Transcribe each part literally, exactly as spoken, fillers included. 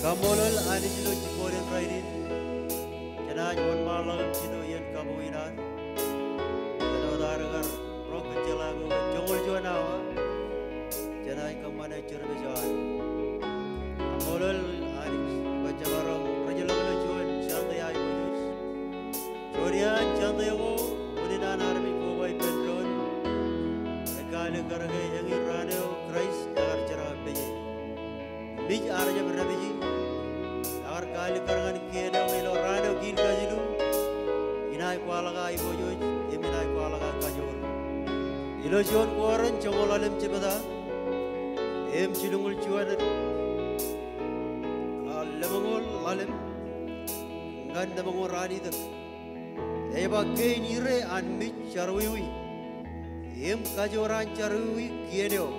Kaṃṃoolol Anij ilo jibboñōn rainin. Jenaaj wōnṃaanḷọk im jino iien kabuñ in ad. Āinwōt ad kar ro kōjjeḷā ko joñoul juon awa, jenaaj kōṃṃane service eo ad. Kaṃṃoolol Anij bwe jemaroñ rej ḷọk ilo juon Sunday aiboojoj. Juon iaan Sunday ko, unin an armej koba ippān doon, ej kaalikkar ke eñin raan eo Kraist ekar jerkakpeje. Mej ear jab dāpiji, ekar kaalikkar ñan kien eo ke ilo raan eo kein kajilu, inaaj kwaḷọk aō aiboojoj, im inaaj kwaḷọk aō kajoor. Ilo juon Korint joñoul ḷalem jebta, im jilñuul juon, a, lemñoul ḷalem ñan lemñoul ralitōk. Ej ba, kein ire an mej jerọwiwi, im kajoor an jerọwiwi kien eo.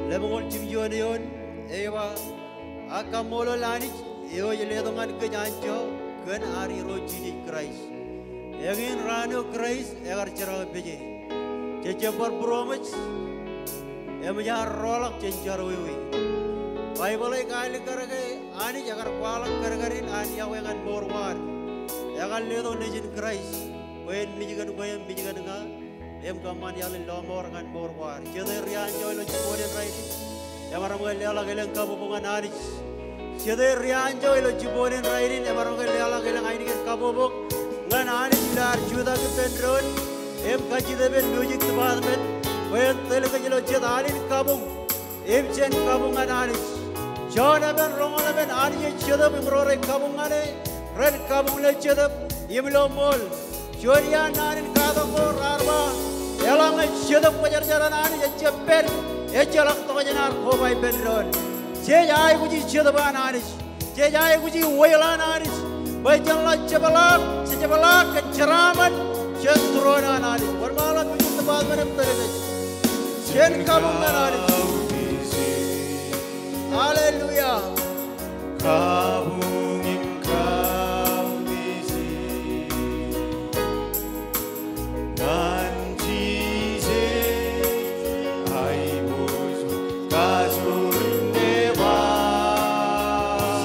Lemñoul jimjuon eoon, ej ba, ak kaṃṃoolol Anij, eo ej letok ñan kōj anjọ, kōn ad Irooj Jisōs Kraist. Eñin raan eo Kraist ekar jerkakpeje. Jej jab bar būroṃōj, eṃōj ad roḷọk jān jerọwiwi. Baibōḷ ej kaalikkar ke Anij ekar kwaḷọk kadkadin an yokwe ñan mour ko ad. Ekar letok Nejin Kraist bwe en mej kōn kwe im mej kōn ña, im kōṃṃan iaḷ in lọmọọr ñan mour ko ad. Jete rianjọ ilo jibboñōn rainin? Emaroñ ke leḷọk elōñ kabbokbok ñan Anij. Jete rianjọ ilo jibboñōn rainin? Emaroñ ke leḷọk elōñ ainikien kabbokbok ñan Anij ilo ad jutak ippān doon im kajjitōk ippān music department bwe en tōl kōj ilo jet al in kabuñ im jen kabuñ ñan Anij. Jon emān roñoul emān Anij ej Jetōb im ro rej kabuñ ñan e ren kabuñ ilo Jetōb im ilo ṃool. Juon iaan naan in katak ko raar ba, eḷaññe Jetōb Kwōjarjar an Anij ejjab pād, ejjeḷọk tokjān ad koba ippān doon. Jej aikuji Jetōb an Anij. Jej aikuji oil an Anij. Bwe jen ḷak jepḷaak, jejepḷaak kōn jeraaṃṃan jān tūroon an Anij. Wōnṃaanḷọk ijin department in pād ṇe. Jen kabuñ ñan Anij. Hallelujah. Kabuñ im kautiej ñan Jisōs, aiboojoj kajoor im nōbar.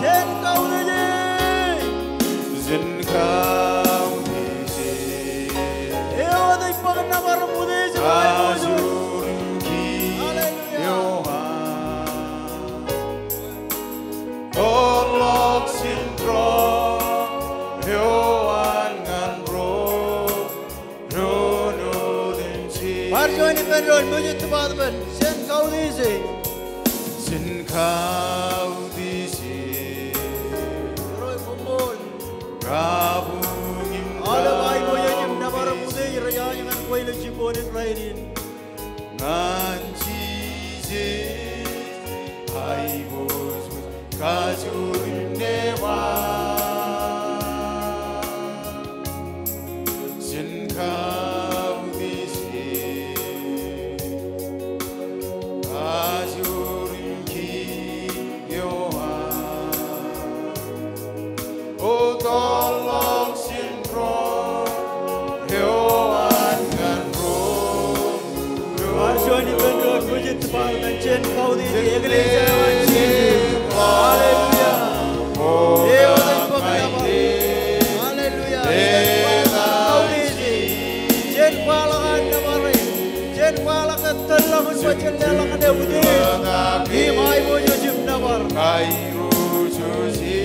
Jen kautiej e. Jen kautiej e. Eo ej bōk nōbar im utiej im aiboojoj. Kajoor im kiiō an. Hallelujah. Tōrḷọk jān tōre eo an ñan ro, ro, ro, ro, ro, ro, ro. Bar juon ippān doon, mejej department, jen kautiej e. Jen kautiej e. Ro koṃṃool. Kabuñ im aolep aiboojoj im nōbar im utiej rej aō ñan kwe ilo jibboñ in rainin. Ñan Jisōs, aiboojoj kajoor im nōbar. Jen kautiej e. Kajoor im kiiō an. O tōrḷọk jān tōre eo an ñan ro. Bar juon ippān doon, mejej department, jen kautiej e, eklejia eo an Jisōs. Hallelujah. Eo ej bōk nōbar. Hallelujah. Jen kautiej e. Jen kwaḷọk an nōbar e. Jen kwaḷọk ke tōllọkun bwe jen leḷọk ñan e utiej im aiboojoj im nōbar. Kairujoje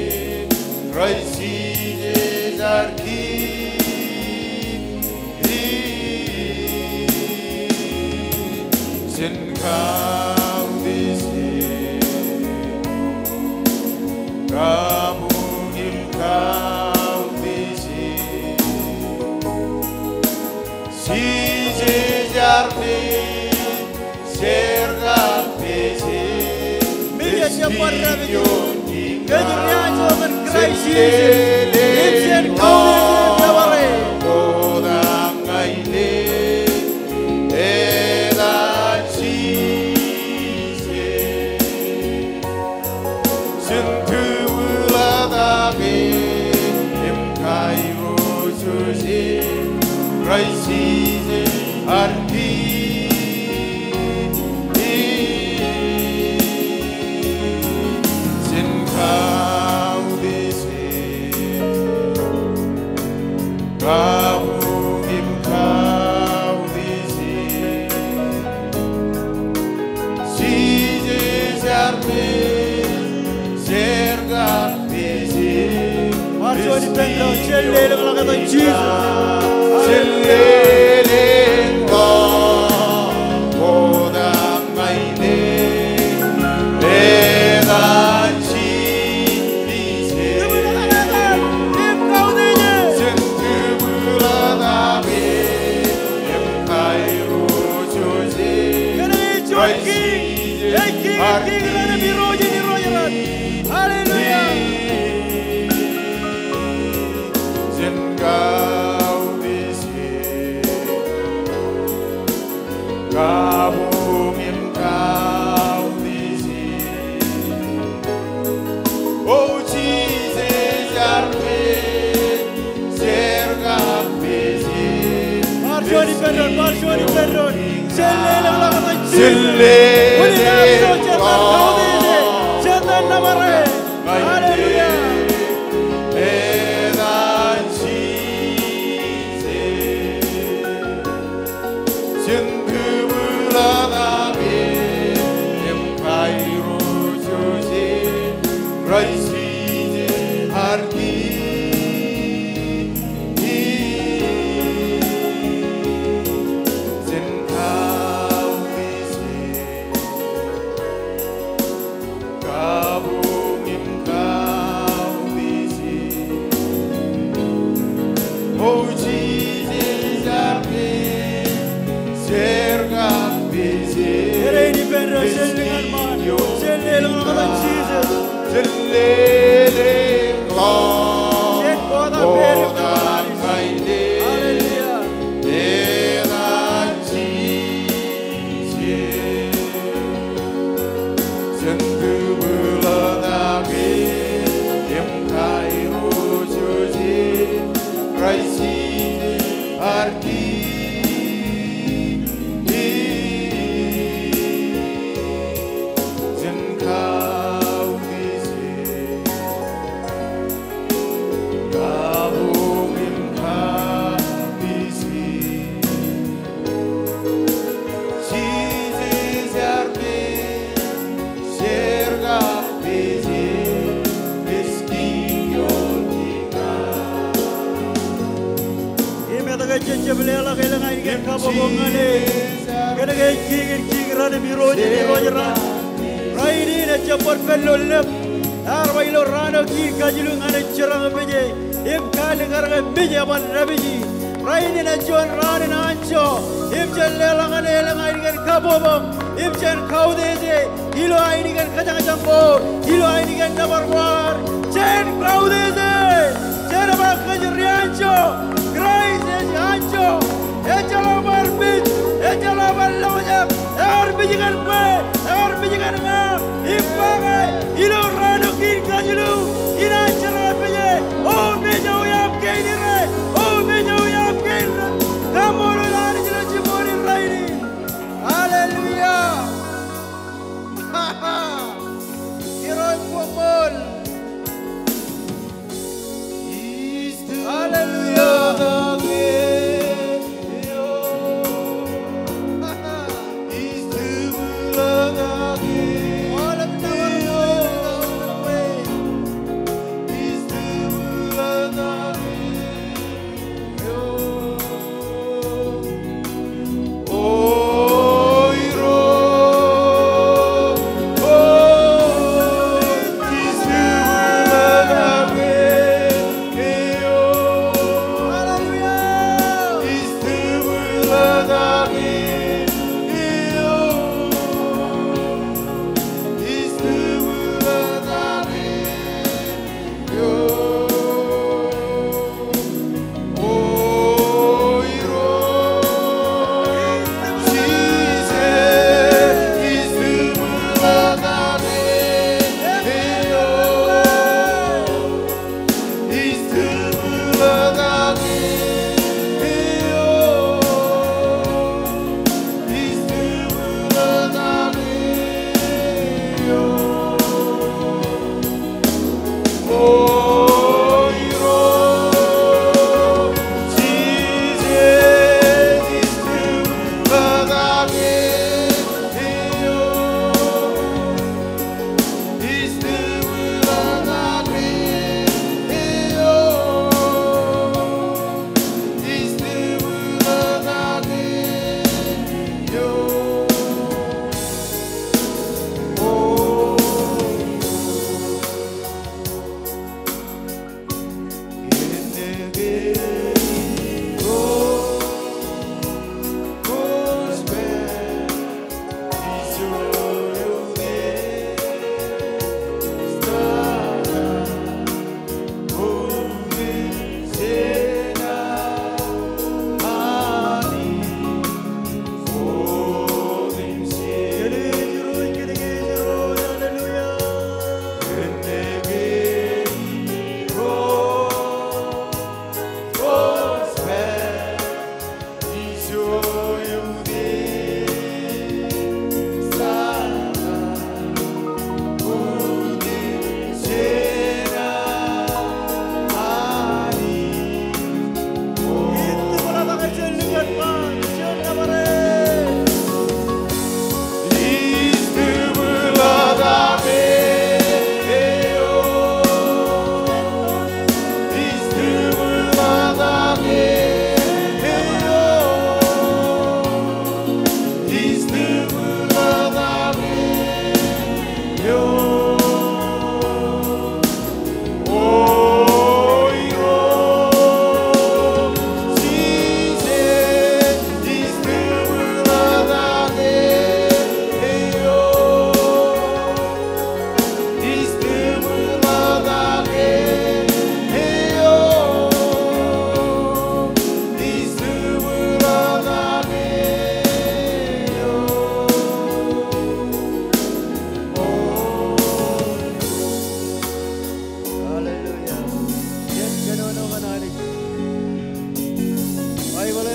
Kraist Jisōs ad Kiiō. Jen kautiej e. Kabuñ im kautiej e. Jisōs ear pād, jar kab pād e. Mejej ej bar dāpij. Kōj riaaj open Kraist Jisōs im jen kautiej e im nōbar e. Kotak ñan e, etan Jisōs. Jen tūbwilōt e im kairujoje Kraist Jisōs ad Kiiō. Jen kautiej e. Kabuñ im kautiej e. Jisōs ear pād, jar kab pād e. Bar juon ippān doon, jen lelōñḷọk etan Jisōs. Jen lelōñḷọk, kotak ñan e, etan Jisōs. Tūbwilōt e, im kautiej e. Jen tūbwilōt e im kairujoje. Kōnke ej juon Kiiñ, ej Kiiñ in kiiñ raṇ im Irooj in irooj raṇ. Hallelujah. Jen kautiej e. Kabuñ im kautiej e. O Jisōs ear pād, jar kab pād e. Bar juon ippān doon, bar juon ippān doon. Jen lelōñḷọk etan Jisōs. Jen lelōñḷọk. Unin aṃ ijo jen kautiej e, jen nōbar e. Hallelujah. Etan Jisōs. Jen tūbwilōt e im kairujoje Kraist Jisōs ad Kiiō. Jen kautiej e. Kabuñ im kautiej e. O Jisōs. Jen lelōñ ṃaan, jen lelōñ ṃaan Jisōs. Jen lelōñ ṃaan. Jen kotak pād eok. Hallelujah. Jen tūbūḷọk im kairooj Jisōs Kraist, ear Kiiñ. Jen kautiej e. Kabuñ im kautiej e. Jisōs ear Kiiñ, jar kautiej e, ej Kiiñ ioon kiiñ. Im etke jej jab leḷọk elōñ ainikien kabbokbok ñan e? Kōnke ej Kiiñ in kiiñ, Raṇ in Irooj in irooj raṇ. Rainin ejjab bar pād ilo lōb. Ear ba ilo raan eo kiiñ kajilu ñan en jeraaṃṃan e im kaalikkar ke mej eban dāpiji. Rainin ej juon raan in anjọ im jen leḷọk ñan e elōñ ainikien kabbokbok im jen kautiej e ilo ainikien kōjañjañ ko, ilo ainikien nōbar ko ad. Jen kautiej e. Jen ba kōj ri anjọ. Kraist ej anjọ. Ejjeḷọk bar mej, ejjeḷọk bar lọkjak. Ear mej kōn kwe, ear mej kōn ña. Im ba ke ilo raan eo kiiñ kajilu, inaaj jeraaṃṃan e. O mej eo iam kein ire, o mej eo iam kein ire. Kaṃṃoolol Anij ilo jibboñ in rainin. Hallelujah. Irooj koṃṃool. Hallelujah.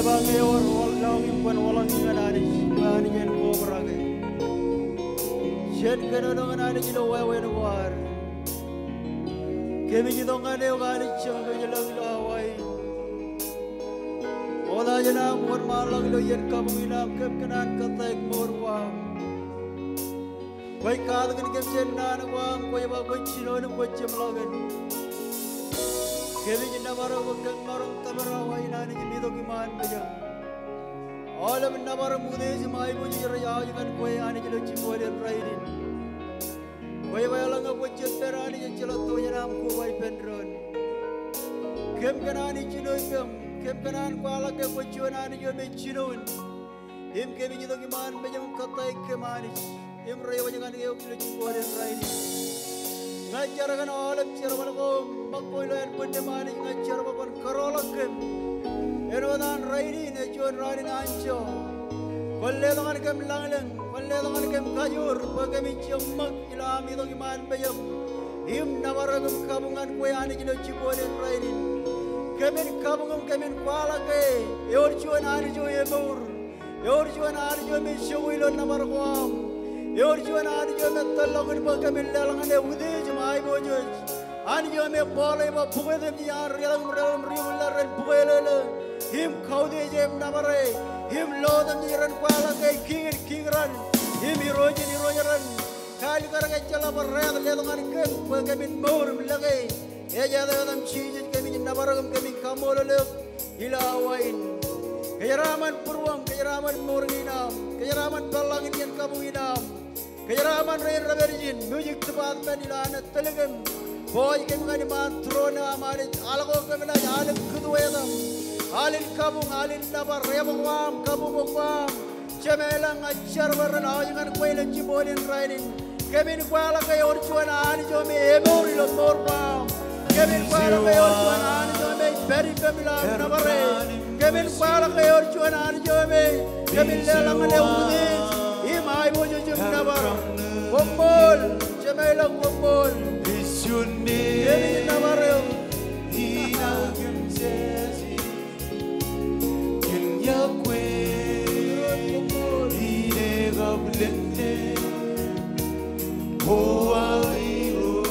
Ba ñe ewōr ḷọk im kwōn ḷọk ñan Anij, bwe Anij en kobrak e. Jen kōnono ñan Anij ilo wāween ko ad. Kōmij itok ñan eok Anij Jemem ilañ ilo awa in. Ṃokta jān am wōnṃaanḷọk ilo iien kabuñ in am, kōm kōṇaan kōttāik mour ko am. Kwōj katakin kōm jān naan ko am, kwōj ba kwōj jinoin im kwōj jeṃḷọkin. Kōmij nōbar eok bwe kōm maroñ tōpar awa in Anij im itok iṃaan mejaṃ. Aolep nōbar im utiej im aiboojoj rej aoj ñan kwe Anij ilo jibboñōn rainin. Kwe ba eḷaññe kwōj jab pād Anij ejjeḷọk tokjān am koba ippān doon. Kōm kōṇaan jino ippem, kōm kōṇaan kwaḷọk ke kwōj juon Anij eo me jinoin. Im kōmij itok iṃaan mejaṃ im kōttāik kōm Anij im reiwōj ñan eok ilo jibboñōn rainin. Ña ij jar kōn aolep jerbal ko im ṃōk ko ilo ānbwinnem Anij, ña ij jar bwe kwōn kōrọọlḷọk kōm. Āinwōt an rainin ej juon raan in anjọ, kwōn letok ñan kōm lañlōñ, kwōn letok ñan kōm kajoor bwe kōmij jab ṃōk ilo am itok iṃaan mejaṃ im nōbar eok im kabuñ ñan kwe Anij ilo jibboñōn rainin. Kōmin kabuñ im kōmin kwaḷọk ke ewōr juon Anij eo emour. Ewōr juon Anij eo me jokwe ilo nōbar ko am. Ewōr juon Anij eo me tōllọkin bwe kōmin leḷọk ñan e utiej im aiboojoj. Anij eo me Paul ej ba bukwetemjej an ri ḷap im ri ḷap im ri ṃwilaḷ ren bukwelōlō im kautiej e im nōbar e im lotemjej ren kwaḷọk ke kiiñ in kiiñ raṇ im irooj in irooj raṇ. Kaalikkar ke ejjeḷọk bwe rej letok ñan kōm bwe kōmin mour im lōke ej etaet im Jisōs. Kōmij nōbar eok im kōmij kaṃṃoolol eok ilo awa in. Kōjeraaṃṃan būruōṃ, kōjeraaṃṃan mour in aṃ, kōjeraaṃṃan peḷḷọk in iien kabuñ in aṃ. Kōjeraaṃṃan rein rej pād ijin, music department, ilo an etōl kōm, bwe ej kōm ñan iṃaan tūroon eo aṃ Anij, al ko kōm naaj al in kūtwetaṃ, al in kabuñ, al in nōbar, ebōk ko am, kabuñ ko am. Jemem ilañ, ña ij jar bwe ren aoj ñan kwe ilo jibboñōn rainin. Kōmin kwaḷọk ke ewōr juon Anij eo me emour ilo mour ko am. Kōmin kwaḷọk ke ewōr juon Anij eo me ej pād ippem ilo am nōbar e. Kōmin kwaḷọk ke ewōr juon Anij eo me kōmin leḷọk ñan e utiej im aiboojoj im nōbar. Koṃṃool, Jemem ilañ, koṃṃool. Kōmij nōbar eok. Kōn iọkwe ine kab lōñlōñ, O aō Irooj,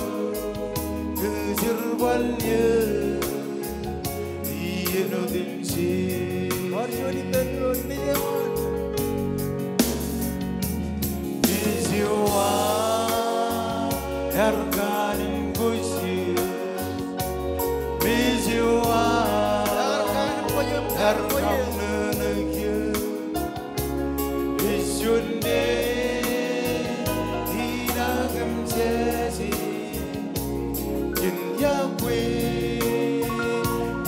kō jerbal eō iien otemjej. Bar juon ippān doon, mejān. Mej eo aō ear kaanemkwōj eō. Mej eo aō ear kaṃṃōṇōṇō eō. Ej juon dein inaaj kōm jāje. Kōn iọkwe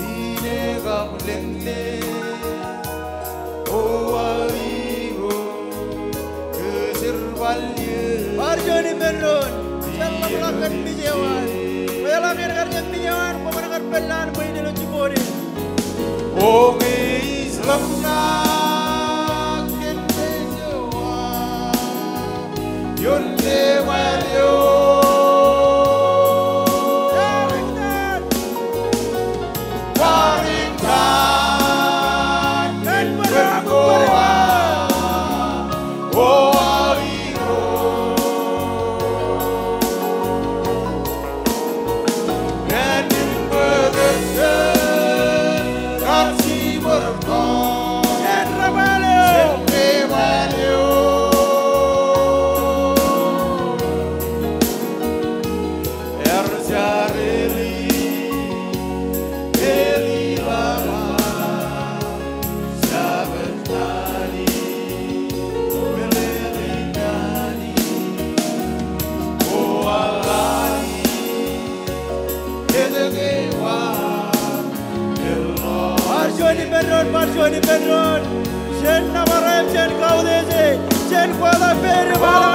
ine kab lōñlōñ, O aō Irooj, kō jerbal eō. Bar juon ippān doon. Jen ḷōmṇak kōn mej eo an. Kwōjeḷā ke en kar jab mej eo an, kwō kar pād lowaan bwe in ilo jibboñōn in. O ñe ij ḷōmṇak kōn mej eo aō, ioon newaḷ eo. Kwaar in kar kōn bōd ko aō, O aō Irooj. Bar juon ippān doon, bar juon ippān doon. Jen nōbar e, jen kautiej e, jen kwaḷọk peiṃ im ḷōmṇak.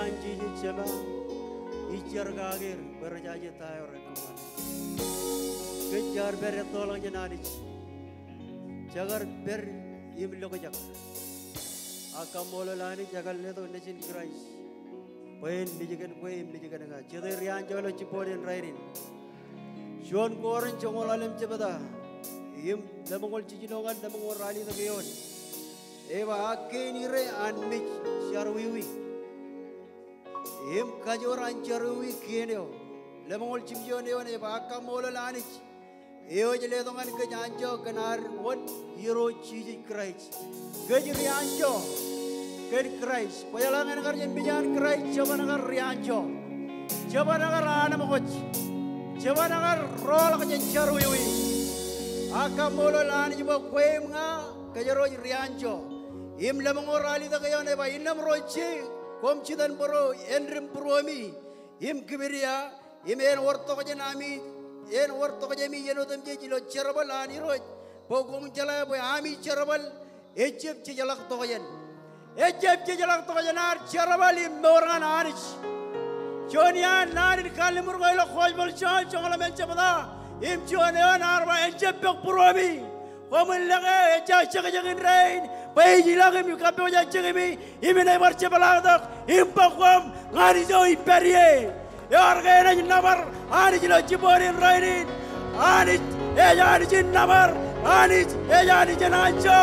Jisōs Jema, ij jar kake er bwe rej aje ta eo rekōṃṃane. Kōj jaar pād ettoḷọk jān Anij. Jekar pād im lokjak. Ak kaṃṃoolol Anij, ekar letok Nejin Kraist bwe en mejkān kwe im mejkān ña. Jete ri anjọ ilo jibboñ in rainin? Juon Korint joñoul ḷalem jebta im lemñoul jiljino ñan lemñoul ralitōk eoon. Ej ba, ak kein ire an mej jerọwiwi im kajoor an jerọwiwi kien eo. Lemñoul jimjuon eoon ej ba, ak kaṃṃoolol Anij eo ej letok ñan kōj anjọ kōn ad wōt Irooj Jisōs Kraist. Kōj ri anjọ kōn Kraist. Kwōjeḷā ñan kar jab mej an Kraist, jeban kar ri anjọ. Jeban kar anemkwōj. Jeban kar roḷọk jān jerọwiwi. Ak kaṃṃoolol Anij bwe kwe im ña kōjro ri anjọ. Im lemñoul ralitōk eoon ej ba, innām ro ije koṃ jitōnbōro āindein būruemi im kipdia, im en wōr tokjān ami, en wōr tokjāmi iien otemjej ilo jerbal an Irooj, bwe koṃwin jeḷā bwe ami jerbal ejjab jejḷọk tokjān. Ejjab jejḷọk tokjān, ad jerbal im mour ñan Anij. Juon iaan naan in kalliṃur ko ilo Gospel Jon joñoul ḷalem jebta im juon eoon ear ba, en jab pok būruemi. Koṃwin lōke ejja jekjek in rainin, bwe ij ilọk im kappojak jekimi, im inaaj bar jepḷaaktok im bōk koṃ ñan ijo ij pād ie. Eor ke enaaj nōbar Anij ilo jibboñ in rainin? Anij ej Anij in nōbar. Anij ej Anij in anjọ.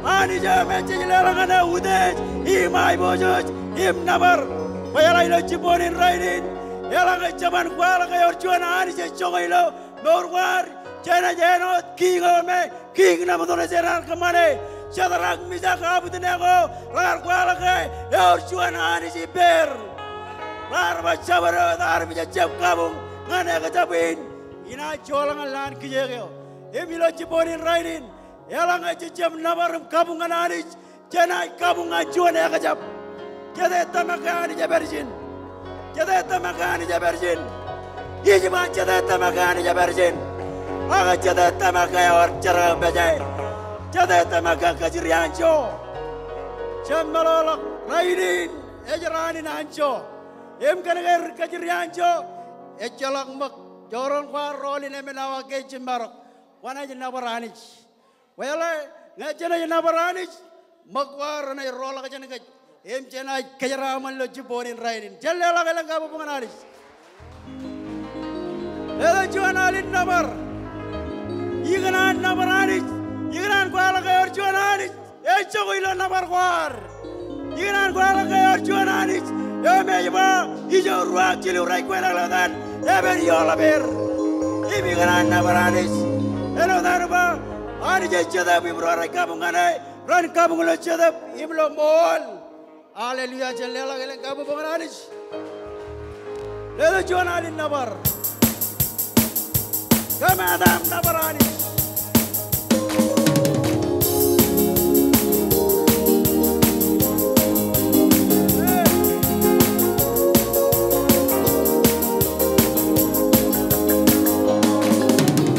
Anij eo me jej leḷọk ñan e utiej im aiboojoj im nōbar. Kwōjeḷā ilo jibboñ in rainin, eḷaññe jeban kwaḷọk ke ewōr juon Anij ej joñan ilo mour ko ad, jenaaj āinwōt kiiñ eo me kiiñ Nebukadnezzar ear kōṃṃane. Jedrak, Misak, Abednego raar kwaḷọk ke ewōr juon Anij ippāer. Raar ba, jabdewōt armej ejjab kabuñ ñan ekjab in. Inaaj joḷọk ñan ḷaan kijeek eo. Im ilo jibboñ in rainin, eḷaññe jejjab nōbar im kabuñ ñan Anij, jenaaj kabuñ ñan juon ekjab. Jete tōmak ke Anij epād ijin? Jete tōmak ke Anij epād ijin? Ij ba, jete tōmak ke Anij epād ijin? Ak jete tōmak ke ewōr jerkakpeje? Jete tōmak ke kōj ri anjọ? Jab meḷọkḷọk, rainin ej raan in anjọ. Im kōn ke kōj ri anjọ, ejjeḷọk ṃōk. Jorrāān kwaar rọọl in emān awa ke ej jiṃṃarok. Kwōnaaj nōbar Anij. Kwōjeḷā, ñe jenaaj nōbar Anij, ṃōk ko ad renaaj roḷọk jān kōj. Im jenaaj kōjeraaṃṃan ilo jibboñ in rainin. Jen leḷọk elōñ kabuñ ñan Anij. Letok juon al in nōbar. Ikōṇaan nōbar Anij. Ikōṇaan kwaḷọk ke ewōr juon Anij ejako ilo nōbar ko ad. Ikōṇaan kwaḷọk ke ewōr juon Anij eo me ej ba, ijo ruo ak jilu rej kweilọk ḷọk etan, epen ioḷapāer. Im ikōṇaan nōbar Anij. Āinwōt an ba, Anij ej Jetōb im ro rej kabuñ ñan e ren kabuñ ilo jetōb im ilo ṃool. Hallelujah, jen leḷọk elōñ kabuñ ñan Anij. Letok juon al in nōbar. Kōmeañ nōbar Anij.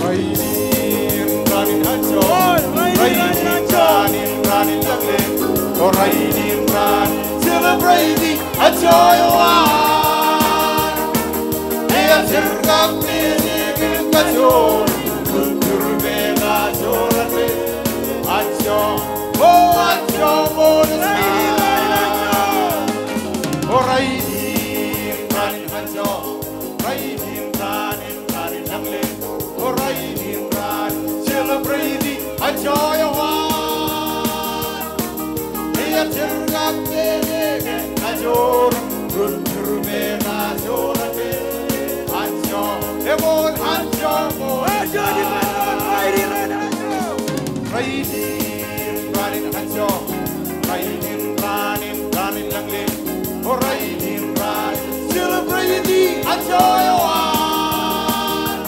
Rainin raan in anjọ. Rainin raan in, raan in lañlōñ. O rainin raan, celebrate anjọ eo an. Ej jerkakpeje kōn kajoor, ri turpān kajoor eo. Anjọ, o anjọ, o anjọ. O rainin raan in anjọ. Rainin raan in, raan in lañlōñ. O rainin raan, celebrate anjọ eo an. Ej jerkakpeje kōn kajoor, ri turpān kajoor eo. Anjọ, eṃool anjọ, eṃool anjọ. Rainin raan in anjọ. Rainin raan in anjọ. Rainin raan in, raan in lañlōñ. O rainin raan, celebrate anjọ eo an.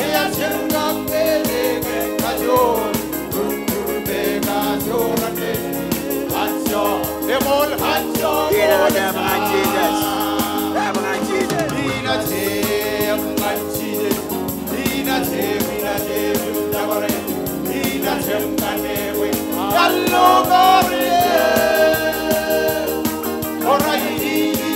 Ej jerkakpeje kōn kajoor, ri turpān kajoor eo. Anjọ, eṃool anjọ. Inaaj eṃōj ñan Jisōs. Eṃōj ñan Jisōs. Inaaj eṃōj ñan Jisōs. Inaaj eṃōj, inaaj eṃōj ñan Jisōs. Inaaj eṃōj ñan Jisōs. Allo kare. O rainin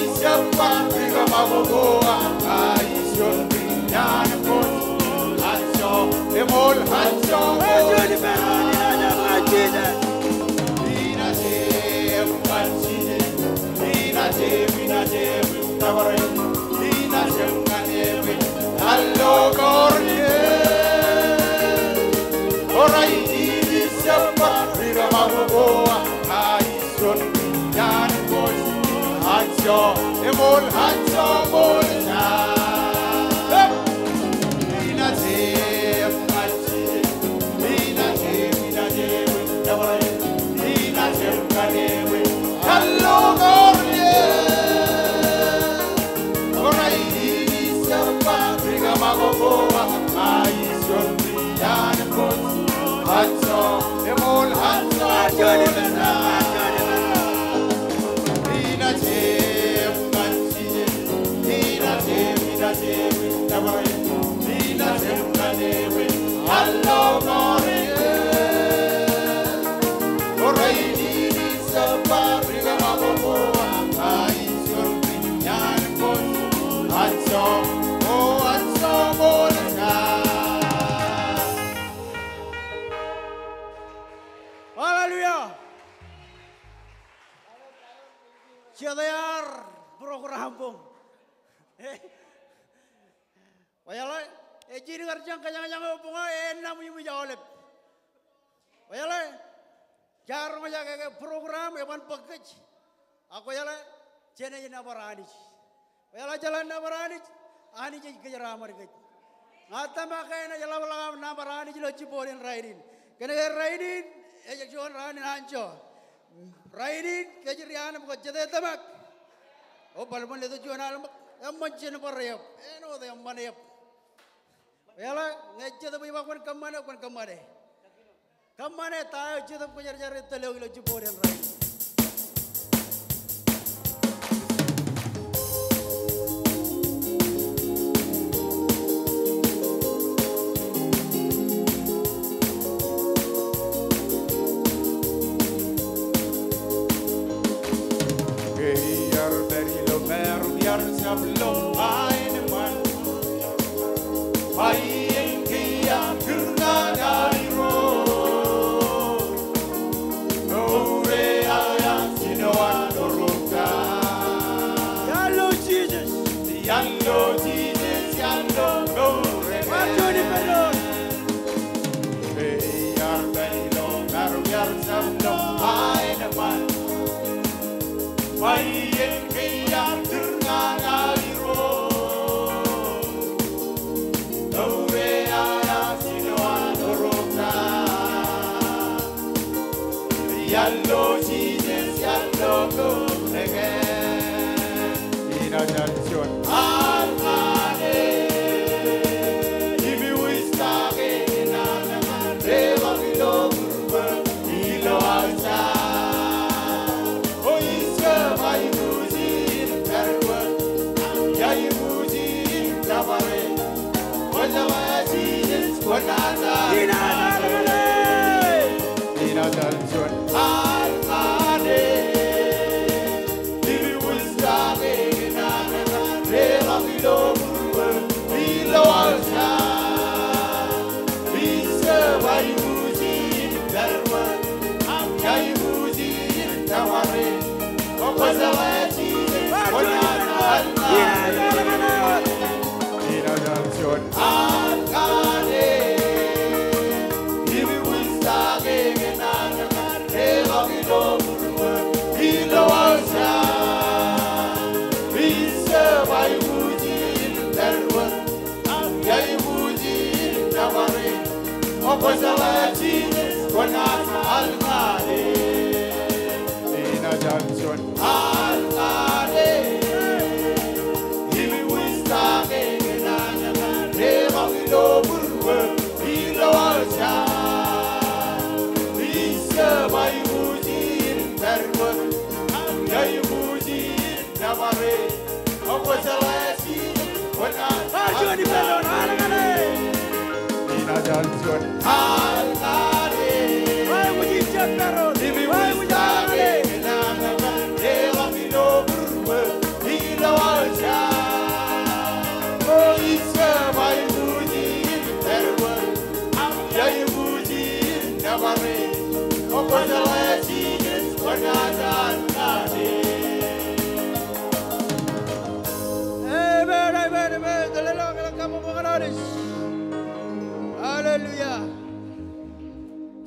Hallelujah. Jet ear program boñ. Kwōjeḷā, ej jidik kar jañ kōjañjañ eo boñ aō, enaaj ṃwijṃwij aolep. Kwōjeḷā, jaar roñjake ke program eban bōk kōj. Ak kwōjeḷā, jenaaj nōbar Anij. Kwōjeḷā, jeḷā nōbar Anij, Anij ej kōjeraaṃṃan kōj. Ña tōmak ke enaaj ḷapḷọk aṃ nōbar Anij ilo jibboñ in rainin. Kōnke rainin ej juon raan in anjọ. Rainin kōjro iaan im kōjjete tōmak. O, bōlen ṃōn letok juon al ṃōk, eṃṃan jen bar eok, āinwōt eṃṃan eok. Kwōjeḷā, ñe Jetōb ej ba kwōn kōṃṃane, kwōn kōṃṃane. Kōṃṃane ta eo Jetōb Kwōjarjar ej tōl eok ilo jibboñ in rainin.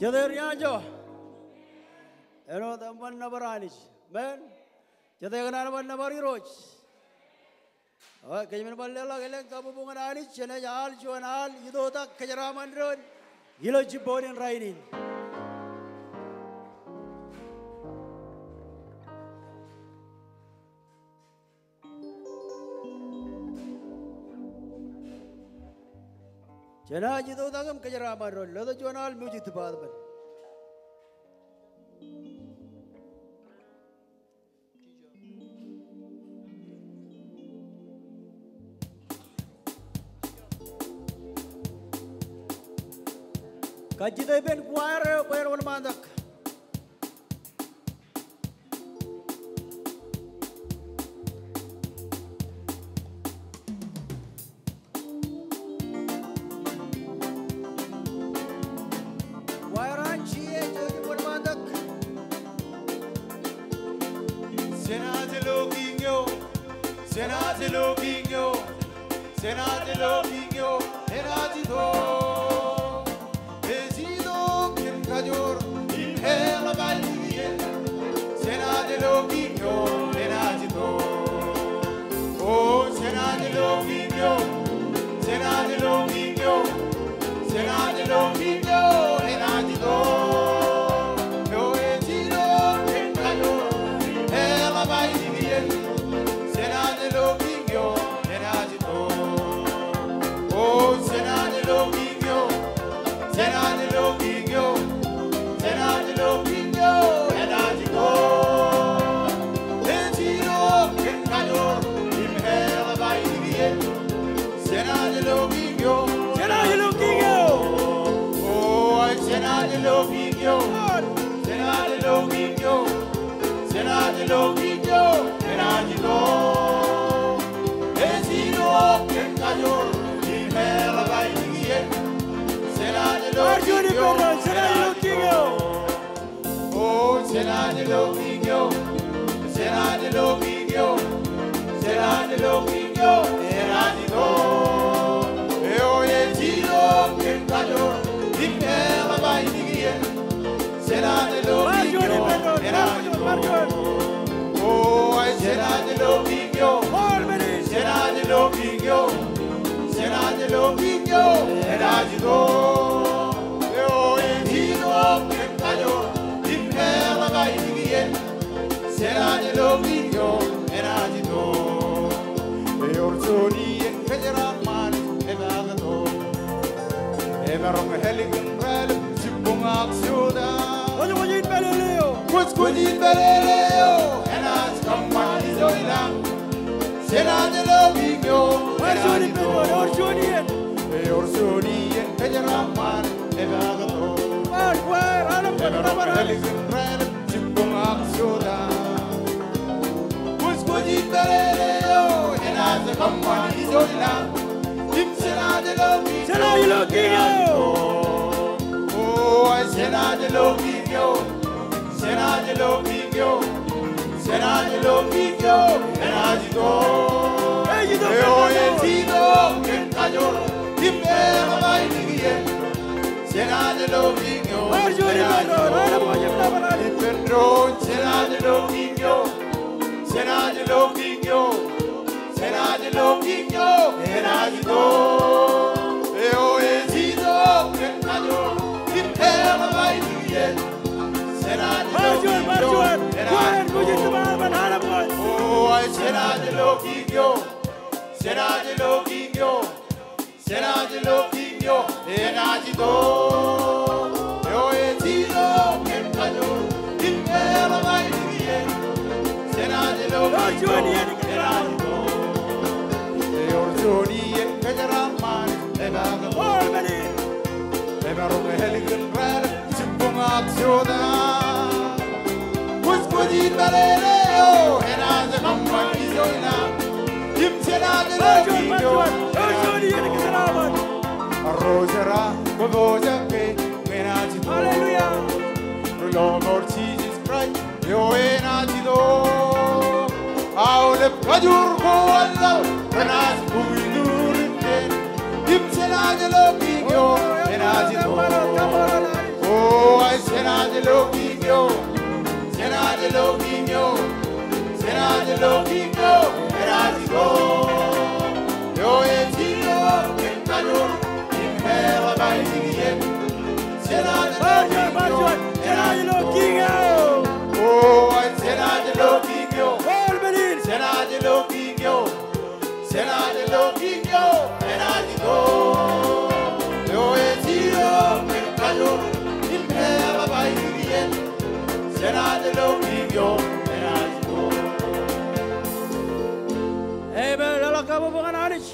Jete ri anjọ? Āinwōt eṃṃan nōbar Anij. Amen. Jete kōṇaan ṃan nōbar Irooj? Eo, kōj men bar leḷọk elōñ kabuñbuñ ñan Anij, jenaaj al juon al itoitak kōjeraaṃṃan doon ilo jibboñōn rainin. Jenaaj itoitak im kōjeraaṃṃan doon, letok juon al music department. Kajjitōk ippān choir eo bwe en wōnṃaantak. Choir an G A, jouj im wōnṃaantak. Jenaaj lo kiiñ eo, jenaaj lo kiiñ eo, jenaaj lo kiiñ eo, enaaj itok. Ej itok kōn kajoor im eḷap ainikien. Jenaaj lo kiiñ eo, enaaj itok. O, jenaaj lo kiiñ eo, jenaaj lo kiiñ eo, jenaaj lo kiiñ eo, enaaj itok. Eo ej itok kōn kajoor im eḷap ainikien. Jenaaj lo kiiñ eo, enaaj itok. O, jenaaj lo kiiñ eo, jenaaj lo kiiñ eo, jenaaj lo kiiñ eo, enaaj itok. Ej itok kōn kajoor im eḷap ainikien. Jenaaj lo kiiñ eo, jenaaj lo kiiñ eo. O, jenaaj lo kiiñ eo, jenaaj lo kiiñ eo, jenaaj lo kiiñ eo, enaaj itok. Ej itok kōn kajoor im eḷap ainikien. Jenaaj lo kiiñ eo, jenaaj lo kiiñ eo. O, jenaaj lo kiiñ eo, jenaaj lo kiiñ eo, jenaaj lo kiiñ eo, enaaj itok. Eo ej itok kōn kajoor im eḷap ainikien. Jenaaj lo kiiñ eo, enaaj itok. O, jenaaj lo kiiñ eo, jenaaj lo kiiñ eo, jenaaj lo kiiñ eo, enaaj itok. Eo ej itok kōn kajoor im eḷap ainikien. Jenaaj lo kiiñ eo, enaaj itok. Ewōr juon iien kōjeraaṃṃan ej pād tok. Emaroñ ālikin rālep jibboñ ak jota. Kwōj, kwōj in pālele eo. Kwōj, kwōj in pālele eo. Enaaj kōṃṃan ijo ilañ. Jenaaj lo kiiñ eo, enaaj itok. Ewōr juon iien kōjeraaṃṃan ej pād tok. Emaroñ ālikin rālep jibboñ ak jota. Kwōj, kwōj in pālele eo, enaaj kōṃṃan ijo ilañ. Im jenaaj lo kiiñ eo, jenaaj lo kiiñ eo. O, jenaaj lo kiiñ eo, jenaaj lo kiiñ eo, jenaaj lo kiiñ eo, enaaj itok. Eo ej itok kōn kajoor im eḷap ainikien. Jenaaj lo kiiñ eo, enaaj itok. Ippān doon, jenaaj lo kiiñ eo, jenaaj lo kiiñ eo, jenaaj lo kiiñ eo, enaaj itok. Eo ej itok kōn kajoor im eḷap ainikien. Jenaaj lo kiiñ eo, enaaj itok. O, jenaaj lo kiiñ eo, jenaaj lo kiiñ eo, jenaaj lo kiiñ eo, enaaj itok. Eo ej itok kōn kajoor im eḷap ainikien. Jenaaj lo kiiñ eo, enaaj itok. Ewōr juon iien kōjeraaṃṃan ej pād tok. Emaroñ ālikin rālep jibboñ ak jota. Kwōj, kwōj in pālele eo, enaaj kōṃṃan ijo ilañ. Im jenaaj lo kiiñ eo, enaaj itok. Ro jera, kwō pojak ke, enaaj itok. Hallelujah. Ri lọmọọr Jisōs Kraist eo, enaaj itok. Aolep kajoor ko an laḷ, renaaj bukwi turin kein. Im jenaaj lo kiiñ eo, enaaj itok. O, Amen. Leḷọk kabbokbok ñan Anij.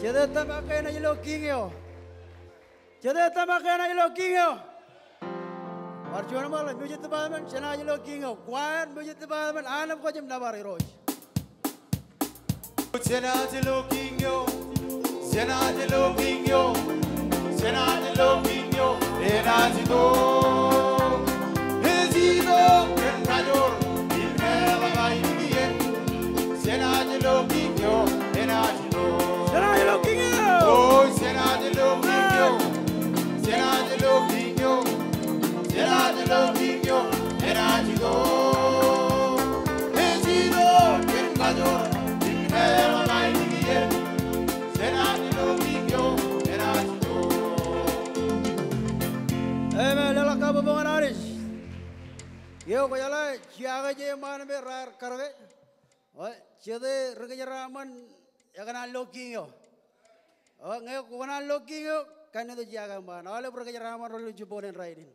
Jete tōmak ke enaaj lo kiiñ eo? Jete tōmak ke enaaj lo kiiñ eo? Bar juon ṃōḷ, music department, jenaaj lo kiiñ eo. Choir, music department, anemkwōj im nōbar Irooj. Jenaaj lo kiiñ eo. Amen. Leḷọk kabbokbok ñan Anij. Eo, kwōjeḷā, jea ke je ṃaan me raar karōke. Eo, jete ri kōjeraaṃṃan ekōṇaan lo kiiñ eo? Eo, ñe kwōkōṇaan lo kiiñ eo, kanniōk jea ke ṃaan. Aolep ri kōjeraaṃṃan ro ilo jibboñōn rainin,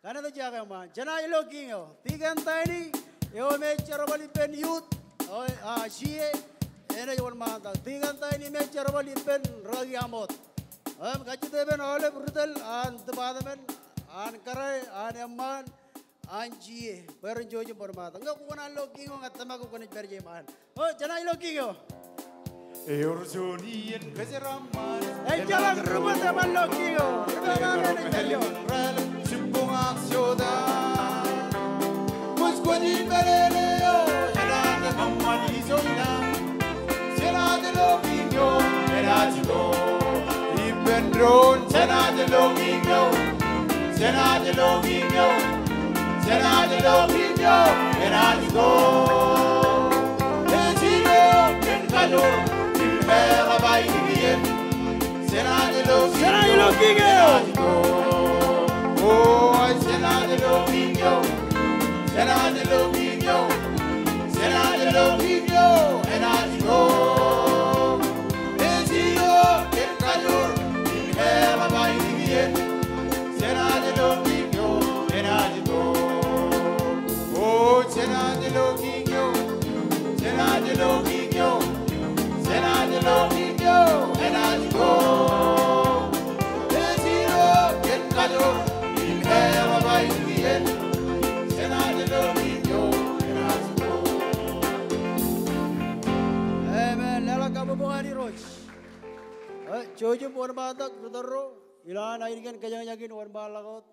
kanniōk jea ke ṃaan. Jenaaj lo kiiñ eo. Deacon Tiny, eo me ej jerbal ippān youth, eo, a, C A, enaaj wōnṃaantak. Deacon Tiny me ej jerbal ippān rūkaki aṃ wōt. Im kajjitōk ippān aolep ri tōl an department, an kōrā, an eṃṃaan, an C A, bwe ren jouj im wōnṃaantak. Ñe kwōkōṇaan lo kiiñ eo, ñe tōmak eok kwōnaaj pād jān ṃaan. O, jenaaj lo kiiñ eo. Ewōr juon iien kōjeraaṃṃan. Ejjeḷọk ri ṃōttan lo kiiñ eo. Ri ṃōttan eo. Jibboñ ak jota. Kwōj kwōj in pād eo. Enaaj eṃṃan ijo ina. Jenaaj lo kiiñ eo, enaaj lo. Ippān doon, jenaaj lo kiiñ eo. Jenaaj lo kiiñ eo. Jenaaj lo kiiñ eo, enaaj lo. Ej ilo kōn kajoor, im eḷap ainikiō in. Jenaaj lo kiiñ eo. Jenaaj lo kiiñ eo. O, jenaaj lo kiiñ eo. Jenaaj lo kiiñ eo. Jenaaj lo kiiñ eo. Enaaj lo. Ej ilo kōn kajoor im eḷap ainikiō in. Jenaaj lo kiiñ eo. Enaaj lo. O, jenaaj lo kiiñ eo. Jenaaj lo kiiñ eo. Jenaaj lo kiiñ eo. Enaaj lo. Ej ilo kōn kajoor im eḷap ainikiō in. Jenaaj lo kiiñ eo. Enaaj lo. Amen. Leḷọk kabbokbok ñan Irooj. E, jouj im wōnṃaantak ri tōl ro, ilowaan ainikien kōjañjañ in wōnṃaanḷọk wōt.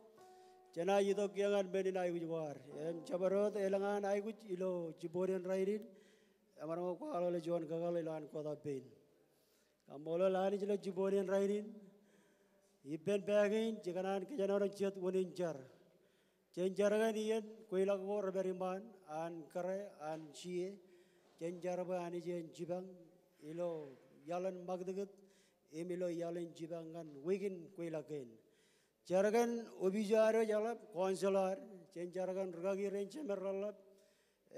Jenaaj itok kiiō ñan men in aikuj ko ad. Im jabdewōt elōñ an aikuj ilo jibboñōn rainin, emaroñ kwaḷọk ilo juon kakōḷḷe ilowaan kotak pein. Kaṃṃoolol Anij ilo jibboñōn rainin. Ippān pā kein, jekōṇaan kōjenolọk jet unin jar. Jen jar kōn iien kweilọk ko rej pād iṃaan, an kōrā, an C A. Jen jar bwe Anij en jipañ ilo iaḷ in ṃakūtkūt im ilo iaḷ in jipañ ñan wiik in kweilọk kein. Jar kōn opija ad eo eḷap, council ad, jen jar kōn rūkaki rein jemed reḷap,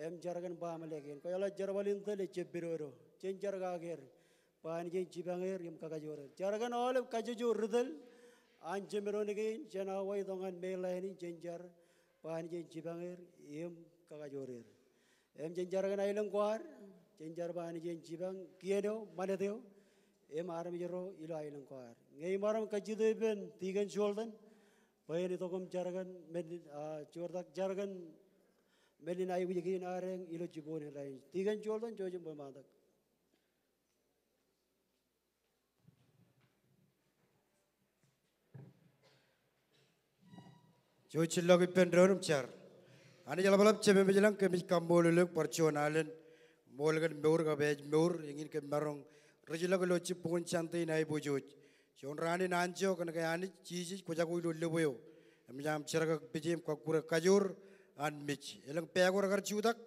im jar kōn baaṃle kein. Kwōjeḷā jerbal in tōl ejjab pidodo. Jen jar kake er bwe Anij en jipañ er im kakajoor er. Jar kōn aolep kajjojo ri tōl an jemed oṇ kein jān Hawaii itok ñan mainland in, jen jar bwe Anij en jipañ er im kakajoor er. Im jen jar kōn aelōñ ko ad, jen jar bwe Anij en jipañ kien eo, ṃanit eo, im armej ro ilo aelōñ ko ad. Ñe imaroñ kajjitōk ippān Deacon Jordan bwe en itok im jar kōn men, a, jortak jar kōn men in aikuj kein ad ilo jibboñōn rainin. Deacon Jordan, jouj im wōnṃaantak. Jouj, jillọk ippān doon im jar. Anij eḷapḷap, Jemem ilañ, kōmij kaṃṃoolol eok bar juon alen ṃool kōn mour kab ej mour, eñin kōm maroñ ri jilọk ilo jibboñōn Sunday in aiboojoj. Juon raan in anjọ kōnke Anij Jisōs kwōjako ilo lōb eo. Eṃōj aṃ jerkakpeje im kọkkure kajoor an mej. Elōñ pā ko rekar jutak,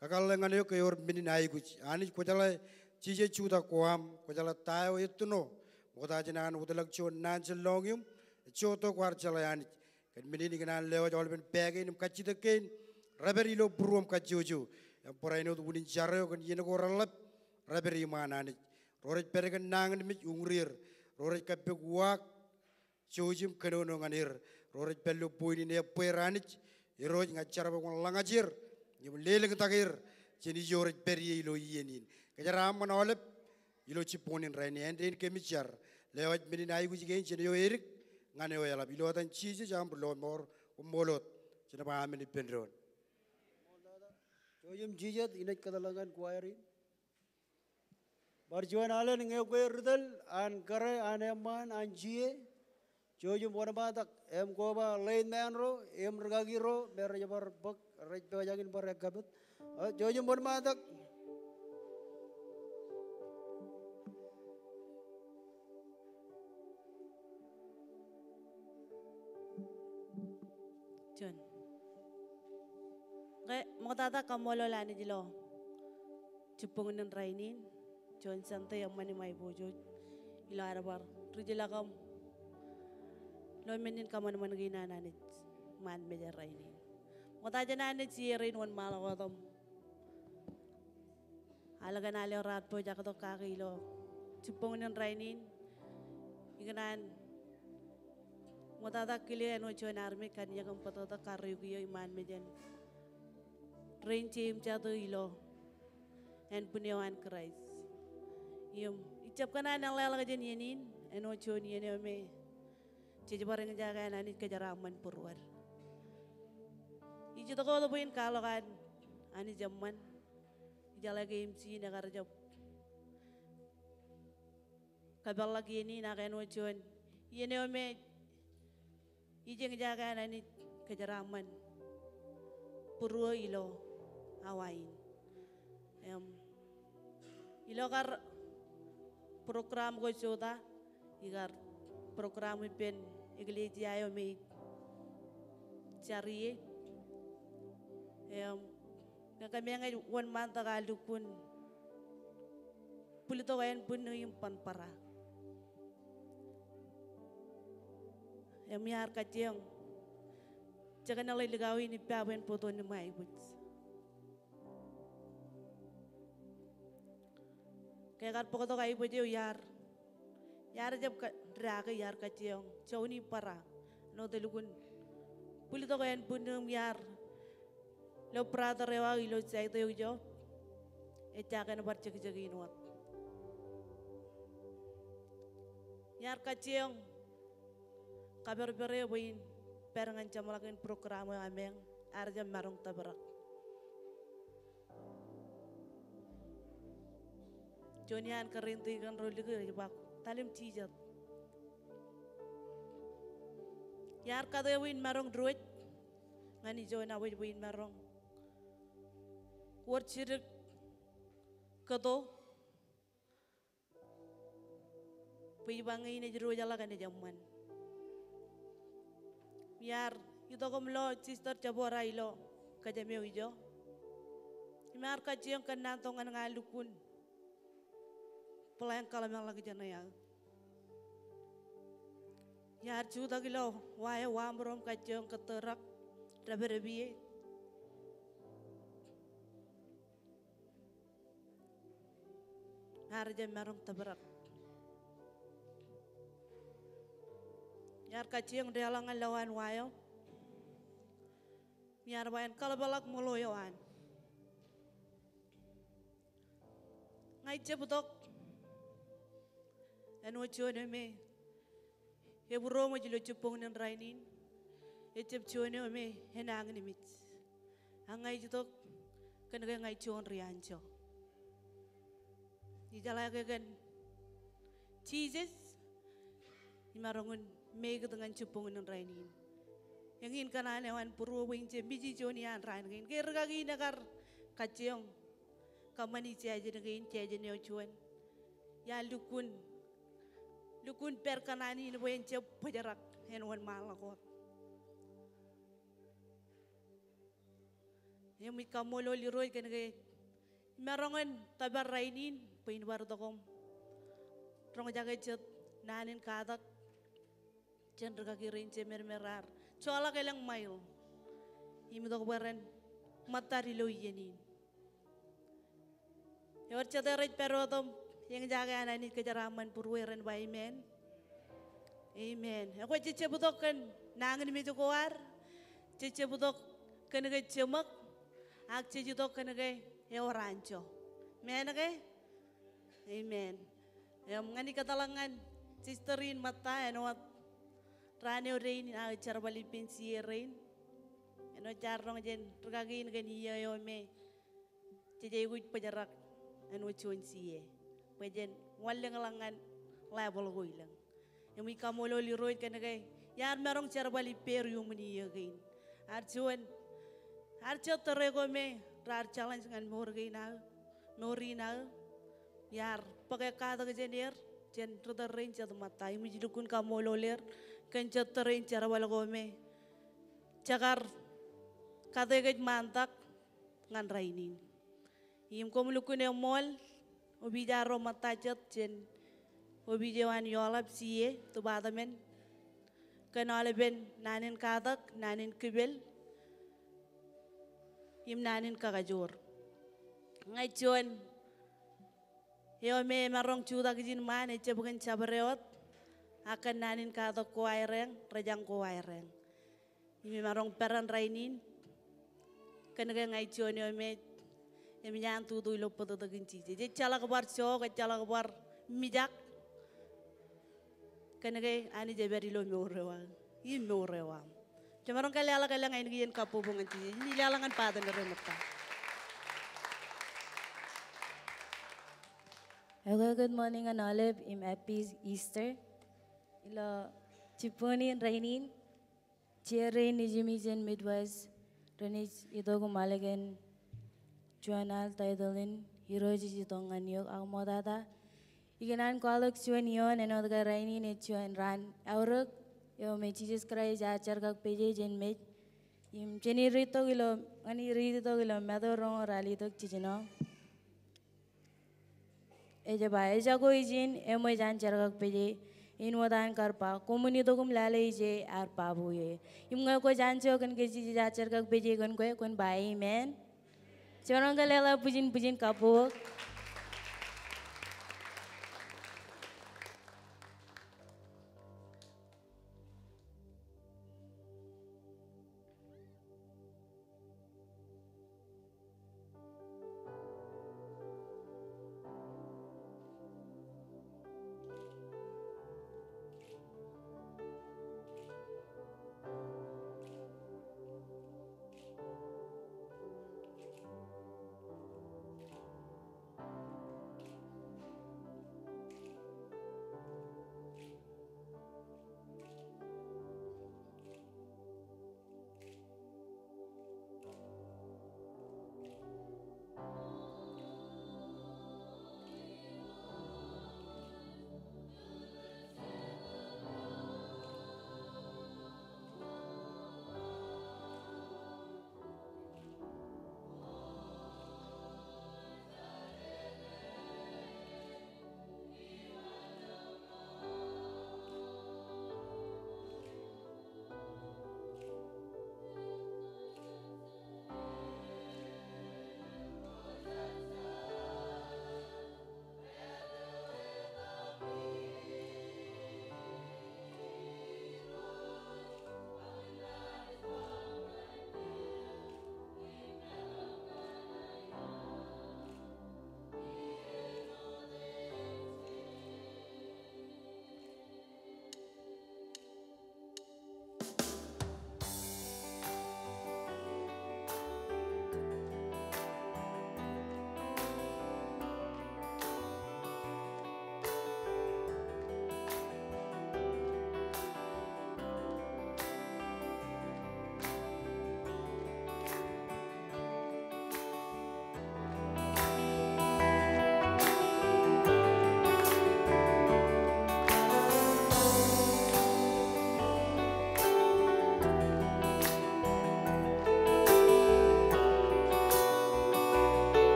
kakōḷḷe ñan eok ke ewōr men in aikuj. Anij, kwōjeḷā jijet jutak ko aṃ, kwōjeḷā ta eo ettino ṃokta jān an wōtlọk juon naan jān lọñiiṃ, ejjo tok kwaar jeḷā Anij. Kōn men in ikōṇaan lewōj aolepen pā kein im kajjitōk kein, rej pād ilo būruōṃ kajjojo. Im barāinwōt unin jar eo kōn iien ko reḷap, rej pād iṃaan Anij. Ro rej pād kōn nañinmej, uñūr er. Ro rej kappok uwaak, jouj im kōnono ñan er. Ro rej pād ilo point in ebbeer Anij, Irooj, ña ij jar bwe kwōn ḷōñajeer im lelōñtak er jān ijo rej pād ie ilo iien in. Kōjeraaṃṃan aolep ilo jibboñōn in rainin, āindein kōmij jar. Lewōj men in aikuj kein jān eo edik ñan eo eḷap. Ilo etan Jisōs aṃ Ri-Lọmọọr, koṃṃool wōt. Jen ba amen ippān doon. Jouj im jijet, inaaj kōtḷọk ñan choir in. Bar juon alen ñe kwe ri tōl an kōrā an eṃṃaan an C A. Jouj im wōnṃaantak im koba lead man ro im rikaki ro me rej bar bōk, rej pojak in bar ekkapit. O, jouj im wōnṃaantak. Juon. Ke ṃoktata kaṃṃoolol Anij ilo jibboñōn in rainin, juon Sunday eṃṃan im aiboojoj ilo ad bar rijḷọk im lo men in kōṃanṃan kein an Anij iṃaan mejān rainin. Ṃokta jān an naaj iiō rein wōnṃaanḷọk wōt im al kōn al eo raar pojak tok kake ilo jibboñōn in rainin. Ikōṇaan ṃoktata kile āinwōt juon armej kanniōk im bōtōktōk karreoik eo iṃaan mejān rein jeim jatō ilo ānbwin eo an Kraist. Im ij jab kōṇaan eḷḷāḷọk jān iien in āinwōt juon iien eo me jej bar eñjake an Anij kōjeraaṃṃan būruod. Ij itok wōt bwe in kwaḷọk an Anij eṃṃan. Ijeḷā ke MC in ekar jab kōpeḷḷọk iien in ak āinwōt juon iien eo me ij eñjake an Anij kōjeraaṃṃan būruo ilo awa in. Im ilo kar program ko jota, ikar program ippān eklejia eo me ij jar ie. Im ñe kōmeañ ej wōnṃaantak aō lukkuun bwiltok ānbwinnū im ban bōra. Im iar kajjioñ jekōṇak ḷe likao in ippa bwe en bōktok ṇim aikuj. Ke ekar bōktok aikuj eo iar, iar jab ka-, dake iar kajjioñ joñan bōra. Āinwōt elukkuun bwiltok ānbwinnū im iar lo brother eo aō ilo side eo ijo, ejja kōn bar jekjek in wōt. Iar kajjioñ kaperbere bwe in pād ñan jeṃḷọkin program eo ameañ, ear jab maroñ tōprak. Juon iaan Korint ikōṇaan ro likūt ej ba, talim jijet. Iar kate bwe in maroñ diwōj ñan ijo nabōj bwe in maroñ wōr jidik kōto bwe ij ba ñe in ej diwōjḷọk enaaj eṃṃan. Im iar itok im lo Sister Jabora ilo kōjām eo ijo. Im iar kajjioñ kōnnaan tok ñan ña lukkuun plan kōḷmānḷọkjeṇ eo aō. Iar jutak ilo wa eo waṃro im kajjioñ kōttorak dāpdep ie. Ear jab maroñ tōprak. Iar kajjioñ deḷọñ ñan lowaan wa eo. Im iar ba en kaḷapḷọk ṃōḷo eo an. Ña ij jab itok āinwōt juon eo me ebūroṃōj ilo jibboñōn in rainin, ejab juon eo me enañinmej. Ak ña ij itok kōn ke ña ij juon ri anjọ. Ijeḷā ke kōn Jisōs imaroñ in make it ñan jibboñōn in rainin. Eñin kōṇaan eo an būruō bwe in jab miji juon iaan raan kein. Ke rikaki in ekar kajjioñ kōṃṃani jājen kein, jājen eo juon. Iar lukkuun, lukkuun pād kōṇaan in bwe en jab bōjrak, en wōnṃaanḷọk wōt. Im ij kaṃṃoolol Irooj kōn ke imaroñ in tōpar rainin bwe in bar itok im roñjake jet naan in katak jān rikaki rein jemed me raar joḷọk elōñ ṃail im itok bwe ren ṃōttad ilo iien in. Ewōr jete rej pād wōt im eñjake an Anij kōjeraaṃṃan būrueir en ba amen. Amen. Ekwe jej jab itok kōn nañinmej ko ad, jej jab itok kōn ke jeṃōk, ak jej itok kōn ke ewōr anjọ. Amen ke? Amen. Im ñan ij kōtḷọk ñan sister in ṃōtta, āinwōt raan eo dein aō jerbal ippān C A rein. Āinwōt jaar roñ jān rikaki in kōn iiō eo me jej aikuj bōjrak āinwōt juon C A bwe jen wanlōñḷọk ñan level ko ilōñ. Im ij kaṃṃoolol Irooj kōn ke iar maroñ jerbal ippāer iuṃwin iiō kein. Ear juon, ear jet tōre ko me raar challenge ñan mour kein aō, mour in aō. Iar bōk katak jān er, jān ri tōl rein jet ṃōtta. Im ij lukkuun kaṃṃoolol er kōn jet tōre in jerbal ko me jekar kate kōj ṃaantak ñan rainin. Im koṃ lukkuun eṃṃool opiij ro ṃōtta jet jān opiij eo an eoḷap C A department kōn aolepen naan in katak, naan in kipel im naan in kakajoor. Ña ij juon eo me emaroñ jutak ijin ṃaan, ejjab kōn jabdewōt, ak kōn naan in katak ko aerāñ, rejañ ko aerāñ. Im emaroñ peran rainin kōn ke ña ij juon eo me eṃōj an tutu ilo bōtōktōkin Jisōs. Ejjeḷọk bar jook, ejjeḷọk bar mijak, kōn ke Anij ej pād ilo mour eo aō im mour eo aṃ. Jemaroñ ke leḷọk elōñ ainikien kabbokbok ñan Jisōs. Im leḷọk ñan partner eo ṃōtta. Okay, good morning ñan aolep im happy Easter. Ilo jibboñ in rainin, C A rein nejimi jān Midwest renaaj itok im al kōn juon al title in Irooj ej itok ñan eok. Ak ṃoktata ikōṇaan kwaḷọk juon eoon āinwōt ke rainin ej juon raan eaorōk eo me Jisōs Kraist ear jerkakpeje jān mej. Im jān ij riit tok ilo, ñan ij riit tok ilo Matu roñoul ralitōk jiljino, ej ba, ejako ijin eṃōj an jerkakpeje, āinwōt an kar ba, koṃwin itok im lale ije ear ba bwe. Im ñe kwōj anjọ kōn ke Jisōs ear jerkakpeje kōn kwe, kwōn ba amen. Jemaroñ ke leḷọk bwijin bwijin kabbokbok.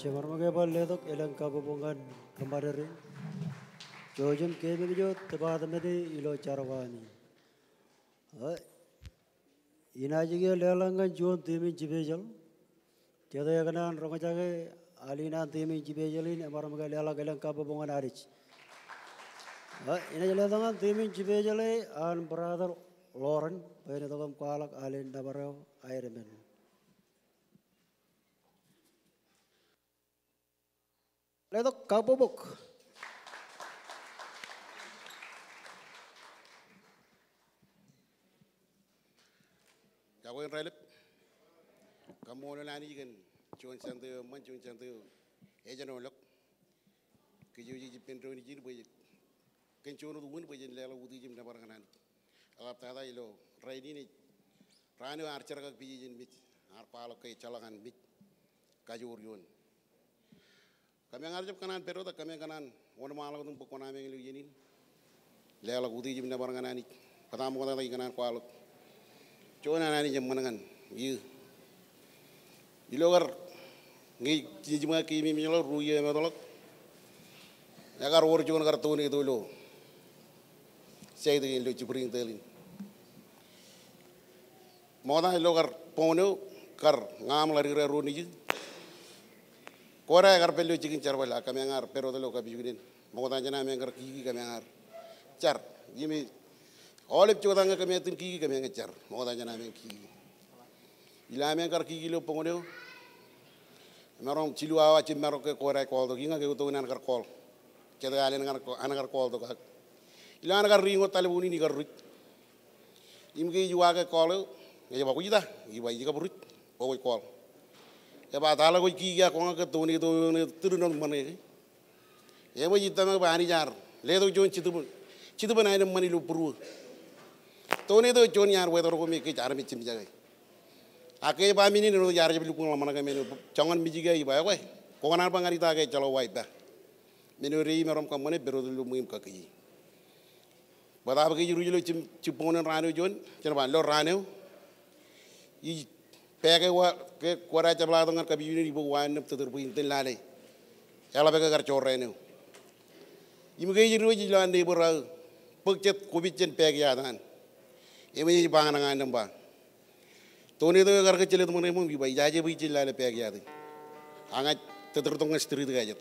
Jemaroñ ke bar letok elōñ kabbokbok ñan kōṃṃan rein. Jouj im keememej wōt department eo ilo jar ko ami. Ā, inaaj ke leḷọk ñan juon team in special. Jete ekōṇaan roñjake al in an team in special in, emaroñ ke leḷọk elōñ kabbokbok ñan Anij. Ā, inaaj letok ñan team in special eo an brother Loren, bwe en itok im kwaḷọk al in nōbar eo aer emān. Letok kabbokbok. Iọkwe in raelep. Kaṃṃoolol Anij kōn juon Sunday eo eṃṃan, juon Sunday eo ejenoḷọk. Kōj eo jej ippān doon ijin bwe kōn juon wōt wūn bwe jen leḷọk utiej im nōbar ñan Anij. Eḷaptata ilo rainin ej raan eo ear jerkakpeje jān mej, ear kwaḷọk ke ejjeḷọk an mej kajoor eoon. Kōmeañ ar jab kōṇaan pād wōt, ak kōmeañ kōṇaan wōnṃaanḷọk wōt im bōk kuṇaameañ ilo iien in. Leḷọk utiej im nōbar ñan Anij. Bōtaab ṃoktata ikōṇaan kwaḷọk juon an Anij eṃṃan ñan eō. Ilo kar ñe jiṃa keememej ḷọk, ruo iiō eṃootḷọk, ekar wōr juon kar tornado ilo side kein ilo Springdale in. Ṃokta ilo kar boñ eo, kar ña im ḷaddik ro nejū. Kōrā ekar pād ilo jikin jerbal, ak kōmeañ ar pād wōt ilo kapijuknen. Ṃokta jān am kar kiki kōmeañ ar jar. Im aolep jota ñe kōmeañ itōn kiki kōmeañ jar. Ṃokta jān am kiki. Ilo am kar kiki ilo boñ eo, emaroñ jilu awa jab marok ke kōrā ej kọọltok, iñak eoon an kar call. Jete alen an kar call, an kar call tok ak. Ilo an kar ring wōt talboon in ikar ruj. Im ke ij uwaake call eo, ej ba, kwōj ita? Ij ba, ij kab ruj bwe kwōj call. Ej ba, ta ḷọk kwōj kiki ak kwōñak ke tornado eo eṇ ej tūrnọt ṃōṇe ke? Eṃōj ij tōmak bwe Anij ear letok juon jitōb, jitōb ṇa eṇ eṃṃan ilo būruō. Tornado ej juon iaan weather ko me kōj armej jemjake. Ak ke ej ba men in āinwōt iar jab lukkuun ḷōmṇak ke men eo joñan mej ke ij ba, ekwe, kwō kōṇaan ba ñan ita ke ejjeḷọk wa ippa. Men eo dān imaroñ kōṃṃane, pād wōt ilo ṃweiṃ kakkije. Bōtaab ke ij ruj ilo jibboñōn raan eo juon, jen ba ilo raan eo, ij pāke wa, ke kōrā ej jepḷaaktok ñan kapijuknen, ibōk wa innām tōtōr bwe in itōn lale. Eḷap ke kar jorrāān eo. Im ke ij diwōj ilo an neighbor eo aō bōk jet kopij jān backyard an. Im ej ba ñan ña innām ba, tornado eo ekar kōj jelōt ṃōṇe ṃōṃ? Ij ba, ijaje bwe ij jel lale backyard. Ak ña ij tōtōr tok ñan street ko ajet.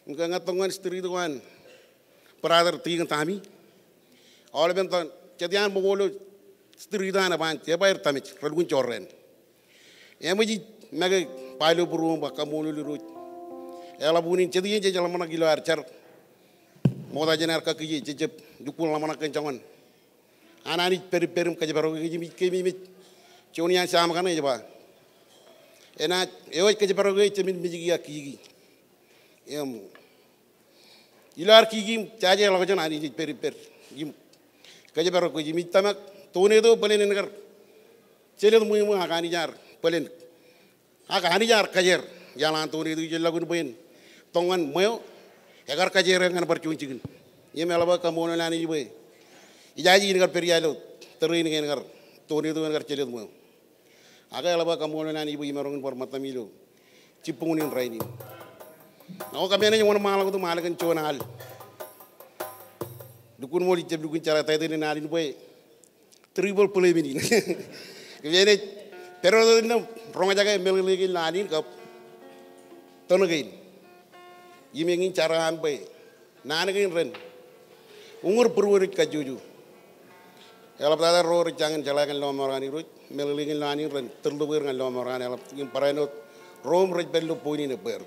Im ke ña tok ñan street ko an brother Tikiñ Tami, aolepen ta, jet iaan ṃōko ilo street an, ej ba, ej ba er damage, relukkuun jorrāān. Eṃōj ij make ba ilo būruō im ba kaṃṃoolol Irooj. Eḷap unin jet iien jej ḷōmṇak ilo ad jar, ṃokta jān ad kakkije, jej jab lukkuun ḷōmṇak kōn joñan an Anij pād ippād im kōjparok kōj im ij keememej. Juon iaan Sam kaṇe ej ba, enaaj, eo ej kōjparok eō ej jemān mej ke ak kiki. Im ilo ad kiki im jaje ḷọkjeṇ, Anij ej pād ippād im kōjparok kōj. Im ij tōmak tornado bōlen en kar jelōt ṃweo ṃweo, ak Anij ear bōlen, ak Anij ear kōjeer. Iaḷ an tornado ej ḷọk in bwe en tok ñan ṃweo, ekar kōjeer eō ñan bar juon jikin. Im eḷap aō kaṃṃoolol Anij bwe ijaje in kar pād ia ilo terrain kein kar tornado en kar jelōt ṃweo. Ak eḷap aō kaṃṃoolol Anij bwe imaroñ in bar ṃōttam ilo jibboñōn in rainin. Ak kōmān ej wōnṃaanḷọk wōt im al kōn juon al. Lukkuun ṃool ij jab lukkuun jeḷā title in al in bwe triple play men in. Kōmān ej pād wōt innām roñjake meḷeḷe kein ilo al in kab tōn kein. Im eñin jar eo an bwe naan kein ren uñūr būruō rej kajjojo. Eḷaptata ro rej jañin jeḷā kōn lọmọọr an Irooj, meḷeḷe kein ilo an in ren tōllọk er ñan lọmọọr an, eḷap im barāinwōt ro im rej pād ilo point in ebbeer.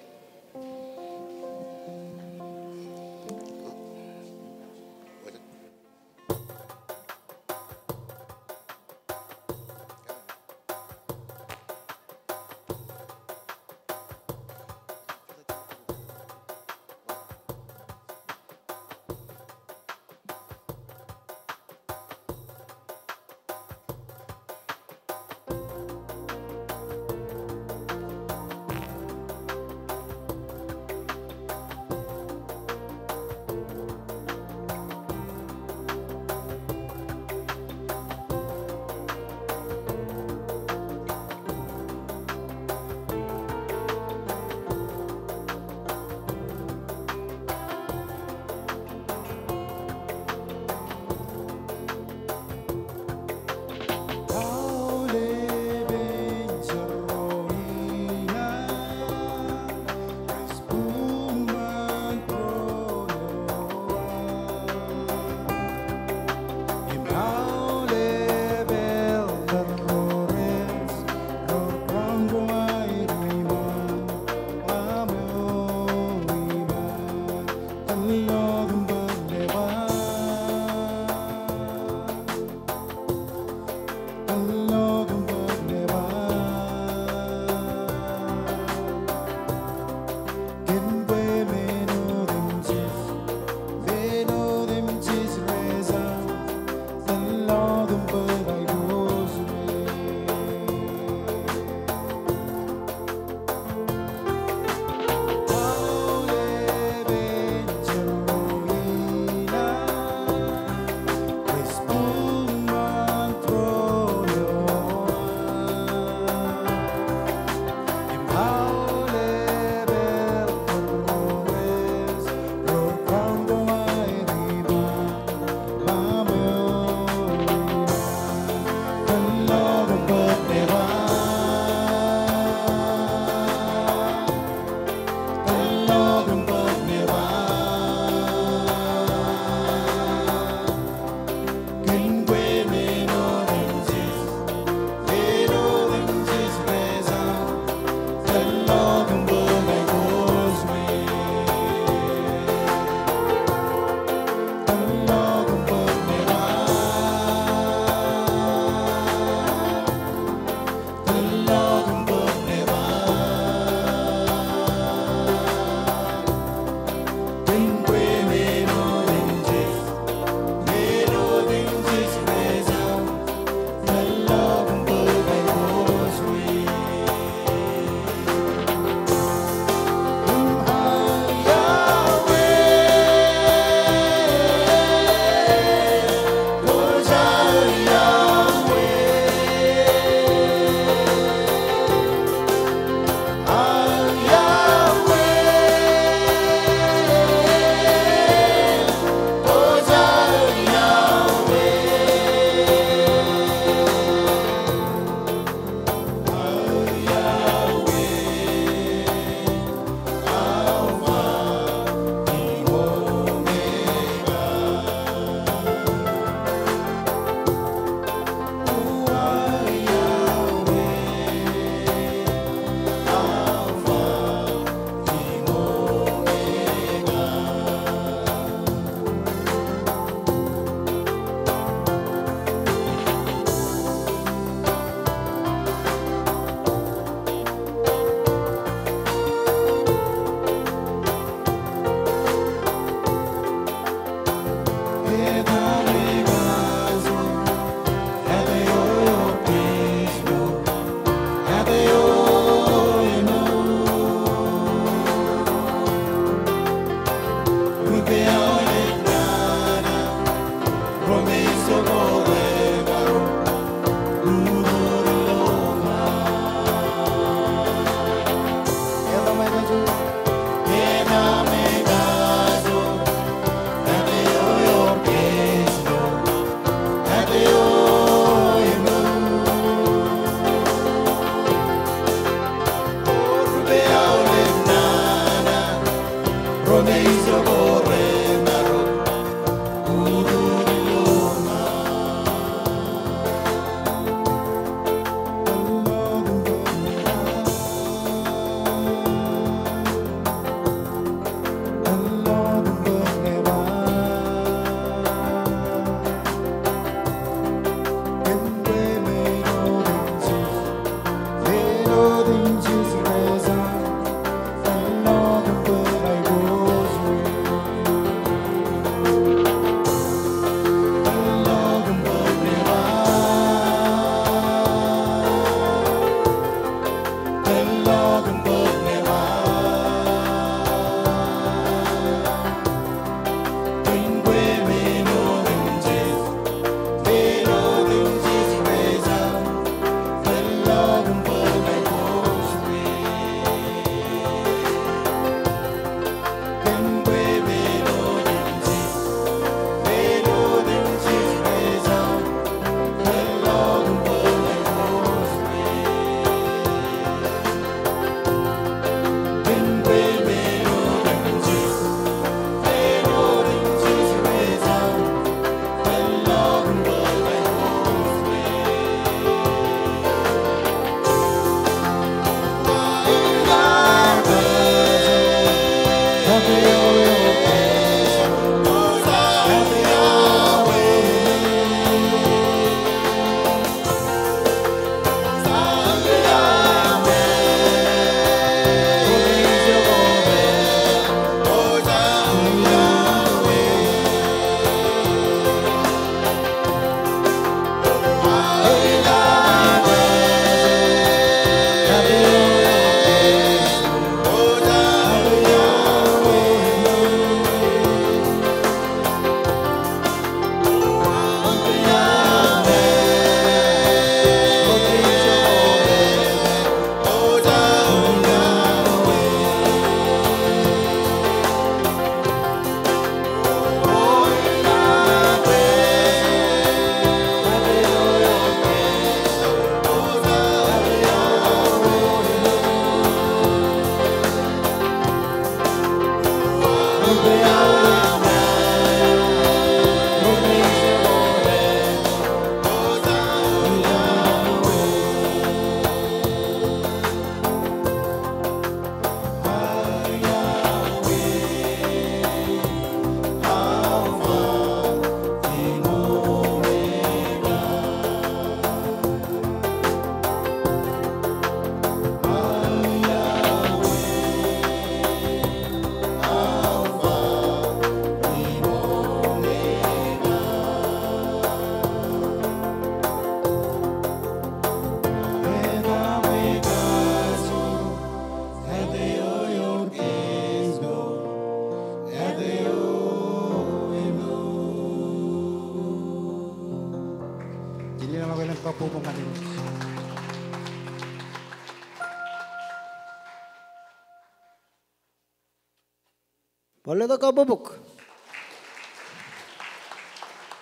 Bar letok kabbokbok.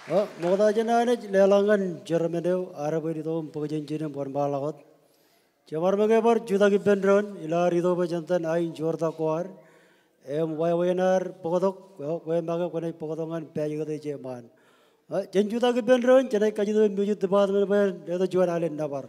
Eo, ṃokta jān Anij leḷọk ñan chairman eo, ear bwe en itok im bōk jān ijin im wōnṃaanḷọk wōt. Jebar make bar jutak ippān doon, ilo ad itok bwe jān itan ain joortak ko ad. Im wāween ad bōktok, eo, kwe make kwōnaaj bōktok ñan pād ijin ṃaan. Eo, jen jutak ippān doon, jenaaj kajjitōk im music department bwe en letok juon alen nōbar.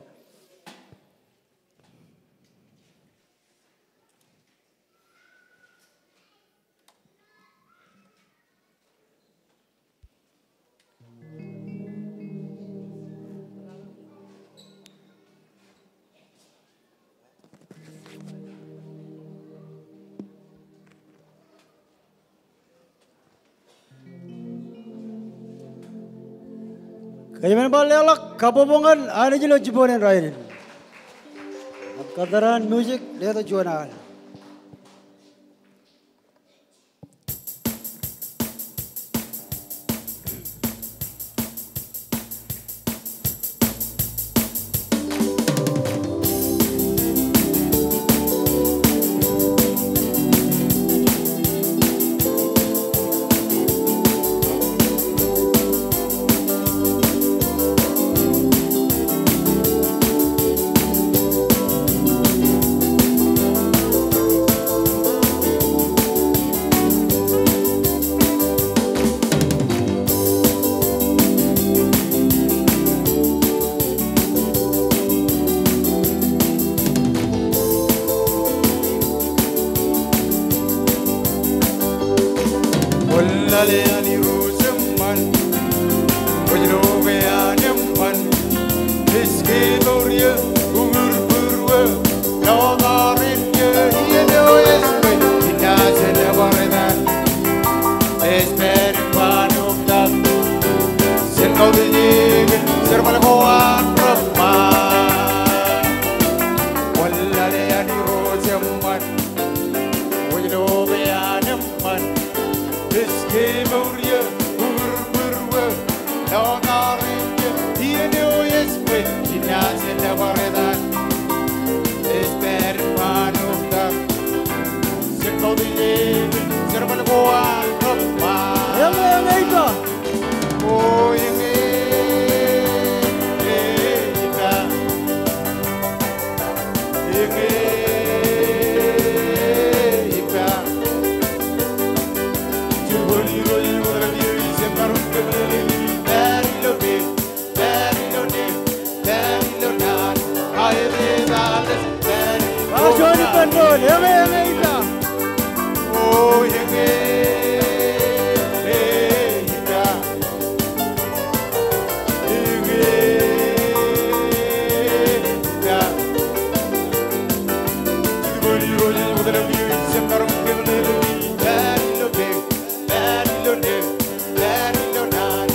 Kōjeañ bar leḷọk kabbokbok ñan Anij ilo jibboñ in rainin. Im kōttar an music letok juon al. Kwōn lale an Irooj eṃṃan, kwōj lo ke an eṃṃan. Ej ke mour eō, uñūr būruō, ḷọk ṃaroñ eō, iien eo ej bwe, inaaj ebar etal. Ej pād im ba an oktak, jen kautiej eō, jerbal ko an reṃṃan. Kwōn lale an Irooj eṃṃan, kwōj lo ke an eṃṃan. Ej ke mour eō, uñūr būruō, ḷọk ṃaroñ eō, iien eo ej bwe, inaaj ebar etal. Ej pād im ba an oktak, jen kautiej eō, jerbal ko an reṃṃan. Eñe, eñe ippa. O eñe, e, ippa. Eñe, ippa. Jibboñ Irooj ej kōtḷọk eō, ij jab maroñ kōmeḷeḷe eō, pād ilo peiṃ, pād ilo neeṃ, pād ilo naan, aet etal ej pād. Bar juon ippān doon, eñe, eñe ippa. O eñe, e, ippa. Eñe, ippa. Jibboñ Irooj ej kōtḷọk eō, ij jab maroñ kōmeḷeḷe eō, pād ilo peiṃ, pād ilo neeṃ, pād ilo naan,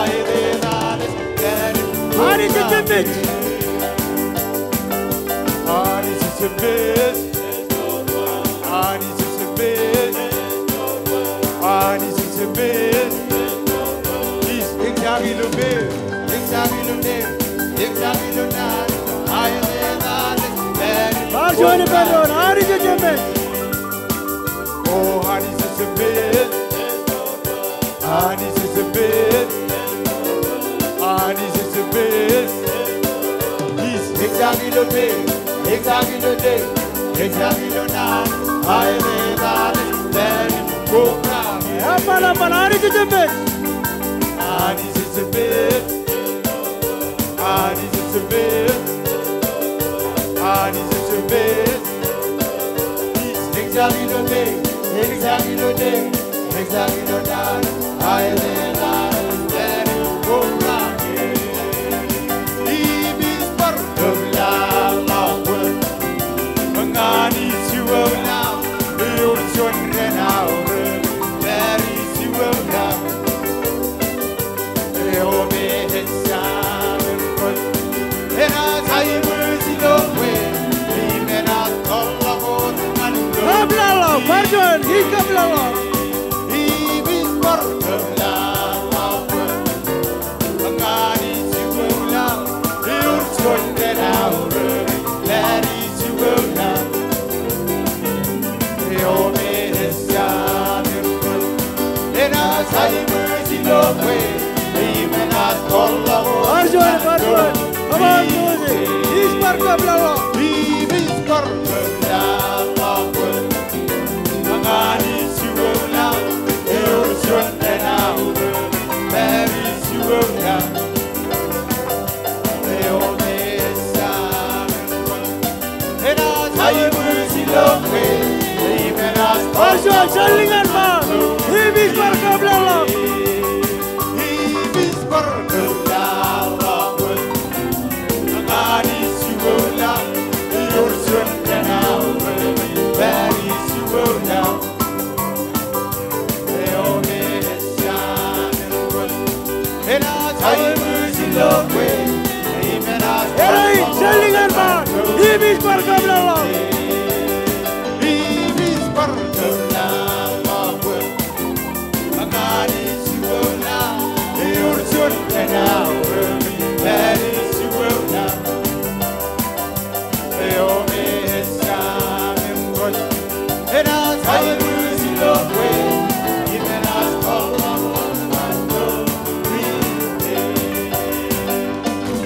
aet etal ej pād. Anij ej jemej. Anij ej jemej. Anij ej jemej. Anij ej jemej. Ij, eñjake ilo peiṃ, eñjake ilo neeṃ, eñjake ilo naan, aet etal ej pād. Bar juon ippān doon, Anij ej jemej. O Anij ej jemej. Anij ej jemej. Anij ej jemej. Ij, eñjake ilo peiṃ, eñjake ilo neeṃ, eñjake ilo naan, aet etal ej pād im kobaḷọk. Eṃṃan, eṃṃan, Anij ej jemej. Anij ej jemej. Anij ej jemej. Anij ej jemej. Ij, eñjake ilo peiṃ, eñjake ilo neeṃ, eñjake ilo naan, aet etal ej pād im kobaḷọk. Im ij bar kōbḷaḷḷọk bwe ñan Anij ej wōt laḷ, ewōr juon dān aorōk, pād ij wōt laḷ. Eo me ej jañin kwōj, enaaj aikuj ilo kwe, im enaaj tōrḷọk wōt ñan ilo. Kōbḷaḷḷọk, bar juon, ij kōbḷaḷḷọk. Im ij bar kōbḷaḷḷọk bwe ñan Anij ej wōt laḷ, ewōr juon dān aorōk, pād ij wōt laḷ. Eo me ej jañin kwōj, enaaj aikuj ilo kwe, im enaaj tōrḷọk wōt. Bar juon, bar juon. Come on, Jose. Ij bar kōbḷaḷḷọk. Im ij bar kōbḷaḷḷọk bwe ñan Anij ej wōt laḷ, ewōr juon dān aorōk, pād ij wōt laḷ. Eo me ej jañin kwōj, enaaj aikuj ilo kwe, im enaaj tōrḷọk. Bar juon, jar lōñ an ba, im ij bar kōbḷaḷḷọk. Im ij bar kōbḷaḷḷọk bwe ñan Anij ej wōt laḷ, ewōr juon dān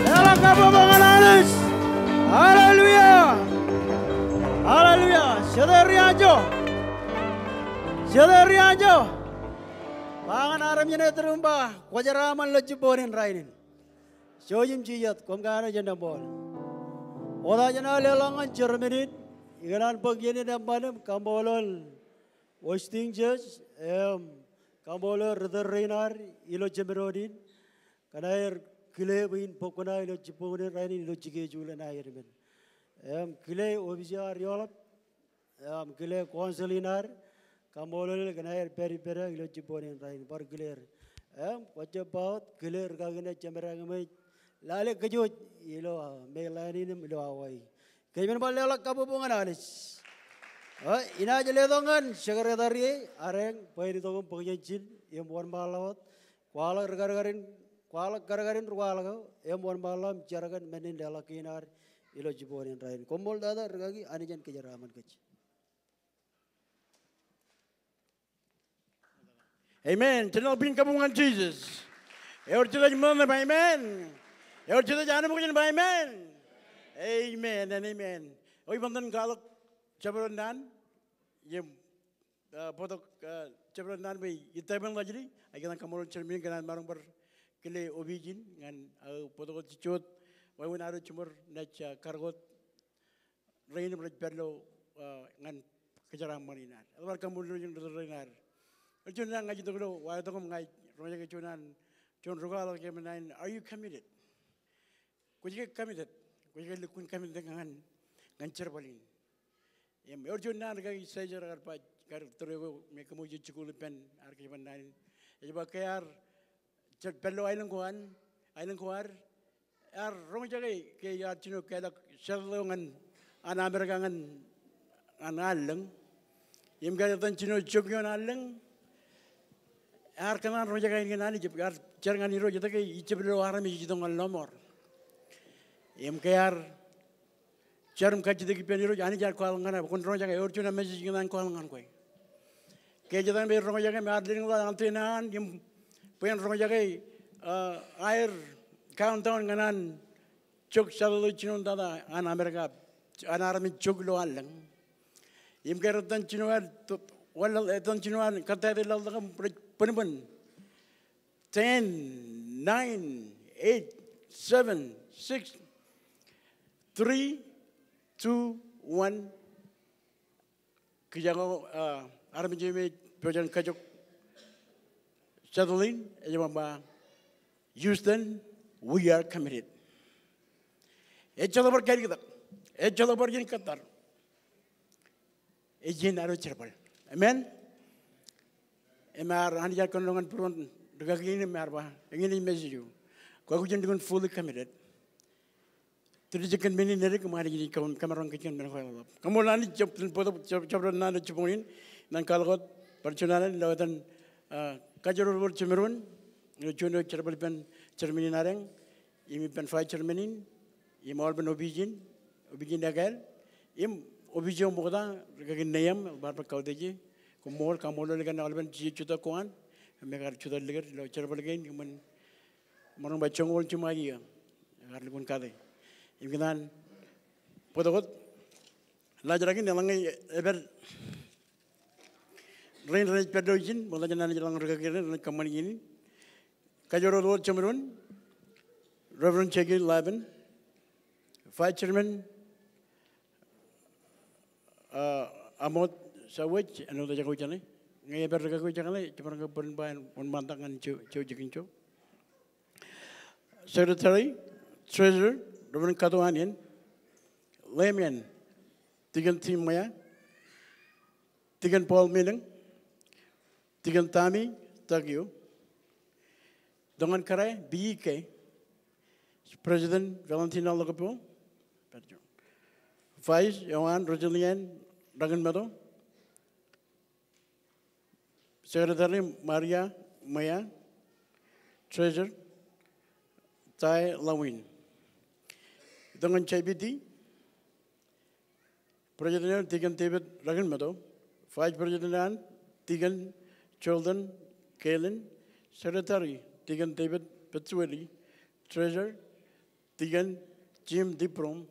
Leḷọk kabbokbok ñan Anij. Hallelujah. Hallelujah. Jete ri anjọ? Jete ri anjọ? Ba ñan armej eṇ ej tūrūṃ ba, kwōjeraaṃṃan ilo jibboñ in rainin. Jouj im jijet, koṃ kanooj jān temple. Wōt ij jino leḷọk ñan chairman in, ikōṇaan bōk iien in eṃṃan im kaṃṃoolol hosting church, im kaṃṃoolol ri tōl rein ad ilo jemdoon in, kōn aer kile bwe in bōk kuṇaō ilo jibboñ in rainin ilo schedule in aer men. Im kile opiij eo ad eḷap, im kile council in ad, kaṃṃoolol kōn aer pād ippād ilo jibboñ in rainin, bar kile er. Im kwōjab ba wōt, kile rikaki ṇe jemdewōt im ej lale kōjwōj ilo, ah, mainland in im ilo Hawaii. Kōj men bar leḷọk kabbokbok ñan Anij. Ah, inaaj letok ñan secretary eṇ, bwe en itok im bōk jān ijin im wōnṃaanḷọk wōt. Kwaḷọk rikadkadin, kwaḷọk kadkadin ri kwaḷọk eo, im wōnṃaanḷọk im jar kōn men in leḷọk kein ad ilo jibboñ in rainin. Koṃṃool tata, rikaki, Anij en kōjeraaṃṃan kōj. Amen. Jen ḷọk pein kabbokbok ñan Jisōs. Ewōr jet ej ṃōṇōṇō ba amen. Ewōr jet ej anemkwōj in ba amen. Amen and amen. Eo iban iten kwaḷọk jabdewōt naan, im ah, bōktok, ah, jabdewōt naan bwe ij tōpar ḷọk jidik, ij kōṇaan kaṃṃoolol chairman in kōn an maroñ bar kile opiij in ñan aō bōktok wōt jejjet wāween ad ro jiṃor naaj, ah, karōk wōt rein im rej pād ilo, ah, ñan kōjeraaṃṃan in ad. Eḷap ad kaṃṃoolol ro rein ad. Ewōr juon naan ña ij itok ilo wa eo tok im ña ij roñjake juon naan, juon rūkwaḷọk eo im naan, are you committed? Kwōj ke committed? Kwōj ke lukkuun committed ñan, ñan jerbal in? Im ewōr juon naan rikaki Caesar ekar ba, ekar tōre ko me kōmij jikuuḷ ippān ad kōjparok naan in. Ej ba ke ear, jar pād ilo aelōñ ko an, aelōñ ko ad, ear roñjake ke ear jino kālọk settle eo ñan an Amerika ñan, ñan allōñ. Im ke ear etan jino jok ioon allōñ, ear kōṇaan roñjake in ñan Anij, ear jar ñan Irooj etke ij jab lo armej ej itok ñan lọmọọr. Im ke ear jar im kajjitōk ippān Irooj, Anij ear kwaḷọk ñan e, kwōn roñjake, ewōr juon message in kōṇaan kwaḷọk ñan kwe. Ke ej etan bwe en roñjake im ear lelōñḷọk antenna eo an, im bwe en roñjake, ah, aer countdown ñan an jok settle eo jinoin tata an Amerika, an armej jok ilo allōñ. Im ke ear etan jino ad, to-, wal, etan jino ad, kōttāāte laḷtak im rej bōnbōn. Ten, nine, eight, seven, six, three, two, one. Kijak eo, ah, armej eo me ej pojak in kajok settle in, ej ba, Houston, we are committed. Ejjeḷọk bar kāliktak. Ejjeḷọk bar iien kōttar. Ej iien ad ro jerbal. Amen. Im ear, Anij ear kōnono ñan būruon rikaki in im ear ba, eñin ej message eo. Kwōj aikuj in lukkuun fully committed. Tiljek kōn men in edik im Anij en kōm-, kōmaroñ kōj kōn men ko eḷap. Kaṃṃoolol Anij, jab-, jab-, jab-, jabdewōt naan ilo jibboñ in, ñan kwaḷọk wōt bar juon alen ilo etan, ah, kajerododo ro jemdoon, ilo juon eo ej jerbal ippān chairman in adeañ, im ippān vice chairman in, im aolepen opiij in, opiij in ekāāl, im opiij eo ṃokta, rikaki Nayam, bar bar kautiej e, koṃṃool, kaṃṃoolol kōn aolepen jeje jutak ko an, im ekar jutak likūt ilo jerbal kein, im maroñ ba joñoul jiṃa iiō, ekar lukkuun kate. Im kōṇaan bōktok wōt, laajrak in eḷaññe epād rein renaaj pād ilo ijin, ṃokta jān an eḷaññe rikaki rein renaaj kōṃṃani iien in. Kajerododo wōt jemdoon, Reverend Jackie Lavin, Vice Chairman, ah, Amot Sawaj, āinwōt ejako ijeṇe. Ñe epād rikaki eo ijeṇe, jemaroñ ke bōd in ba en wōnṃaantak ñan ej-, ej jikin ijo. Secretary, Treasurer, Reverend Kato Anien, Layman, Deacon Tim Maya, Deacon Paul Minōñ, Deacon Tommy Takio, Tongan Kare, B E K, President Valentina Lokopio, Vice eo an Rosalyn Rakinmeto. Secretary Maria Maya. Treasurer Tai Lawin. Itok ñan J P D. President eo Deacon David Rakinmeto. Vice President an Deacon Jordan Kalen. Secretary Deacon David Petsueli. Treasurer Deacon Jim Dibrom.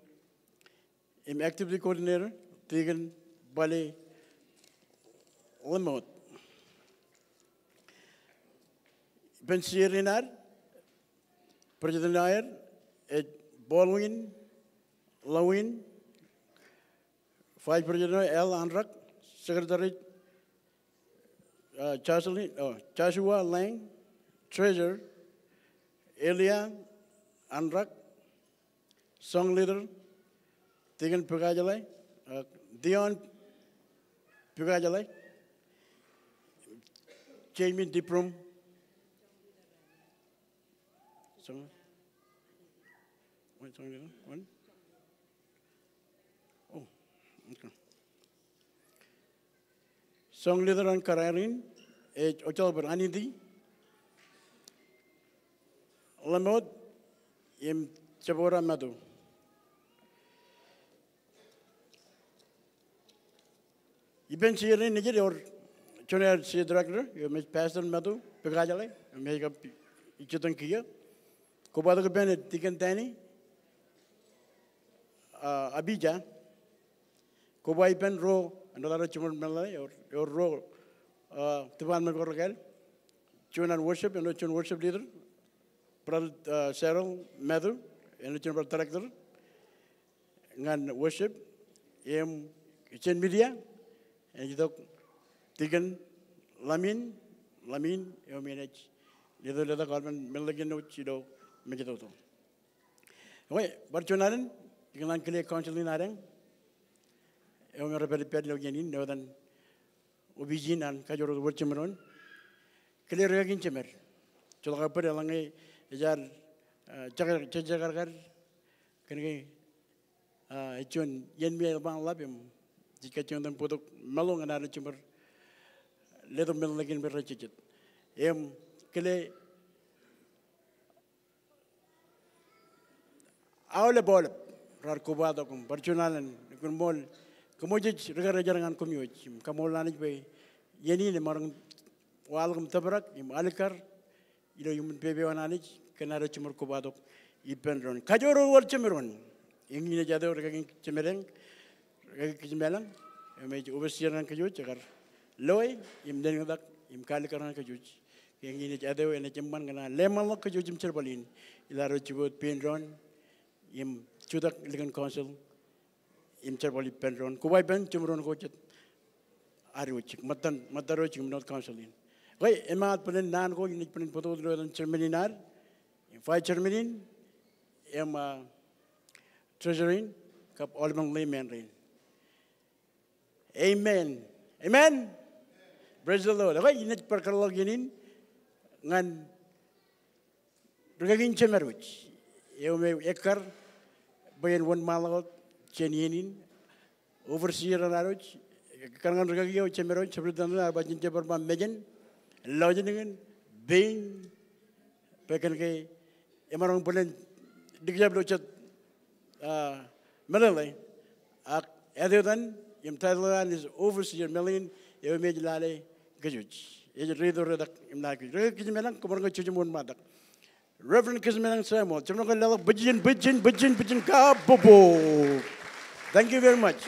Im activity coordinator Deacon Bale Lemot. Ippān C R in ad, President eo aer ej Baldwin Lawin, Vice President eo Al Anrak, Secretary uh, Jocelyn, oh, Joshua Lang, Treasurer Elia Anrak, Song Leader Deacon Pukajale, uh, Dion Pukajale, Jamie Dibrom. Song, one, song leader, one. Oh, okay. Song leader an kōrā in ej Ojolper Aniti Lemot im Jebora Matu. Ippān C R in nejid ewōr juon aer C R director, eo im ej Pastor Matu Pukajale, eo im ej kab ijjitōñ kiiō. Kobatok ippān Deacon Danny, uh, Abija. Koba ippān ro, āinwōt aer jiṃor meḷeḷe, ewōr, ewōr ro, uh, department ko rekāāl. Juon an worship, āinwōt juon worship leader. Brother, uh, Cheryl Matthew, āinwōt juon bar director ñan worship. Im jān media, āinwōt itok Deacon Lamin, Lamin, eo im enaaj letok, letok aolepen meḷeḷekin wōj ilo mejatoto. Ekwe, bar juon alen, ikōṇaan kile council in ad eñ, eo im rej pād ippād ilo iien in, āinwōt an opiij in an Kajoor Wōt Wōr Jemdoon. Kile rikaki in jemed. Joḷọk aō bōd eḷaññe ej ad, ah, jekar-, jekakarkad, kōnke, ah, ej juon iien me eḷap an ḷap im jej kajjioñ itok bōktok meḷo ñan ad jiṃor letok meḷeḷekin bwe rej jejjet. Im kile aolep, aolep raar kobatok im bar juon alen, kōn ṃool, kōmwōj ej rikaki jar ñan kōm wōj. Im kaṃṃoolol Anij bwe iien in emaroñ waḷọk im tōprak im alikkar ilo iuṃwin pepe eo an Anij kōn ad jiṃor kobatok ippān doon. Kajoor Wōt Wōr Jemdoon. Eñin ej āt eo rikaki in jemed eñ, rikaki Kijmeḷañ, eo im ej overseer ñan kōj wōj, ekar loe im lelōñḷọk im kaalikkar ñan kōj wōj. Eñin ej āt eo enaaj eṃṃan ñan aō leṃḷọk kōj wōj im jerbal in ilo ad jibwe pein doon im jutak likin council im jerbal ippān doon. Koba ippān jemdoon ko jet ad wōj, ṃōttan, ṃōttan wōj im North Council in. Ekwe, eṃṃan bōlen naan ko inaaj bōlen bōktok ilo etan chairman in ad, vice chairman in, im, ah, treasurer in, kab aolepen layman rein. Amen. Amen. Praise the Lord. Ekwe, inaaj bar kōtḷọk iien in ñan rikaki in jemed wōj, eo im ekkar bwe en wōnṃaanḷọk wōt jān iien in, overseer an ad wōj, ekkar ñan rikaki eo jemed wōj, superintendent, ear ba jen jab bar ba mejān, lọjilñin, pein, bwe kōnke emaroñ bōlen dikjab ilo jet ah, meḷeḷe. Ak āt eo etan, im title eo an ej overseer meḷein, eo im ej lale kōj wōj. Ej riit eo retak im lale kōj wōj. Rikaki Kijmeḷañ, koṃ maroñ ke jouj im wōnṃaantak. Reverend Kijmeḷañ Samuel, jouj im maroñ ke leḷọk bwijin, bwijin, bwijin, bwijin, kabbokbok. Thank you very much.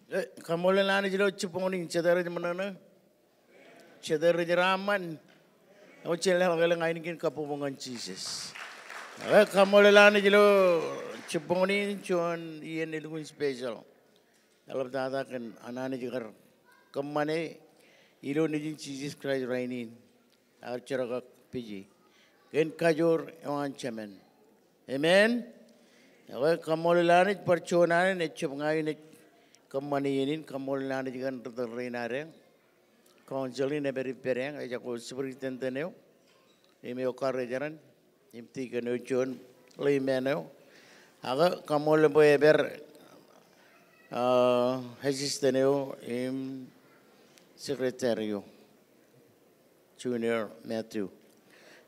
Eh, kaṃṃoolol Anij ilo jibboñin, jete rej ṃōṇōṇō? Jete rej raṃṃan? Eo, jen leḷọk elōñ ainikien kabbokbok ñan Jisōs. Eh, kaṃṃoolol Anij ilo jibboñin, juon iien elukkuun special. Eḷaptata kōn an Anij kar kōṃṃane ilo Nejin Jisōs Kraist rainin. Ak jerkakpeje kōn kajoor eo an Jemān. Amen. Ekwe, kaṃṃoolol Anij bar juon alen ej jab ña in ej kōṃṃane iien in, kaṃṃoolol Anij kōn ri tōl rein adeañ. Council in ej pād ippādeañ, ejako superintendent eo, im eo karijeran, im tikōn eo juon, layman eo. Ak kaṃṃoolol bwe ej pād, ah, assistant eo, im secretary eo. Junior Matthew.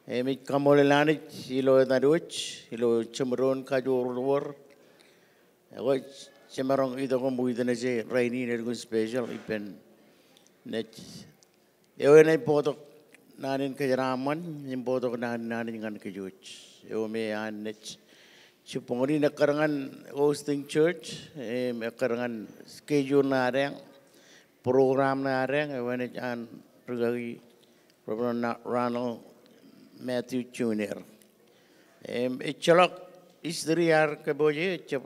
Im ij kaṃṃoolol Anij ilo etan wōj, ilo jeṃdoon kajoor wōr. Ekwe, jemaroñ itok im witness e rainin elukkuun special ippān naaj. Eo enaaj bōktok naan in kōjeraaṃṃan, im bōktok naan in Anij ñan kōj wōj. Eo me an naaj. Jibboñin ekkar ñan hosting church, im ekkar ñan schedule ṇe adeañ, program ṇe adeañ, eo enaaj an rikaki Reverend Na-, Ronald Matthew Junior. Im, ejjeḷọk history ear kōpooje, ejjab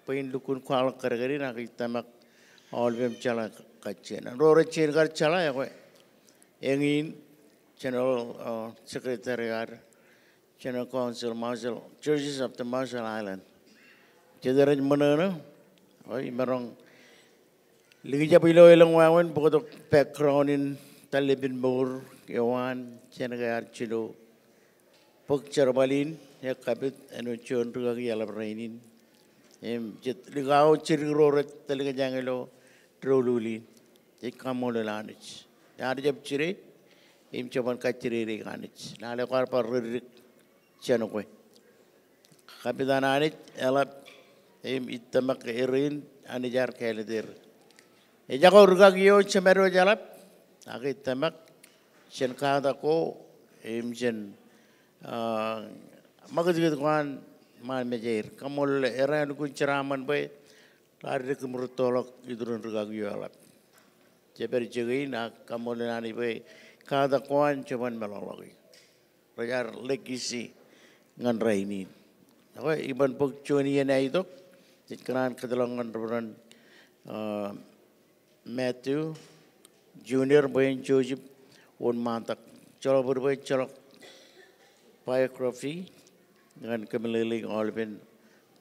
bwe in lukkuun kwaḷọk kadkadin, ak ij tōmak aolepān jeḷā kajjien. Ro rej jañin kar jeḷā, ekwe, eñin General, uh, Secretary ad, General Council, Marshall, Churches of the Marshall Island. Jete rej ṃōṇōṇō, eo imaroñ likjab ilo elōñ wāween bōktok background in tallepin mour eo an jān ke ear jino bōk jerbal in ekkapit āinwōt juon rikaki eḷap rainin. Im jet likao jidik ro rej tōlkōjāñ ilo doulul in. Ij kaṃṃoolol Anij. Ear jab jide im jeban kajjidede Anij. Lale kwaar bar reddik jān kwe. Kapitan Anij eḷap im ij tōmak errein Anij ear kāālōt er. Ejako rikaki eo jemād wōj eḷap, ak ij tōmak jen katak ko im jen, ah, ṃakūtkūt ko an ṃaan mejaer. Kaṃṃoolol er elukkuun jeraaṃṃan bwe raar dik im rūttoḷọk iturin rikaki eo eḷap. Jepād jikin ak kaṃṃoolol Anij bwe katak ko an jeban meḷọkḷọki. Rej ar legacy ñan rainin. Ekwe, iban bōk juon iien eo itok, ij kōṇaan kōtḷọk ñan Reverend, ah, Matthew Junior bwe en jouj im wōnṃaantak. Joḷọk bōd bwe ejjeḷọk biography ñan kōmeḷeḷeik aolepān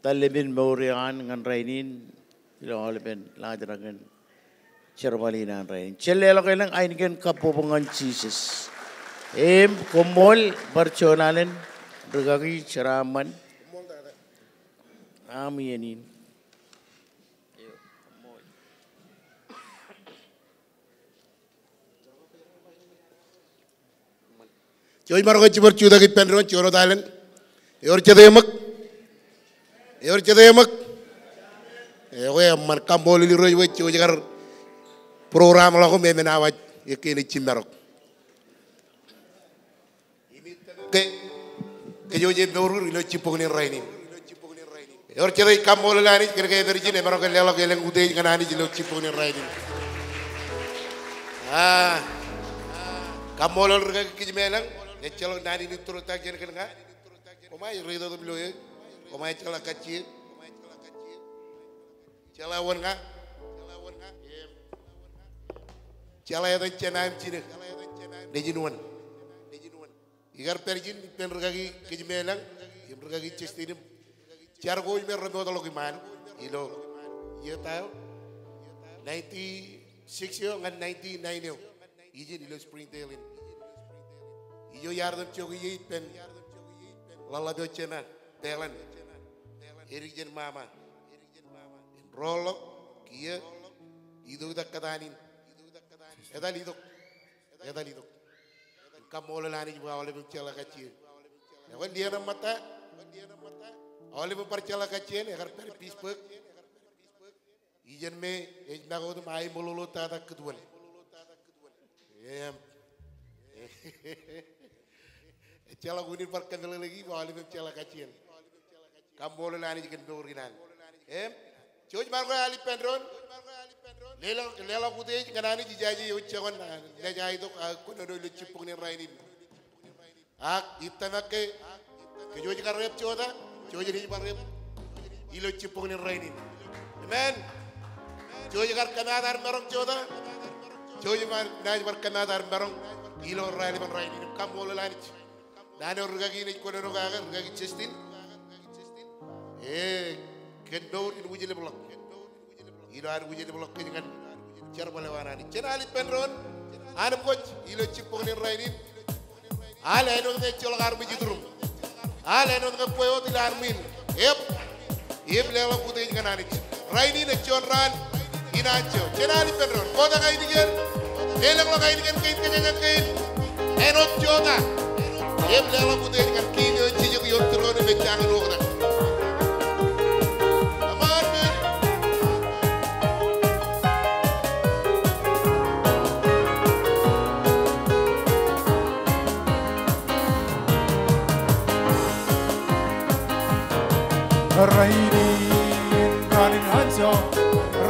tallepin mour eo an ñan rainin, ilo aolepān laajrak in jerbal in an rainin. Jen leḷọk elōñ ainikien kabbokbok ñan Jisōs. Im koṃṃool bar juon alen rikaki jeraaṃṃan aṃ iien in. Jouj maroñ ke ej bar jutak ippān doon, juon wōt alen. Ewōr jete eṃōk? Ewōr jete eṃōk? Ekwe, eṃṃan, kaṃṃoolol Irooj bwe jej kar program ḷọk im emān awa ej kein ej jimmarok. Ke, kōj wōj ej mour ilo jibboñin rainin. Ewōr jete ej kaṃṃoolol Anij kōn ke ej pād ijin, emaroñ ke leḷọk elōñ utiej ñan Anij ilo jibboñin rainin. Ah, kaṃṃoolol rikaki Kijmeḷañ, ejjeḷọk naan in introduction kōn ña. Koṃ ej reito im lo e, koṃ ej jeḷā kajjien. Jeḷā wōn ña. Jeḷā etan jema im jinō. Nejin wōn? Ikar pād ijin ippān rikaki Kijmeḷañ im rikaki Justin im jar ko me remootḷọk iṃaan ilo iiō ta eo, ninety-six eo ñan ninety-nine eo. Ijin ilo Springdale in. Ijo iar itok jokwe ie ippān ḷōḷḷap eo jema, Peḷan. Edik jān ṃaṃa. Im roolḷọk kiiō itok itak kōtaan in. Etal itok. Etal itok. Im kaṃṃoolol Anij bwe aolep im jeḷā kajjien. Ekwe, lien eo ṃōtta, aolep im bar jeḷā kajjien, ekar pād Pittsburgh. Ijen me ej make wōt im aeṃōḷoḷo tata kūtwōn. Im ejjeḷọk unin bar kōmeḷeḷeiki bwe aolep im jeḷā kajjien. Kaṃṃoolol Anij kōn mour in an. Im jouj maroñ ke al ippān doon. Leḷọk, leḷọk utiej ñan Anij, ijaje eo ej jekon naaj aetok aō kōnono ilo jibboñin rainin. Ak ij tōmak ke kōj kar eb jota, kōj naaj bar eb ilo jibboñin rainin. Amen. Kōj kar kōmaat ad maroñ jota, kōj naaj bar kōmaat ad maroñ ilo raelepen rainin. Im kaṃṃoolol Anij. Naan eo rūkaki in ej kōnono kake, rūkaki Justin. E, kōn mour in wūjlepḷọk. Ilo ad wūjlepḷọk kōj ñan jerbal eo an Anij. Jen al ippān doon, an kwōj ilo jibboñin rainin. Al āinwōt ñe ejjeḷọk armej ituruṃ. Al āinwōt ñe kwe wōt ilo armej in. Eb, eb leḷọk utiej ñan Anij. Rainin ej juon raan in anjọ. Jen al ippān doon. Kotak ainikien. Leḷọkḷọk ainikien kein, kōjañjañ kein. Āinwōt jota. Eb leḷọk utiej ñan Kiiñ eo ej jijet ioon tūroon im ej jañin oktak. Come on, man. Rainin raan in anjọ,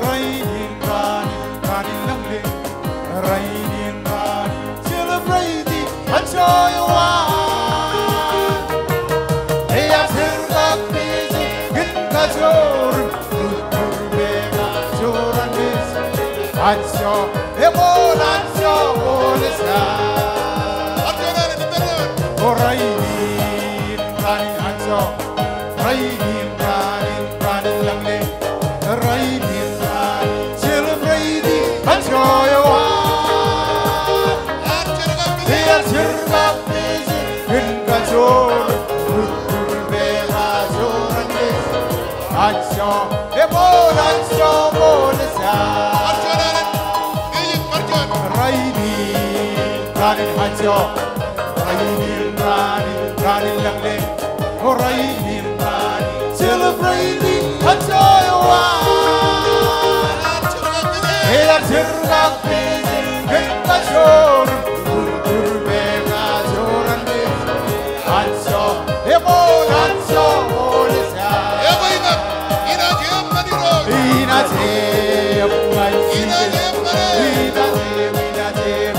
rainin raan in, raan in lañlōñ, rainin raan in celebrate anjọ eo an. Ear jerkakpeje kōn kajoor im rūtturpeka joran ej. Anjọ eṃool, anjọ eṃool ej. O rainin raan in anjọ, rainin raan in, raan in lañlōñ, rainin raan in celebrate anjọ eo an. Ear jerkakpeje kōn kajoor im rūtturpeka joran ej. Anjọ eṃool, anjọ eṃool ej. Rainin raan in anjọ, rainin raan in, raan in lañlōñ, o rainin raan in celebrate anjọ eo an. Ear jerkakpeje kōn kajoor im rūtturpeka joran ej. Anjọ eṃool, anjọ eṃool ej. Ewi ñan, inaaj eṃṃan Irooj. Inaaj eṃṃan Jisōs. Inaaj eṃṃan. Inaaj eṃ, inaaj eṃ.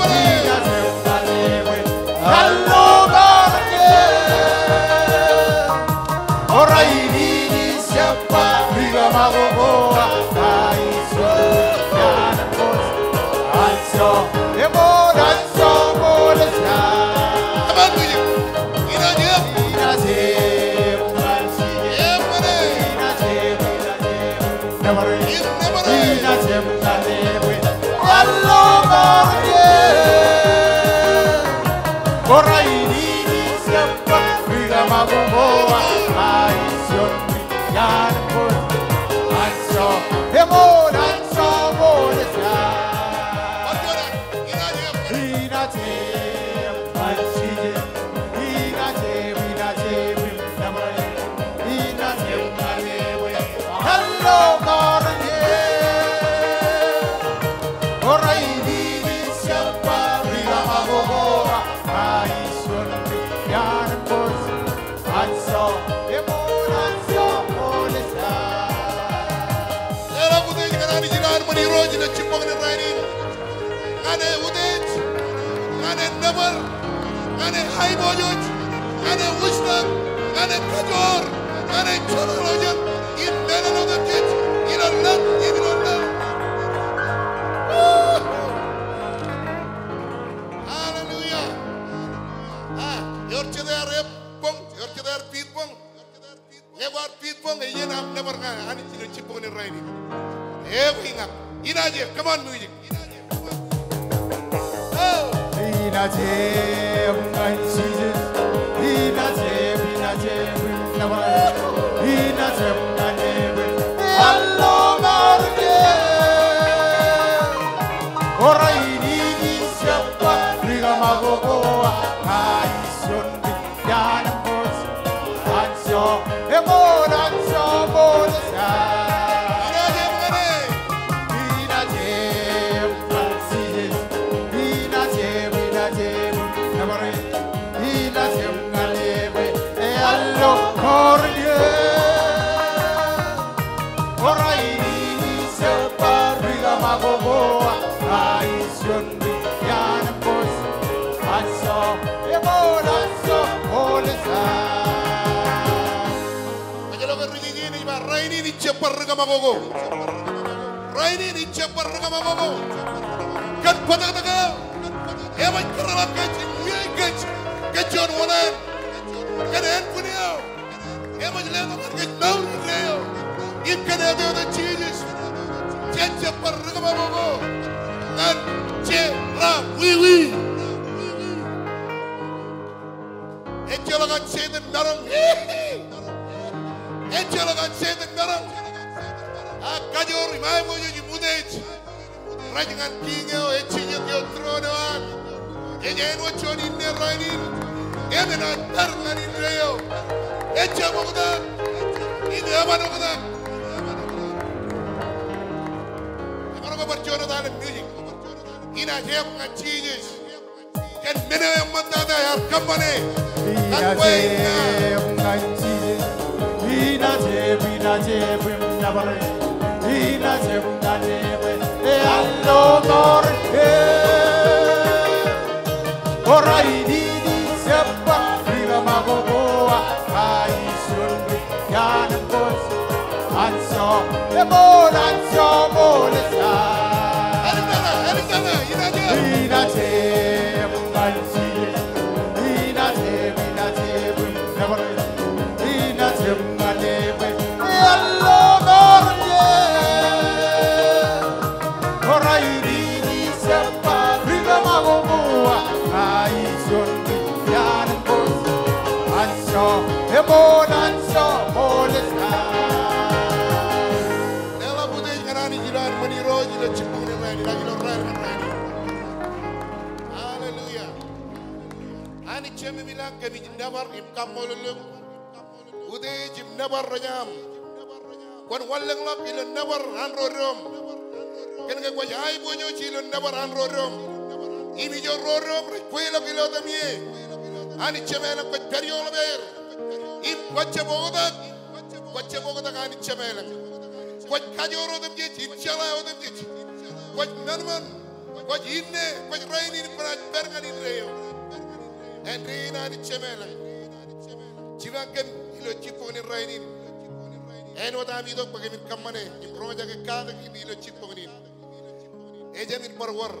Inaaj eṃṃan ewi. Al ḷobar eṇ. O rainin ij jab ba ri kōṃakoko aō, aō ijo iaan kōj. Anjọ eṃool, anjọ eṃool ej. Come on, music. Inaaj eṃ. Inaaj eṃ, inaaj eṃ. Inaaj eṃ, inaaj eṃ. Nōbar eṇ. Inaaj eṃ, inaaj eṃ. Al ḷobar eṇ. O rainin ij jab ba ri kōṃakoko aō ijo iaan kōj. Anjọ eṃool, anjọ eṃool ej. Inaaj eṃṃan Jisōs. Inaaj eṃ, inaaj eṃ. Nōbar eṇ. Inaaj eṃ, inaaj eṃ. Al ḷobar eṇ. O rainin ij jab ba ri kōṃakoko aō ijo iaan kōj. Anjọ eṃool, anjọ eṃool ej. Leḷọk utiej ñan Anij ilo armej in Irooj ilo jibboñin rainin. Ñan e utiej, ñan e nōbar, ñan e aiboojoj, ñan e wūjtak, ñan e kajoor, ñan e joñoul eo jet in meḷeḷe in kōj ilo lañ im ilo laḷ. Hallelujah. A, ewōr jet ear eb boñ, ewōr jet ear piit boñ. Ñe kwaar piit boñ, iien aṃ nōbar ñan Anij ilo jibboñin rainin. Ewi ñan. Inaaj eṃ, come on, music. Inaaj eṃ, come on. O. Inaaj eṃ ñan Jisōs. Inaaj eṃ, inaaj eṃ, nōbar. Inaaj eṃ ñan ewi. Al ḷobar eṇ. O rainin ij jab ba ri kōṃakoko aō ijo iaan kōj. Anjọ eṃool, anjọ eṃool ej. Inaaj eṃ ñan e. Inaaj eṃ ñan Jisōs. Inaaj eṃ, inaaj eṃ. Nōbar. Anso, eṃool anso, ṃool eṃṃan. Ej lo ke ri jeje in ej ba, rainin ij jab bar ri kōṃakoko. Rainin ij jab bar ri kōṃakoko. Kōn bōtōktōk eo, eṃōj kōtḷọk kōj im iiō kōj kōn juon wōṇāān. Kōn ānbwin eo, eṃōj letok ñan kōj mour indeeo. Im kōn eoteoteen Jisōs, jen jab bar ri kōṃakoko ñan jerọwiwi. Ejjeḷọk an Setan maroñ. Ejjeḷọk an Setan maroñ. A kajoor im aiboojoj im utiej rej ñan kiiñ eo ej jijet ioon tūroon eo an. Ej āinwōt juon inne rainin. Eṃōj an pād ñan indeeo. Ejjab oktak. Im eban oktak. Ebar bar juon wōt alen music. Inaaj eok ñan Jisōs. Kōn men eo eṃṃantata ear kōṃṃane. Inaaj eok ñan Jisōs. Inaaj eok, inaaj eok im nōbar. Inaaj eok ñan eok. Ear lo ṃoor. Orainin ij jab bar ri kōṃakoko. Ak ij juon ri iaan eṃṃool. Anso, eṃool anso, ṃool eṃṃan. Inaaj eok ñan Jisōs. Inaaj eok, inaaj eok im nōbar. Inaaj eok ñan eok. Ear lo ṃoor. Orainin ij jab bar ri kōṃakoko. Ak ij juon ri iaan eṃṃool. Anso, eṃool anso, ṃool eṃṃan. Leḷọk utiej ñan Anij ilo an ṃōn Irooj ilo jibboñin rainin, ak ilo raelep in rainin. Hallelujah. Anij Jemem ilañ, kōmij nōbar im kaṃṃoolol eok. Utiej im nōbar rej aṃ. Kwōn wanlōñḷọk ilo nōbar an ro doṃ. Kōnke kwōj aiboojoj ilo nōbar an ro doṃ. Im ijo ro doṃ rej kweilọk ilo etaṃ ie, Anij Jemem ilañ, kwōj pād ioḷap aer. Im kwōjjab oktak. Kwōjjab oktak, Anij Jemem ilañ. Kwōj kajoor otemjej im jeḷā otemjej. Kwōj ṃanṃan. Kwōj inne, kwōj rainin im kwōnaaj pād ñan indeeo. Āindein Anij Jemem ilañ, jipañ kōm ilo jibboñin rainin. Āinwōt aṃ itok bwe kōmin kōṃṃane im roñjake katak in ilo jibboñin in. Ejāmin bar wōr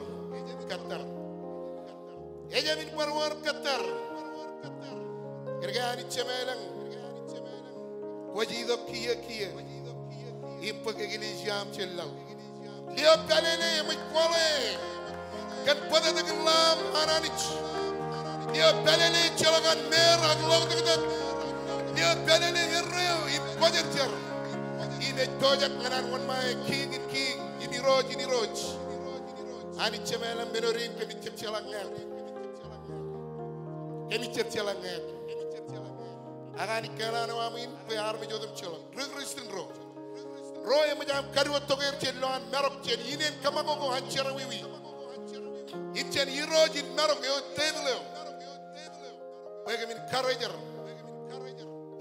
kōttar. Ejāmin bar wōr kōttar. Kōnke Anij Jemem ilañ, kwōj itok kiiō kiiō im bōk eklejia eo aṃ jān laḷ. Lio pālele eṃōj kwaḷe kōn bōtōktōkin Lamb an Anij. Lio pālele ejjeḷọk an meer ak ḷọktōktōk. Lio pālele erreo im kwōjarjar im ej pojak ñan an wōnṃae Kiiñ in kiiñ im Irooj in irooj. Anij Jemem ilañ, men eo in kōmij jab jeḷā ñāāt. Kōmij jab jeḷā ñāāt. Ak Anij, kōṇaan eo aṃ in bwe armej otemjej ro, ri Kristian ro, ro eṃōj aṃ kadiwōjtok er jān lowaan marok, jān ineen kōṃakoko an jerọwiwi im jān irooj in marok eo devil eo, bwe kōmin karejar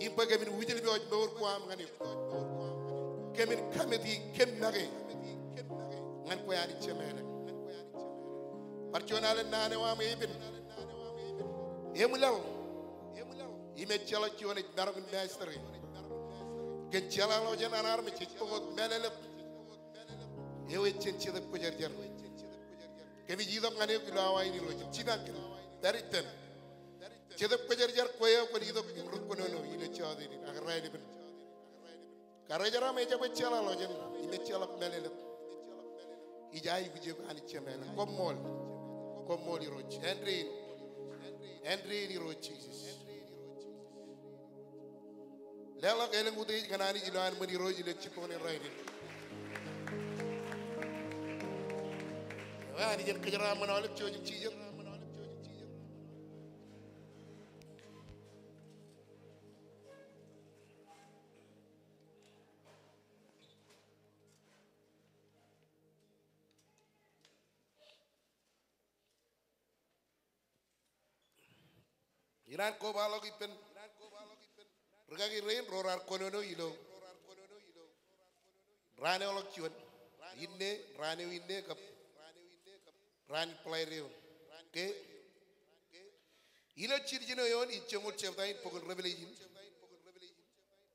im bwe kōmin wūjlepooj mour ko am ñan eok. Kōmin committee kōm make ñan kwe Anij Jemem ilañ. Bar juon alen naan eo aṃ epen. Eṃwilaḷ im ejjeḷọk juon ej maroñ in master e. Kōn jeḷāḷọkjeṇ an armej ej bōk wōt mālōtlōt eo ej jān Jetōb Kwōjarjar. Kōmij itok ñan eok ilo awa in Irooj im jipañ kōm. Pād ippem. Jetōb Kwōjarjar, kwe eo kwōn itok im ri kōnono ilo jota in ak raelepin. Karejar aṃ ejabwe jeḷāḷọkjeṇ im ejjeḷọk mālōtlōt. Ij aikuj eok Anij Jemem ilañ. Koṃṃool. Koṃṃool Irooj. Āindein. Āindein Irooj Jisōs. Leḷọk elōñ utiej ñan Anij ilo an ṃōn Irooj ilo jibboñin rainin. Ewe Anij en kōjeraaṃṃan aolep jouj im jijet. Inaaj kobaḷọk ippān rikaki rein ro raar kōnono ilo raan eo ḷọk juon, inne, raan eo inne kab raan flight eo. Ke Ilo jiljino eoon ij joñoul jebta in bok in Revelation,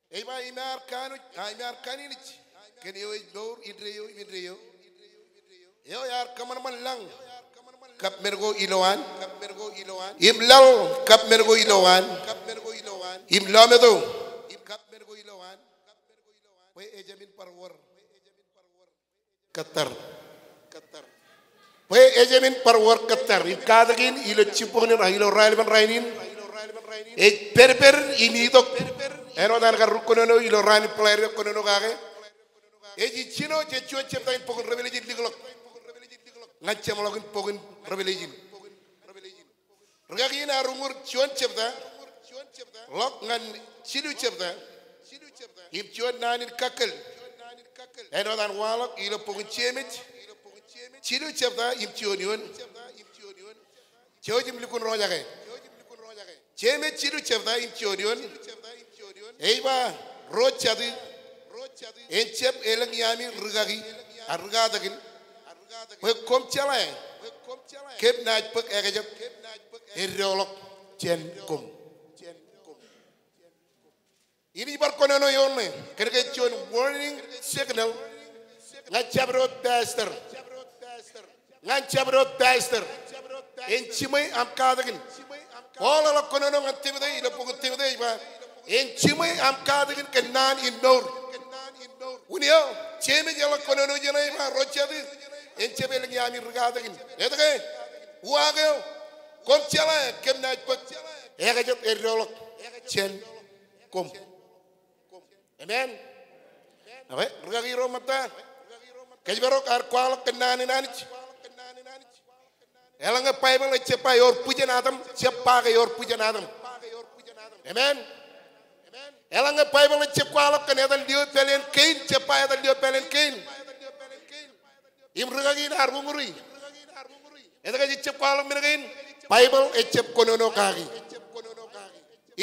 ej ba, im ear kanooj, a, im ear kanejnej kōn eo ej mour indeeo im indeeo, eo ear kōṃanṃan lañ kab men ko ilowaan, im laḷ kab men ko ilowaan, im lọmeto kab men ko ilowaan, bwe ejāmin bar wōr kōttar. Bwe ejāmin bar wōr kōttar. Im katak in ilo jibboñ in, a, ilo raelepen rainin, ej pedped im itok āinwōt an kar rūkōnono ilo raan in Pulaide, kōnono kake. Ej ijjino jej juon jebta in bok in Revelation likḷọk. Ñan jeṃḷọkin bok in Revelation. Rikaki in ear uñūr juon jebta ḷọk ñan jilu jebta. Im juon naan in kakkōl āinwōt an waḷọk ilo bok in Jemes jilu jebta im juon eoon. Jouj im lukkuun roñjake. Jemes jilu jebta im juon eoon. Ej ba, ro jatū en jab elōñ iaami rūkaki, a, rūkatakin, bwe koṃ jeḷā kōm naaj bōk ekajet eddoḷọk jān koṃ. Inij bar kōnono eoon ṇe kōn ke juon warning signal ñan jabdewōt pastor. Ñan jabdewōt pastor. En jiṃwe aṃ katakin. Paul eḷak kōnono ñan Timote ilo bok in Timote ej ba, en jiṃwe aṃ katakin kōn naan in mour. Wūn eo, Jemes eḷak kōnono jān e ej ba, ro jatū en jab elōñ iaami rūkatakin. Etke? Uwaak eo, koṃ jeḷā kōm naaj bōk ekajet eddoḷọk jān koṃ. Amen. Ekwe, rūkaki ro ṃōtta, kōjparok ad kwaḷọk kōn naan in Anij. Eḷaññe Baibōḷ ejjab ba ewōr bwijin Adam, jab ba ke ewōr bwijin Adam. Amen. Eḷaññe Baibōḷ ejjab kwaḷọk kōn etan lio pāleen Kein, jab ba etan lio pāleen Kein. Im rūkaki in ear uñūri. Etke ejjab kwaḷọk men kein? Baibōḷ ejjab kōnono kaki.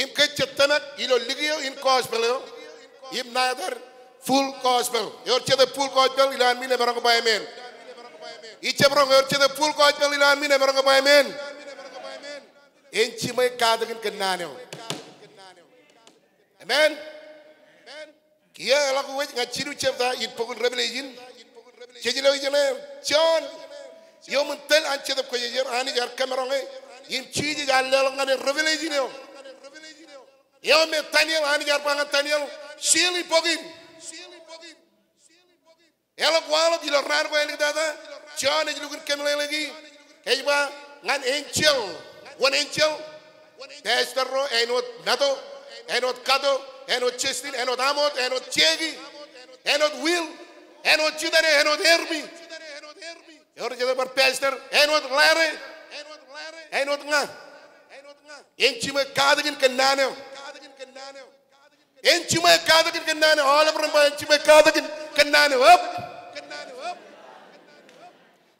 Im kōj jej tōmak ilo likio in gospel eo im ṇa etan full gospel. Ewōr jete full gospel ilowaan men? Emaroñ ke ba amen. Ijjab roñ. Ewōr jete full gospel ilowaan men? Emaroñ ke ba amen. En jiṃwe katakin kōn naan eo. Amen. Kiiō eḷak uwōj ñan jilu jebta in bok in Revelation. Jej lo ijeṇe, John, iuṃwin tōl an Jetōb Kwōjarjar, Anij ear kōmaroñ e, im Jisōs ear leḷọk ñan e revelation eo. Eo me Daniel, Anij ear ba ñan Daniel, seal e bok in. Eḷak waḷọk ilo raan ko āliktata, John ej lukkuun kōmeḷeḷeiki, ej ba ñan enjeḷ, wōn enjeḷ, pastor ro, āinwōt Mato, āinwōt Kato, āinwōt Justin, āinwōt Amot, āinwōt Jeki, āinwōt Will, āinwōt Jutane, āinwōt Ermi. Ewōr jete bar pastor, āinwōt Larry, āinwōt ña. En jiṃwe katakin kōn naan eo. En jiṃwe katakin kōn naan eo. Aolep ren ba en jiṃwe katakin kōn naan eo. Ep.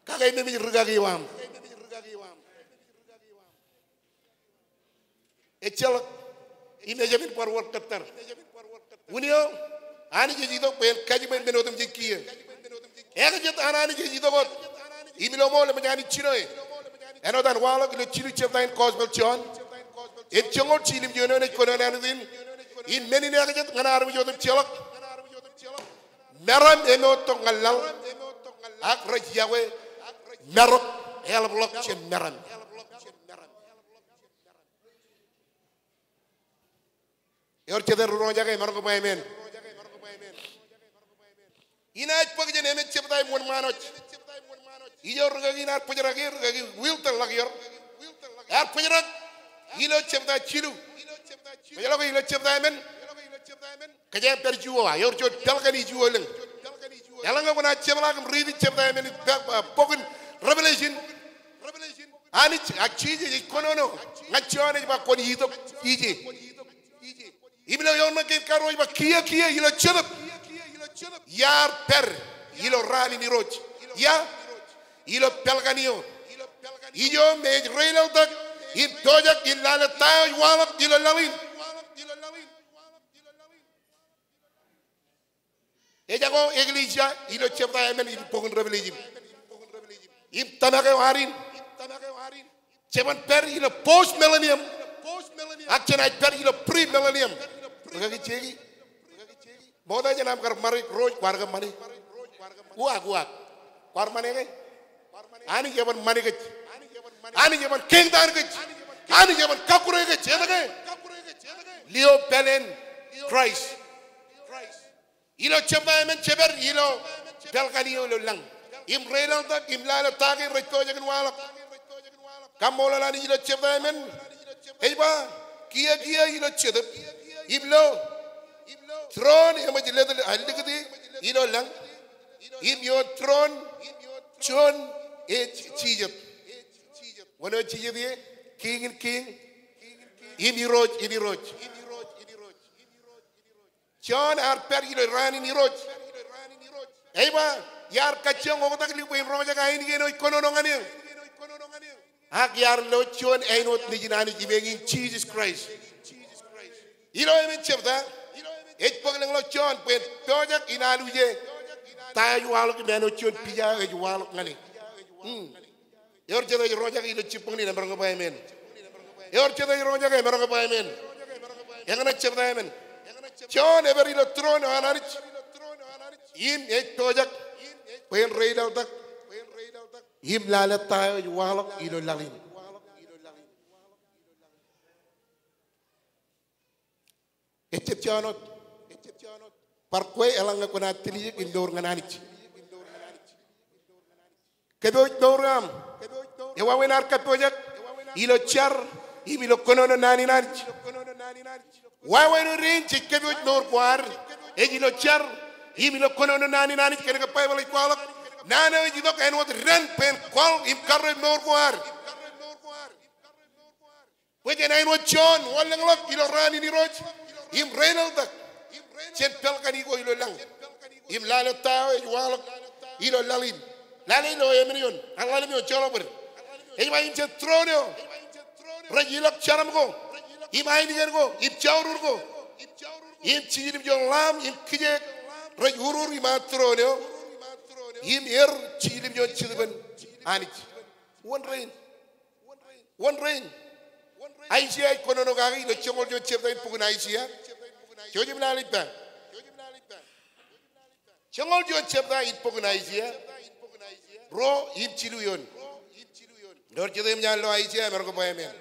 Kakememej rūkaki eo aṃ. Ejjeḷọk im ejāmin bar wōr kōttar. Wūn eo, Anij ej itok bwe en kajiṃwe men otemjej kiiō. Ekajet an Anij ej itok wōt. Im ilo ṃool eṃōj an ij jino e. Āinwōt an waḷọk ilo jilu jebta in gospel John. Im joñoul jiljilimjuon eo ej kōnono āinwōt in. In men in ekajet ñan armej otemjeḷọk. Meram emoottok ñan laḷ. Ak rej yokwe marok eḷapḷọk jān meram. Ewōr jete ri roñjake? Emaroñ ke ba amen. Inaaj bōk jān emān jebta im wōnṃaanḷọk. Ijo rūkaki in ear bōjrak er, rūkaki Wilter Lakior. Ear bōjrak ilo jebta jilu. Bōjrak ilo jebta emān. Kōj aṃ pād juon, ewōr juon balcony juon lōñ. Eḷaññe kwōnaaj jepḷaak im riiti jebta emān in bok in Revelation. Anij ak Jisōs ej kōnono ñan John ej ba kwōn itok ije. Im ilo eoon ṇe kein karuo ej ba kiiō, kiiō ilo Jetōb iar pād ilo raan in Irooj. Ia, ilo balcony eo. Ijo me ej reilọktak im pojak in lale ta eo ej waḷọk ilo laḷ in. Ejako eklejia ilo jebta emān in bok in Revelation. Im tōmak eo ad in. Jeban pād ilo post millennium, ak jenaaj pād ilo pre millennium. Ri kaki Jeki, ṃokta jān aṃ kar ṃare Rooj, kwaar kōṃṃane? Uwaak, uwaak. Kwaar ṃane ke? Anij eban ṃane kōj. Anij eban keñtaan kōj. Anij eban kakkure kōj. Etke? Lio pāleen Christ. Ilo jebta emān jepād ilo balcony eo ilo lañ im reilaḷtak im lale ta kein rej pojak in waḷọk. Kaṃṃoolol Anij ilo jebta emān ej ba, kiiō kiiō ilo jetōb im lo throne eṃōj letok, a, likūti ilo lañ, im ioon throne juon ej jijet. Wōn eo jijet ie? Kiiñ in kiiñ im Irooj in irooj. Jon ear pād ilo raan in Irooj. Ej ba, iar kajjioñ oktak lik bwe in roñjake ainikien eo ej kōnono ñan eō. Ak iar lo juon āinwōt Nejin Anij im eñin Jisōs Kraist. Ilo emān jebta, ej bōk lōñḷọk Jon bwe en pojak in aluje ta ej waḷọk im āinwōt juon pija eo ej waḷọk ñan e. Hmm. Ewōr jet ej roñjake ilo jibboñ in, emaroñ ke ba amen? Ewōr jet ej roñjake, emaroñ ke ba amen? Eñṇe jebta emān, Jon epād ilo throne eo an Anij im ej pojak bwe en reilaḷtak im lale ta eo ej waḷọk ilo laḷ in. Ejab Jon wōt. Bar kwe eḷaññe kwōnaaj tiljek in mour ñan Anij. Kōpooj mour eo aṃ ewāween ad kapojak ilo jar im ilo kōnono naan in Anij. Wāween eo rein jej kōpooj mour ko ad ej ilo jar im ilo kōnono naan in Anij, kōnke Baibōḷ ej kwaḷọk naan eo ej itok āinwōt dān bwe en kwaḷ im karreo mour ko ad. Bwe jen āinwōt Jon wanlōñḷọk ilo raan in Irooj im reilaḷtak jān balcony ko ilo lañ im lale ta eo ej waḷọk ilo laḷ in. Lale ilo emān eoon, ak ḷalem eoon, joḷọk bōd. Ej ba im jān throne eo rej ilọk jarom ko im ainikien ko im jourur ko im jilimjuon Lamb im kijeek rej urur iṃaan throne eo im er jilimjuon Jetōb an Anij. Wōn rein? Wōn rein? Aiseia ej kōnono kaki ilo joñoul juon jebta in bok in Aiseia. Jouj im lale ippa. Joñoul juon jebta in bok in Aiseia, ruo im jilu eoon. Ewōr jet eṃōj an lo Aiseia, emaroñ ke ba amen?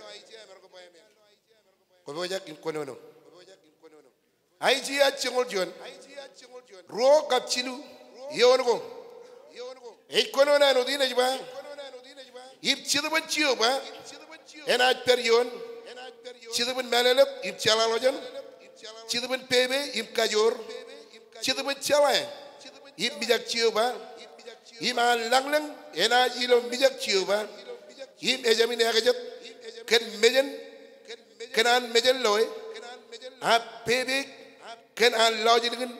Kwō pojak in kōnono. Aiseia joñoul juon, ruo kab jilu eoon ko. Ej kōnono āinwōt in, ej ba, im Jetōb an Jeova enaaj pād ioon, Jetōb in mālōtlōt im jeḷāḷọkjeṇ, Jetōb in pepe im kajoor, Jetōb in jeḷā im mijak Jeova, im an lañlōñ enaaj ilo mijak Jeova, im ejāmin ekajet kōn mejān, kōn an mejān loe, ak pepe kōn an lọjilñin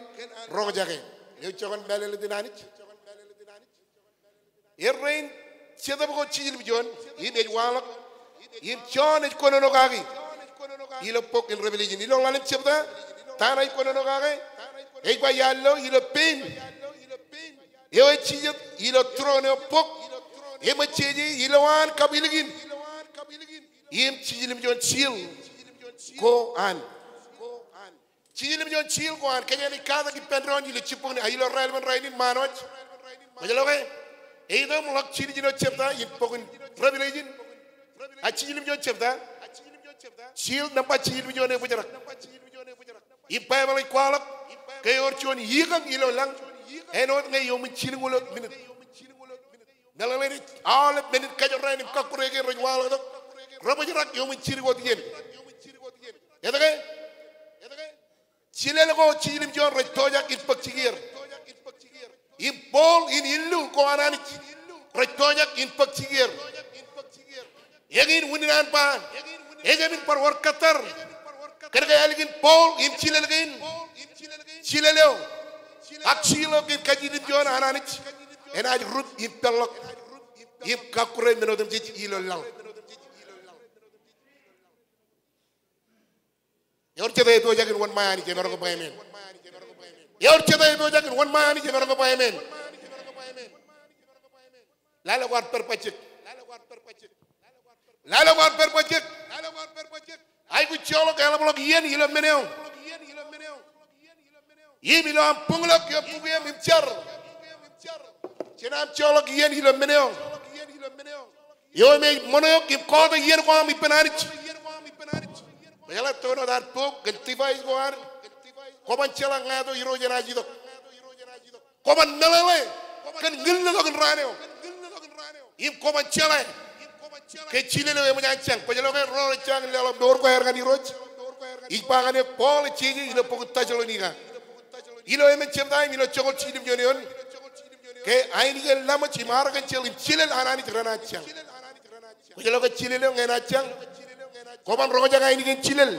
roñjake. Eo joñan mālōtlōt in Anij. Errein, Jetōb ko jiljilimjuon im ej waḷọk im Jon ej kōnono kaki ilo bok in Revelation ilo ḷalem jebta, ta ṇe ej kōnono kake? Ej ba iar lo ilo pein eo ej jijet ilo throne eo bok eṃōj jeje ilowaan kab ilikin im jiljilimjuon seal ko an. Jiljilimjuon seal ko an, kōjeañ ij katak ippān doon ilo jibboñ in, a, ilo raelepen rainin ṃaan wōj. Kwōj lo ke? Ej itok im ḷọk jiljino jebta in bok in Revelation. A, jiljilimjuon jebta. Seal nōṃba jiljilimjuon ebōjrak. Im Baibōḷ ej kwaḷọk ke ewōr juon ikañ ilo lañ āinwōt ñe iuṃwin jilñuul wōt minit. Meḷeḷein ej aolep men in kajorrāān im kakkure kein rej waḷọktok, rebōjrak iuṃwin jidik wōt iien. Etke? Jilel ko jiljilimjuon rej pojak in bōk jikier. Im bowl in illu ko an Anij rej pojak in bōk jikier. Eñin unin an ba, ejāmin bar wōr kōttar. Kōnke ālikin bowl im jilel kein, jilel eo ak seal eo kein kajiljilimjuon an Anij enaaj rup im peḷḷọk im kakkure men otemjej ilo laḷ. Ewōr jet ej pojak in wōnṃae Anij, emaroñ ke ba amen? Ewōr jet ej pojak in wōnṃae Anij, emaroñ ke ba amen? Lale kwaar pād bajjek. Lale ko an pād bajjek. Aikuj joḷọk eḷapḷọk iien ilo men eo. Im ilo aṃ boñḷọk ioon bukweem im jar. Jen aṃ joḷọk iien ilo men eo. Eo im ej ṃoṇe eok im kọọte iien ko aṃ ippān Anij. Kwōjeḷā toon wōt ad bok kōn device ko ad. Kwōban jeḷā ñāāt eo Irooj enaaj itok. Kwōban meḷeḷe kōn ñilliḷọk in raan eo. Im kwōban jeḷā ke jilel eo eṃōj an jañ. Kwōjeḷā ke ro rej jañin leḷọk mour ko aer ñan Irooj. Ij ba ñan eok Paul ej jeje ilo bok in Tessalonika. Ilo emān jebta im ilo joñoul jiljilimjuon eoon. Ke ainikien laṃōj im arkanjel im jilel an Anij renaaj jañ. Kwōjeḷā ke jilel eo ñe enaaj jañ. Kwōban roñjake ainikien jilel.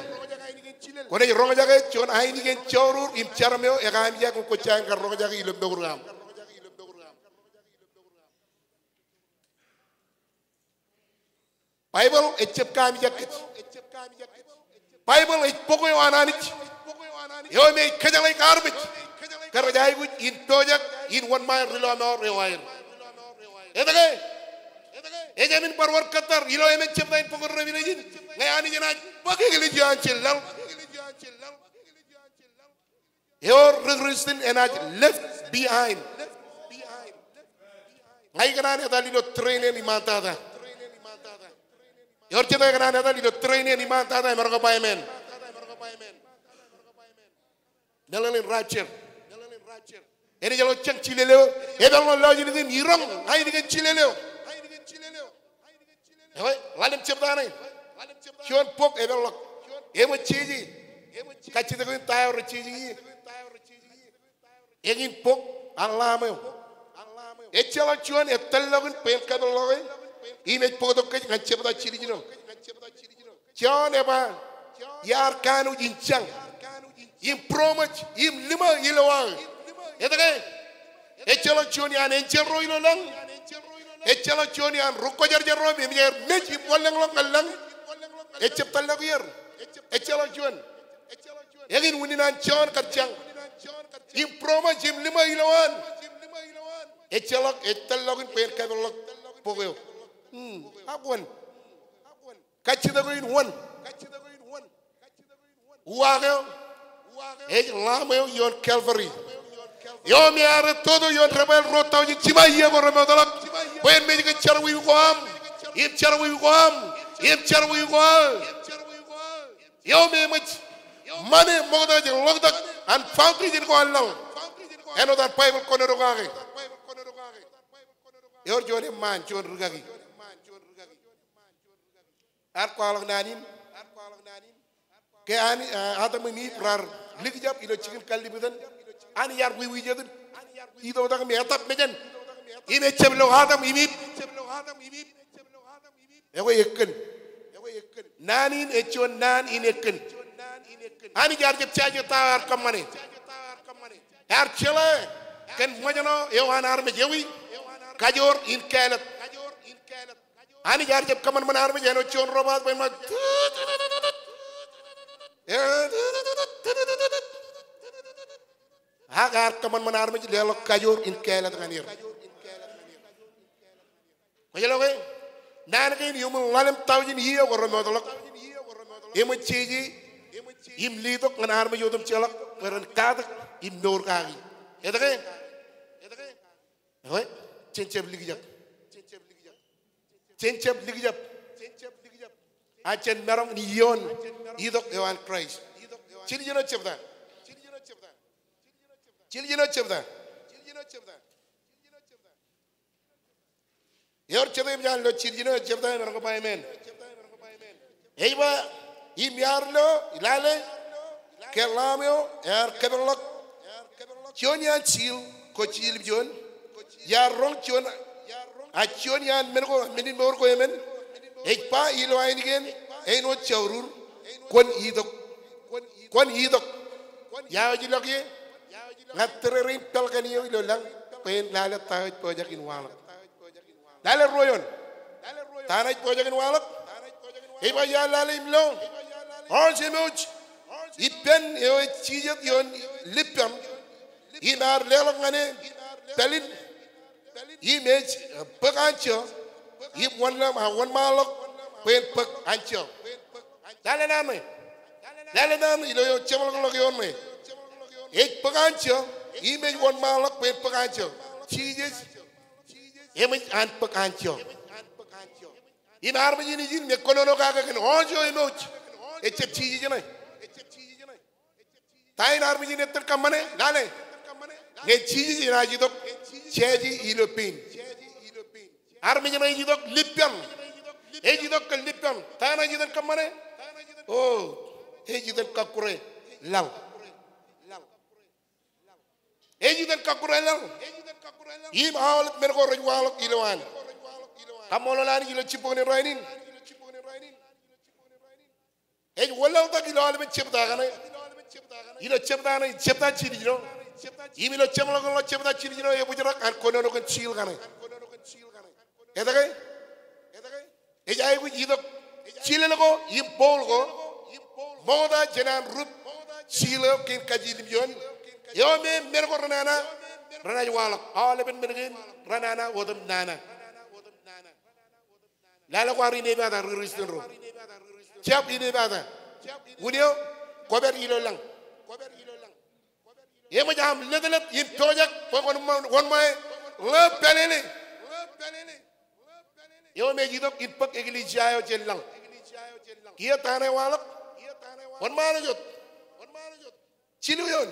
Kwōnaaj roñjake juon ainikien jourur im jarom eo ekaamijak im kwōj jañin kar roñjake ilo mour eo aṃ. Baibōḷ ejjab kaamijak kōj. Baibōḷ ej bok eo an Anij. Eo im ej kōjeḷāik armej ke rej aikuj in pojak in wōnṃae ri lọmọọr eo aer. Etke? Ejāmin bar wōr kōttar ilo emān jebta in bok in Revelation ñe Anij enaaj bōk eklejia eo an jān laḷ. Ewōr ri Kristian enaaj left behind. Ña ikōṇaan etal ilo train eṇ iṃaantata. Ewōr jete ikōṇaan etal ilo train eṇ iṃaantata emaroñ ke ba amen. Meḷeḷein rapture. Enaaj ḷọk jañ jilel eo. Epeḷḷọk lọjilñin iroñ ainikien jilel eo. Ewe, ḷalem jebta ṇe. Juon bok epeḷḷọk. Eṃōj jeje. Kajjitōk in ta eo rej jeje ie. Eñin bok an Lamb eo. Ejjeḷọk juon ej tōllọkin bwe en kapeḷḷọke. Im ej bōktok kōj ñan jebta jiljino. Jon eba, iar kanooj in jañ. Im būroṃōj, im liṃa ilo aō. Etke? Ejjeḷọk juon iaan enjeḷ ro ilo lañ. Ejjeḷọk juon iaan ri kwōjarjar ro im enaaj mej im wanlōñḷọk ñan lañ. Ejjab tōllọk er. Ejjeḷọk juon. Eñin unin an Jon kar jañ. Im būroṃōj im liṃa ilowaan. Ejjeḷọk ej tōllọkin bwe en kapeḷḷọk bok eo. Hmm, ak wōn. Kajjitōk eo in wōn. Uwaak eo. Ej Lamb eo ioon Calvary. Eo me ear ettoto ioon debwāāl ruo taujin jiṃa iiō ko remootḷọk. Bwe en mej kōn jerọwiwi ko aṃ. Im jerọwiwi ko aṃ. Im jerọwiwi ko aō. Eo me eṃōj ṃane ṃokta jān ḷotak an foundation ko an laḷ. Āinwōt an Baibōḷ kōnono kake. Ewōr juon eṃṃaan, juon rūkaki. Ear kwaḷọk naan in. Ke Anij, eh, Adam im Iv raar likjab ilo jikin kallib etan. Anij ear wiwijet im itoitak im etap mejān. Im ejab lo Adam im Iv. Ekwe ekkōn. Naan in ej juon naan in ekkōn. Anij ear jab jaje ta eo ear kōṃṃane. Ear jeḷā kōn ṃōjṇọ eo an armej ewi. Kajoor in kāālōt. Anij ear jab kōṃanṃan armej āinwōt juon robot bwe en ṃōk. Ak ear kōṃanṃan armej leḷọk kajoor in kāālōt ñan er. Kwōjeḷā ke? Naan kein iuṃwin ḷalem taujin iiō ko remootḷọk. Eṃōj jeje im letok ñan armej otemjeḷọk bwe ren katak im mour kaki. Etke? Ekwe, jen jab likjab. Jen jab likjab. A jen maroñ in iioon itok eo an Kraist. Jiljino jebta. Jiljino jebta. Ewōr jete eṃōj an lo jiljino jebta emaroñ ke ba amen. Ej ba, im iar lo, lale, ke Lamb eo ear kapeḷḷọk juon iaan seal ko jiljilimjuon. Iar roñ juon, a juon iaan men ko, men in mour ko emān. Ej ba ilo ainikien āinwōt jourur, kwōn itok. Kwōn itok. Ia eo ej ilọk ie? Ña tōre rein balcony eo ilo lañ bwe en lale ta eo ej pojak in waḷọk. Lale ruo eoon. Ta ṇe ej pojak in waḷọk? Ej ba iar lale im lo horse emouj. Ippān eo ej jijet ioon lippām. Im ear leḷọk ñan e pālin. Im ej, eh, bōk anjọ. Im wōnlaṃ, a wōnṃaanḷọk bwe en bōk anjọ. Lale naan ṇe. Lale naan ilo eo jeṃḷọkḷọk eoon ṇe. Ej bōk anjọ, im ej wōnṃaanḷọk bwe en bōk anjọ. Jisōs eṃōj an bōk anjọ. Im armej in ijin me kōnono kake kōn anjọ emouj, ejjab Jisōs ṇe. Ta in armej in ettōr kōṃṃane? Lale. Ñe Jisōs enaaj itok jāje ilo pein. Armej ṇe ej itok lippaṃ. Ej itok kōn lippaṃ. Ta enaaj itok kōṃṃane? O, ej itok kọkkure laḷ. Ej itok kọkkure laḷ. Im aolep men ko rej waḷọk ilowaan. Kaṃṃoolol Anij ilo jibboñin rainin. Ej wōnlaḷtak ilo aolepen jebta kaṇe. Ilo jebta ṇe, jebta jiljino. Im ilo jeṃḷọkḷọk jebta jiljino, ebōjrak an kōnono kōn seal kaṇe. Etke? Ej aikuj itok jilel ko im bowl ko ṃokta jān an rup seal eo kein kajiljilimjuon. Eo me men ko renana renaaj waḷọk. Aolepen men kein renana otem nana. Lale kwaar inepata ri Kristian ro. Jab inepata. Wūn eo, kwōpād ilo lañ. Eṃōj aṃ letlet in pojak bwe kwōn ṃa-, kwōn ṃae ḷeo pālele. Eo me ej itok in bōk eklejia eo jān lañ. Kiiō ta ṇe ewaḷọk? Wōnṃaanḷọk wōt. Jilu eoon.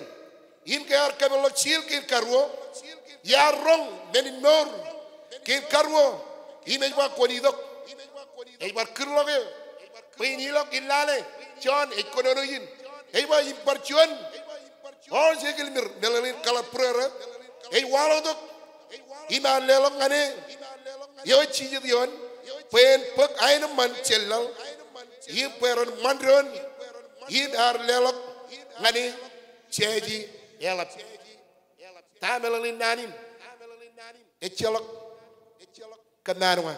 Im ke ear kōpeḷḷọk seal kein karuo, iar roñ men in mour kein karuo, im ej ba kwōn itok. Ej bar kūrḷọk eō bwe in ilọk in lale. Jon ej kōnono ijin. Ej ba im bar juon horse ekilmir, meḷeḷein kaḷar būrōrō, ej waḷọktok im ear leḷọk ñan e eo ej jijet eoon bwe en bōk aenōṃṃan jān laḷ im bwe ren ṃan doon im ear leḷọk ñan e jāje eḷap. Ta meḷeḷein naan in? Ejjeḷọk kōmmaanwa.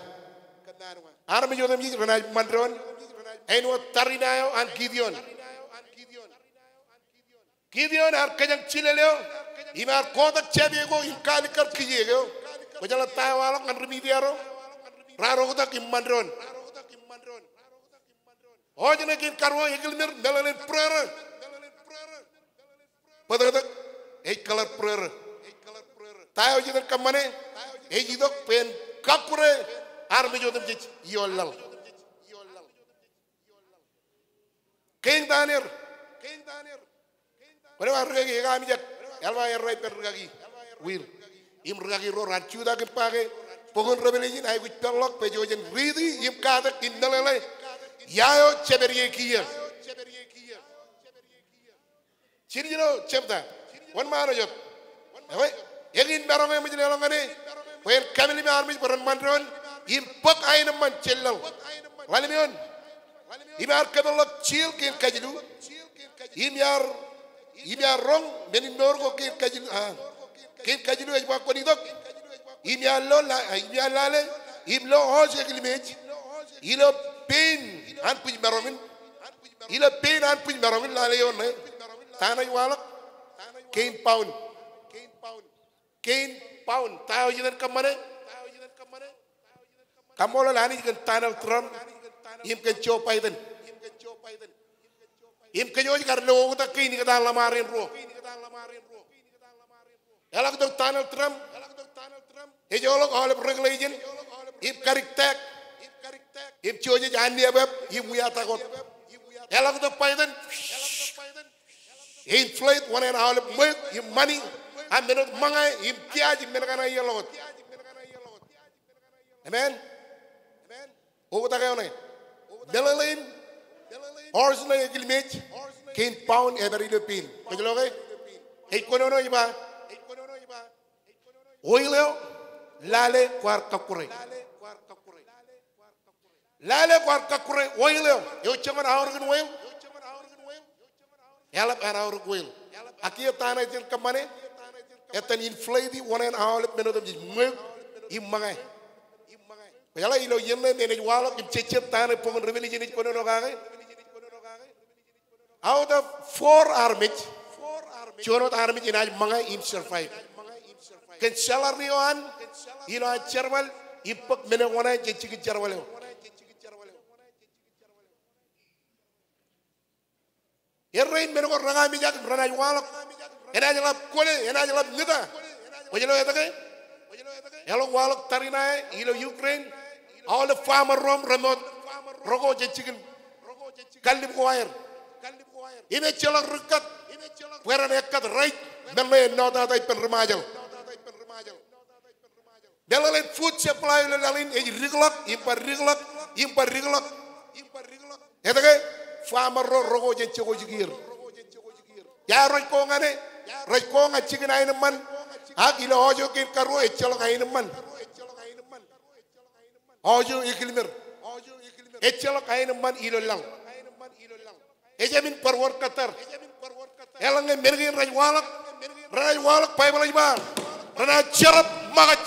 Armej otemjej renaaj ṃan doon āinwōt tariṇae eo an Gideon. Gideon ear kōjañ jilel eo im ear kotak jāpe ko im kaalikkar kijeek eo. Kwōjeḷā ta ewaḷọk ñan ri Midia ro? Raar oktak im ṃan doon. Oj ṇe kein karuo ekilmir, meḷeḷein būrōrō. Bōtōktōk ej kaḷar būrōrō. Ta eo ej iten kōṃṃane? Ej itok bwe en kọkkure armej otemjej ioon laḷ. Kein Daniel. Kwōn ba rikaki, ekwe amijak. Eḷap aō errā ippān rikaki Will im rikaki ro raar jutak im ba ke bok in Revelation aikuj peḷḷọk bwe jen riiti im katak im meḷeḷe ia eo jepād ie kiiō. Jiljino jebta. Wōnṃaanḷọk wōt. Ekwe, eñin maroñ eṃōj leḷọk ñan e bwe en kapilōk armej bwe ren ṃan doon im bōk aenōṃṃan jān laḷ. Ḷalem eoon. Im ear kōpeḷḷọk seal kein kajilu. Im iar, im iar roñ men in mour ko kein kajilu, a, kein kajilu ej ba kwōn itok. Im iar lo la-, im iar lale im lo oj ekilmej ilo pein an bwij maroñ in. Ilo pein an bwij maroñ in, lale eoon ṇe. Ta ṇe ej waḷọk? Kein pound. Kein pound. Ta eo ej iten kōṃṃane? Kaṃṃoolol Anij kōn Donald Trump im kōn Joe Biden. Im kōjwōj kar lo oktak kein ikōtaan ḷōṃarein ruo. Eḷak tok Donald Trump, ejoḷọk aolep regulation im kadik tax im jejjab anniabwab im wiatak wōt. Eḷak tok Biden, e inflate wōṇāān aolep ṃweiuk im ṃani, a men wōt ṃōñā im kiaaj im men kaṇ aō ḷọk wōt. Amen. Oktak eo ṇe. Meḷeḷein horse ṇe ekilmej, kein pound ej pād ilo pein. Kwōj lo ke? Ej kōnono ej ba, oil eo, lale kwaar kọkkure. Lale kwaar kọkkure oil eo. Eo joñan aorōkin oil? Eḷap an aorōk oil. Ak kiiō ta ṇe ej iten kōṃṃane? Etan inflate wōṇāān aolep men otemjej, ṃweiuk im ṃōñā. Kwōjeḷā ilo iien ṇe men ej waḷọk im jejjet ta ṇe bok in Revelation ej kōnono kake. Out of four armej, juon wōt armej enaaj ṃōñā im survive. Kōn salary eo an, ilo an jerbal im bōk men eo wōṇāān jān jikin jerbal eo. Errein men ko rekajjitōk im renaaj waḷọk. Enaaj ḷap kwōle, enaaj ḷap ñūta. Kwōj lo etke? Eḷap waḷọk tariṇae ilo Ukraine. Aolep farmer ro im remoot, rekọọte jikin kallib ko aer. Im ejjeḷọk ri kat bwe ren ekkat rej men ṇe ennọtata ippān ri Ṃajeḷ. Meḷeḷein food supply ilo laḷ in ej dikḷọk im bar dikḷọk im bar dikḷọk. Etke? Farmer ro rekọọte jekọọj kiiō. Ia rej ko ñane? Rej ko ñan jikin aenōṃṃan. Ak ilo ọjo kein karuo ejjeḷọk aenōṃṃan. Ọjo ekilmer. Ejjeḷọk aenōṃṃan ilo laḷ. Ejāmin bar wōr kōttar. Eḷaññe men kein rej waḷọk, renaaj waḷọk, Baibōḷ ej ba, renaaj jerọp ṃōkaj.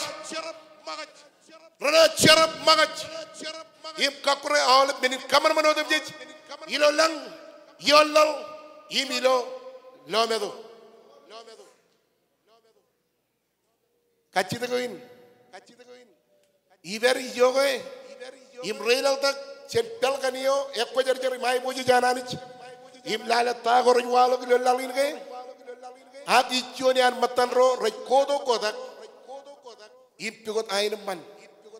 Renaaj jerọp ṃōkaj. Im kọkkure aolep men in kōṃanṃan otemjej ilo lañ, ioon laḷ, im ilo lọmeto. Kajjitōk eo in. Ipād ijoke im reilaḷtak jān balcony eo ekwōjarjar im aiboojoj an Anij im lale ta ko rej waḷọk ilo laḷ in ke. Ak ij juon iaan ṃōttan ro rej kotak kotak im pukot aenōṃṃan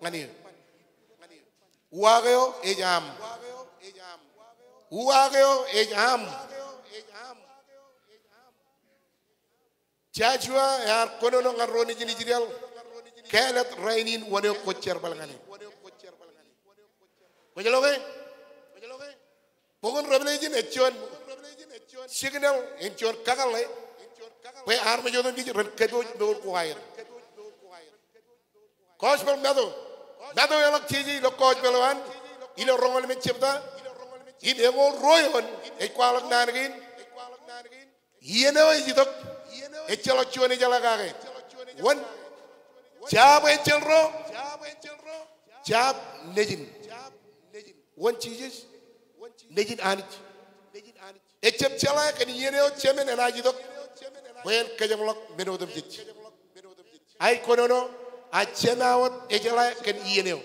ñan eō. Uwaak eo ej aṃ. Uwaak eo ej aṃ. Joshua ear kōnono ñan ro nejin Israel kāālōt rainin wōn eo kwōj jerbal ñan e. Kwōj lo ke? Bok in Revelation ej juon signal, ej juon kakōḷḷe bwe armej otemjej ren kōpooj mour ko aer. Gospel Matu. Matu eḷak jeje ilo gospel eo an, ilo roñoul emān jebta im eñoul ruo eoon ej kwaḷọk naan kein. Iien eo ej itok, ejjeḷọk juon ejeḷā kake. Wōn? Jab enjeḷ ro, jab nejin. Wōn Jisōs? Nejin Anij. Ejab jeḷā kōn iien eo Jemān enaaj itok bwe en kōjeṃḷọk men otemjej. Ak ij kōnono, a Jema wōt ejeḷā kōn iien eo.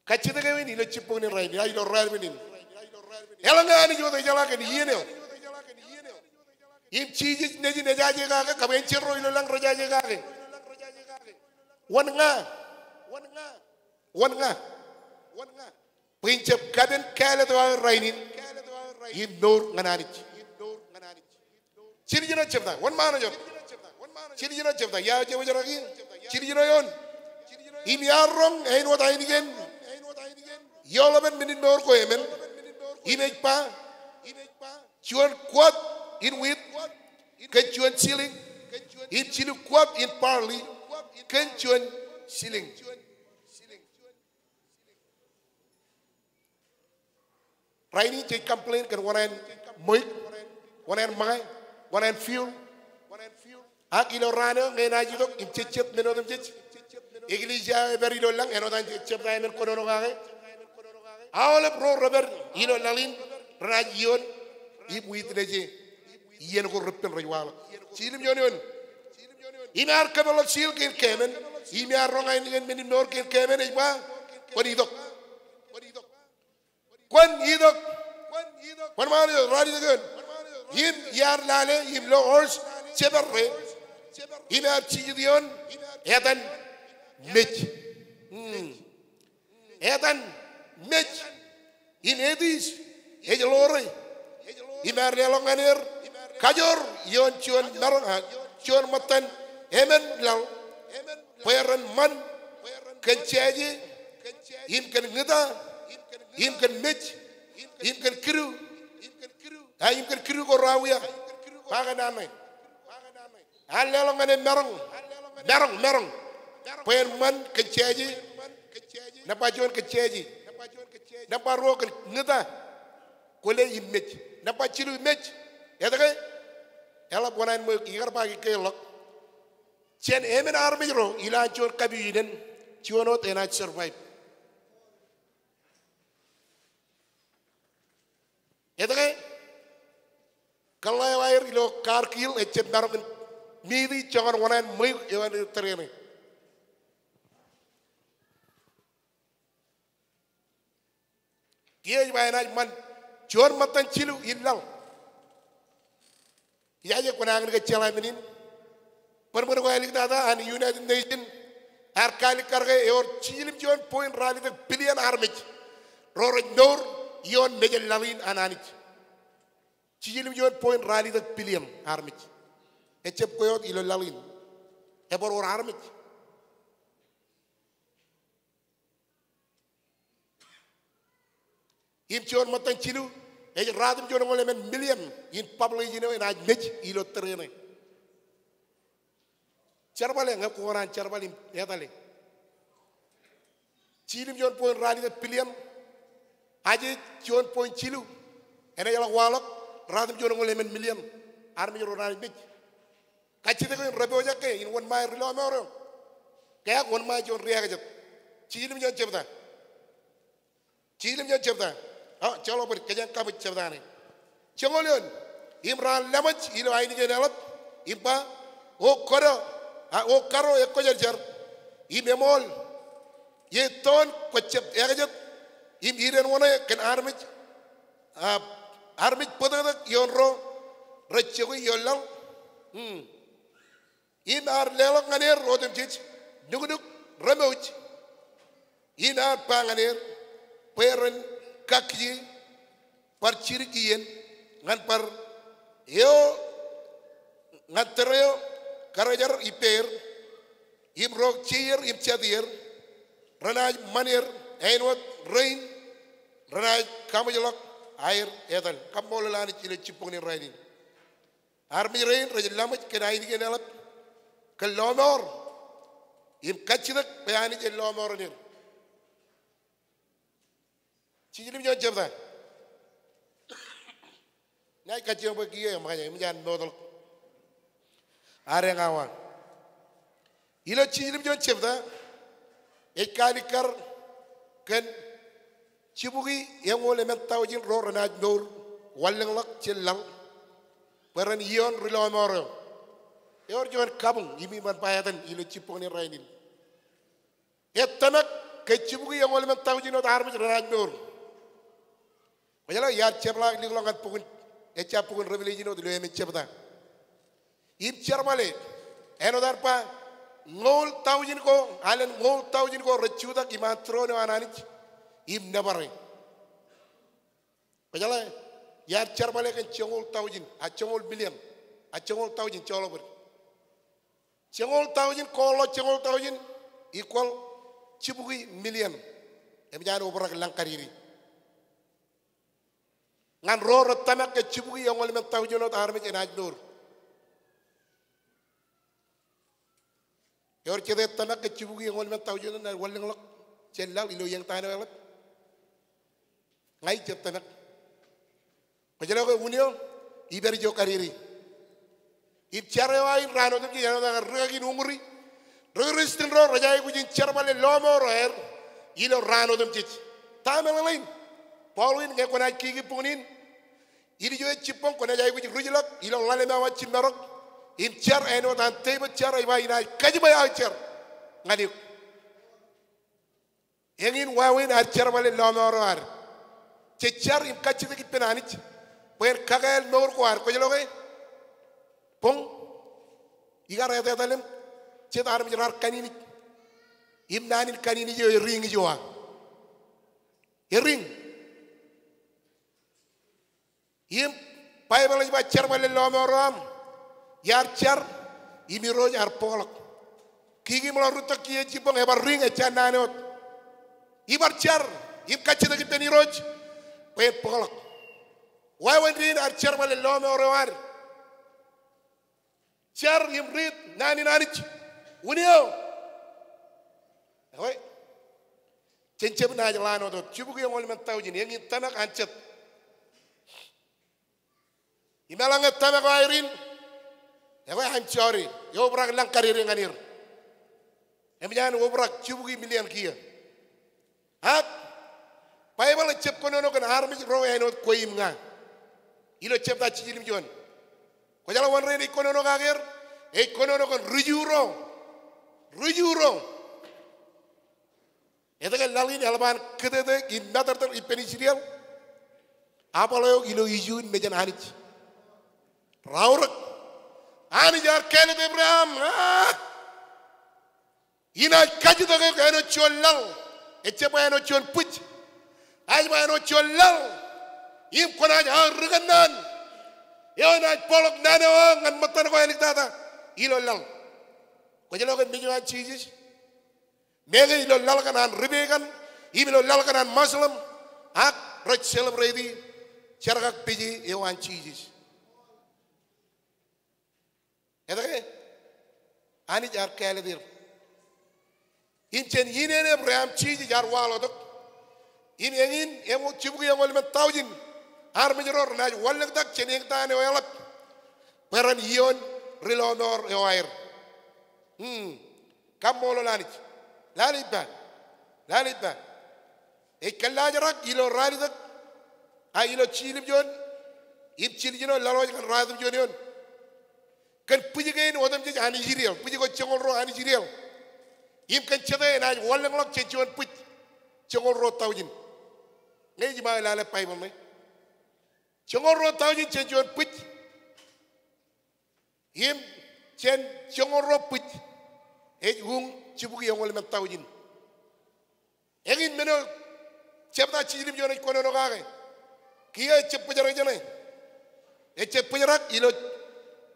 Kajjitōk eo in ilo jibboñ in rainin, ilo raelep in. Eḷaññe Anij wōt ejeḷā kōn iien eo, im Jisōs nejin ejaje kake, kab enjeḷ ro ilo lañ rejaje kake, wōn ña? Wōn ña? Bwe in jab kapen kāālōt eo aō rainin im mour ñan Anij. Jiljilimjuon jebta, wōnṃaanḷọk. Jiljilimjuon jebta, ia jebta, jiljilimjuon eoon. Im iar roñ āinwōt ainikien eoḷapen men in mour ko emān, im ej ba, juon quart in wheat kōn juon shilling, im jilu quart in barley kōn juon shilling. Rainin jej complain kōn wōṇāān ṃweiuk, wōṇāān ṃōñā, wōṇāān fuel. Ak ilo raan eo ñe enaaj itok im jejjet men otemjej, eklejia eo epād ilo lañ, āinwōt an jebta emān kōnono kake, aolep ro repād ilo laḷ in renaaj ioon im witness e iien ko reppen rej waḷọk. Jiljilimjuon eoon. Im ear kōpeḷḷọk seal kein keemān, im ear roñ ainikien men in mour kein keemān, ej ba, kwōn itok. Kwōn itok. Wōnṃaanḷọk, ralitōk eoon. Im iar lale im lo horse, jepedre. Im ear jijet ioon etan mej. Hmm. Etan mej. Im Hades ej ḷoore. Im ear leḷọk ñan er kajoor ioon juon maroñ, a, juon ṃōttan emān laḷ, bwe ren ṃan kōn jāje, im kōn ñūta, im kōn mej, im kōn kidu, a, im kōn kidu ko rawiia. Ba kōn naan ṇe. Ear leḷọk ñan e maroñ, maroñ, maroñ, bwe en ṃan kōn jāje. Nōṃba juon kōn jāje. Nōṃba ruo kōn ñūta. Kwōle im mej. Nōṃba jilu mej. Etke? Eḷap wōṇāān ṃweiuk, ikar ba ke eḷap. Jān emān armej ro ilo an juon kapijuknen, juon wōt enaaj survive. Etke? Kōḷḷā eo aer ilo Kargil ejjab maroñ in miti joñan wōṇāān ṃweiuk eo an tōre ṇe. Kiiō ej ba enaaj ṃan Juon ṃōttan jilu in laḷ. Ijaje kwōnañin ke jeḷā men in. Bōrmōn ko āliktata an United Nation ear kaalikkar ke ewōr jiljilimjuon point ralitōk billion armej ro rej mour ioon mejān laḷ in an Anij. Jiljilimjuon point ralitōk billion armej. Ejab kwe wōt ilo laḷ in. Ebar wōr armej. Im juon ṃōttan jilu, ej ratimjuon eñoul emān million in population eo enaaj mej ilo tōre ṇe. Jerbale, ñe kwō kōṇaan jerbal im etale. Jiljilimjuon point ralitōk billion, aje juon point jilu, enaaj ḷọk waḷọk ratimjuon eñoul emān million armej ro renaaj mej. Kajjitōk eo in rej pojak ke in wōnṃae ri lọmọọr eo. Ke ak wōnṃae juon ri ekajet. Jiljilimjuon jebta. Jiljilimjuon jebta. Aō, joḷọk bōd, kōjeañ kabwij jebta ṇe. Joñoul eoon. Im raar laṃōj ilo ainikien eḷap im ba, O kōdo, a, O karo ekwōjarjar im eṃool, ie toon kwōj jab ekajet im idenwōṇe kōn armej, a, armej bōtōktōk ioon ro rej jokwe ioon laḷ. Hmm. Im ear leḷọk ñan er otemjej nuknuk remouj. Im ear ba ñan er bwe ren kakkije bar jidik iien ñan bar eo, ñan tōre eo karijer ippāer im ro jeer im jatier renaaj ṃan er āinwōt rein renaaj kaṃōjḷọk aer etal. Kaṃṃoolol Anij ilo jibboñin rainin. Armej rein rej laṃōj kōn ainikien eḷap kōn lọmọọr im kajjitōk bwe Anij en lọmọọren er. Jiljilimjuon jebta. Inaaj kajjioñ bwe kiiō eṃōkaj, eṃōj an mootḷọk ad eñawa. Ilo jiljilimjuon jebta, ej kaalikkar kōn jibukwi eñoul emān taujin ro renaaj mour wanlōñḷọk jān laḷ bwe ren ioon ri lọmọọr eo. Ewōr juon kabuñ im iban ba etan ilo jibboñin rainin. Ej tōmak ke jibukwi eñoul emān taujin wōt armej renaaj mour. Kwōjeḷā iar jepḷaak likḷọk ñan bok in, ejja bok in Revelation wōt ilo emān jebta. Im jerbale, āinwōt ad ba, ñoul taujin ko, alen ñoul taujin ko rej jutak iṃaan tūroon eo an Anij im nōbare. Kwōjeḷā, iar jerbale kōn joñoul taujin, a joñoul million, a joñoul taujin joḷọk bōd. Joñoul taujin, koḷḷọk joñoul taujin, equal jibukwi million. Eṃōj an obrak lañ kadede. Ñan ro rej tōmak ke jibukwi eñoul emān taujin wōt armej enaaj mour. Ewōr jet ej tōmak ke jibukwi eñoul emān taujin wōt enaaj wanlōñḷọk jān laḷ ilo eñtaan eo eḷap. Ña ij jet tōmak. Kwōjeḷā ke unin eo, ipād ijo kadede. Im jar eo aō in raan otemjej āinwōt aō ri-kaki in uñūri. Ri-Kūrjin ro rej aikuj in jerbale lọmọọr eo aer ilo raan otemjej. Ta meḷeḷein? Paul in ñe kwōnaaj kiki bok in, ilju eo jibboñ kwōnaaj aikuj rujḷọk ilo ḷalem awa jimmarok. Im jar āinwōt an Devid jar ej ba inaaj kajiṃwe aō jar ñan eok. Eñin wāween ad jerbale lọmọọr eo ad. Jej jar im kajjitōk ippān Anij bwe en kakāāl mour ko ad. Kwōj lo ke? Boñ, ikar etetal im jet armej raar kaniniej. Im naan in kaniniej eo eriiñ ijo a. Eriiñ. Im Baibōḷ ej ba jerbale lọmọọr eo aṃ. Iar jar im Irooj ear bōkḷọk. Kiki im ḷọk rūtto kiiō jibboñ ebar riiñ, ejja naan eo wōt. Ibar jar im kajjitōk ippān Irooj bwe en bōkḷọk. Wāween dein ad jerbale lọmọọr eo ad. Jar im riit naan in Anij. Unin eo. Ekwe. Jen jab naaj ḷaan wōt wōt. Jibukwi eñoul emān taujin. Eñin tōmak an jet. Im eḷaññe tōmak eo aer in, ekwe, I'm sorry, eobrak lañ kadede ñan er. Eṃōj an obrak jibukwi million kiiō. Ak Baibōḷ ejjab kōnono kōn armej ro āinwōt kwe im ña. Ilo jebta jiljilimjuon. Kwōjeḷā wōn rein ej kōnono kake er? Ej kōnono kōn ri-Ju ro. Ri-Ju ro. Etke laḷ in eḷap an kūtōtō im matōrtōr ippān Israel? Abraham eo ilo iju in mejān Anij. Raorōk. Anij ear kāālōt Abraham. Ah! Inaaj kajjitōk eok āinwōt juon laḷ. Ejjab ba āinwōt juon bwij. Ej ba āinwōt juon laḷ. Im kwōnaaj aō ri kōnnaan eo enaaj bōkḷọk naan eo aō ñan ṃōttan ko āliktata ilo laḷ. Kwōj lo ke mej eo an Jisōs? Meñe ilo laḷ kaṇ an ri-pegan, im ilo laḷ kaṇ an Muslim, ak rej celebrate jerkakpeje eo an Jisōs. Etke? Anij ear kāālōt er. Im jān ineen Abraham Jisōs ear waḷọktok. Im eñin eṃōj jibukwi eñoul emān taujin armej ro renaaj wanlōñtak jān eñtaan eo eḷap bwe ren iioon ri-lọmọọr eo aer. Hmm. Kaṃṃoolol Anij. Lale ippa. Lale ippa. Ej kōllaajrak ilo ralitōk, a ilo jiljilimjuon im jiljino laḷ wōj ñan ratimjuon eoon. Kōn bwij kein otemjej an Israel, bwij ko joñoul ruo an Israel. Im kōn jete enaaj wanlōñḷọk jān juon bwij joñoul ruo taujin. Ñe ij ba lale Baibōḷ ṇe. Joñoul ruo taujin jān juon bwij. Im jān joñoul ruo bwij ej uñ jibukwi eñoul emān taujin. Eñin men eo jebta jiljilimjuon ej kōnono kake. Kiiō ejjab bōjrak ijeṇe. Ejjab bōjrak ilo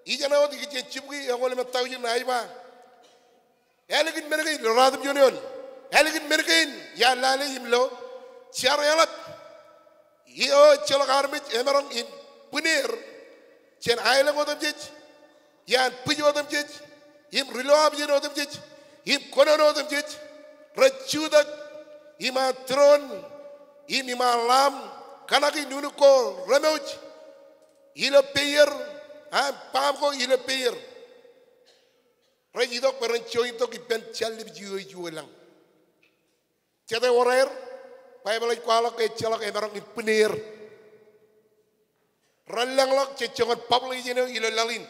ijeṇe wōt ikijjien jibukwi eñoul emān taujin ṇe, ej ba, ālikin men kein ilo ratimjuon eoon. Ālikin men kein iar lale im lo jar eḷap eo ejjeḷọk armej emaroñ in bwin er jān aelōñ otemjej, iaan bwij otemjej, im ri-loab iien otemjej, im kōnono otemjej, rej jutak iṃaan tūroon im iṃaan Lamb, kōṇaki nuknuk ko remouj ilo peir, im baṃ ko ilo peir. Rej itok bwe ren jointok ippān jallib jiwe jiwe lañ. Jete wōr aer? Baibōḷ ej kwaḷọk ke ejjeḷọk emaroñ in bwin er. Ren lōñḷọk jān joñan population eo ilo laḷ in.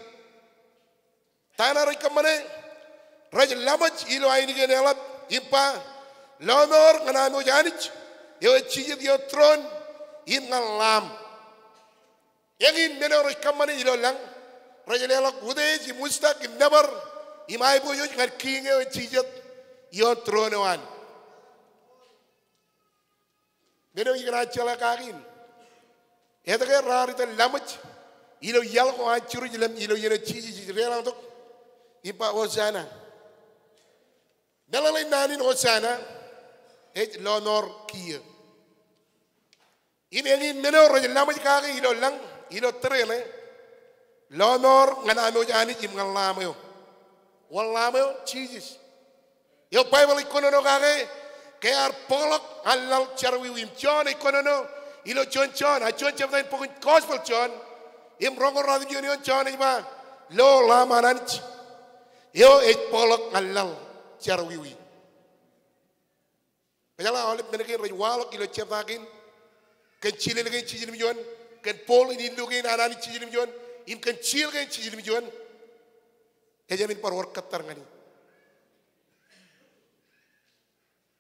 Ta eṇ rej kōṃṃane? Rej laṃōj ilo ainikien eḷap im ba, lọmọọr ñan amouj Anij eo ej jijet ioon tūroon im ñan Lamb. Eñin men eo rej kōṃṃane ilo lañ, rej leḷọk utiej im wūjtak im nōbar im aiboojoj ñan Kiiñ eo ej jijet ioon tūroon eo an. Men eo ikōṇaan jeḷā kake in, etke raar itōn laṃōj ilo iaḷ ko an Jerusalem ilo iien eo Jisōs ej deḷọñtok im ba Hosanna. Meḷeḷein naan in Hosanna ej lọmọọr kiiō. Im eñin men eo rej laṃōj kake ilo lañ, ilo tōre ṇe, lọmọọr ñan amouj Anij im ñan Lamb eo. Wōn Lamb eo? Jisōs. Eo Baibōḷ ej kōnono kake ke ear bōkḷọk an laḷ jerọwiwi. Im Jon ej kōnono ilo juon Jon, a juon jebta in bok in Gospel Jon, im roñoul ratimjuon eoon, Jon ej ba, lo Lamb an Anij eo ej bōkḷọk an laḷ jerọwiwi. Kwōjeḷā aolep men kein rej waḷọk ilo jebta kein, kōn jilel kein jiljilimjuon, kōn bowl in illu kein an Anij jiljilimjuon, im kōn jil kein jiljilimjuon, ejāmin bar wōr kōttar ñan e.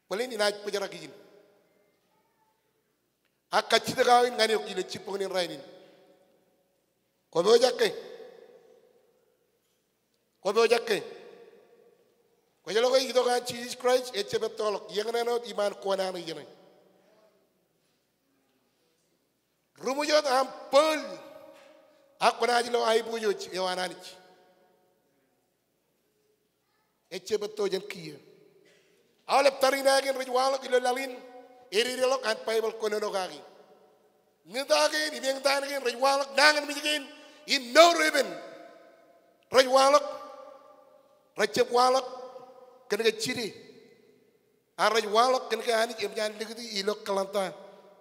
Bōlen inaaj bōjrak ijin. Ak kajjitōk aō in ñan eok ilo jibboñin rainin. Kwō pojak ke? Kwō pojak ke? Kwōj lo ke itok an Jisōs Kraist ejjab ettoḷọk, eñṇe āinwōt iṃaan kōṇaan ijeṇe. Ruṃwij wōt aṃ bōl, ak kwōnaaj lo aiboojoj eo an Anij. Ejjab etto jān kiiō. Aolep tariṇae kein rej waḷọk ilo laḷ in, ededeḷọk an Baibōḷ kōnono kaki. Ñūta kein im eñtaan kein rej waḷọk, nañinmej kein im mour epen rej waḷọk, rejjab waḷọk kōn ke jide. Ak rej waḷọk kōn ke Anij eṃōj an likūti ilo kalōnta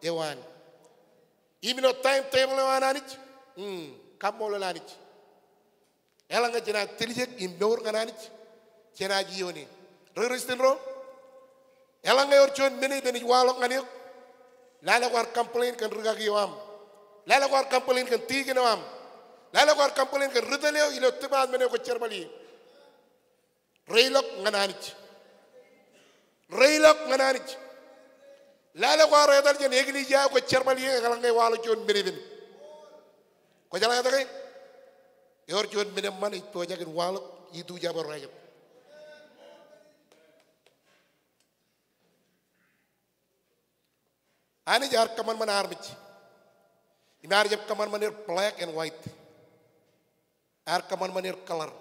eo an. Im ilo timetable eo an Anij, mm, kaṃṃoolol Anij. Eḷaññe jenaaj tiljek im mour ñan Anij, jenaaj iioone. Ri Kūrjin ro, eḷaññe ewōr juon men epen ej waḷọk ñan eok, lale kwaar complain kōn rikaki eo aṃ. Lale kwaar complain kōn deacon eo aṃ. Lale kwaar complain kōn ri tōl eo ilo department eo kwōj jerbal ie. Reilọk ñan Anij. Reilọk ñan Anij. Lale kwaar etal jān eklejia eo kwōj jerbal ie, eḷaññe waḷọk juon men epen. Kwōjeḷā etke? Ewōr juon men eṃṃan ej pojak in waḷọk ituja bwe rej jab. Anij ear kōṃanṃan armej. Im ear jab kōṃanṃan er black and white. Ear kōṃanṃan er color.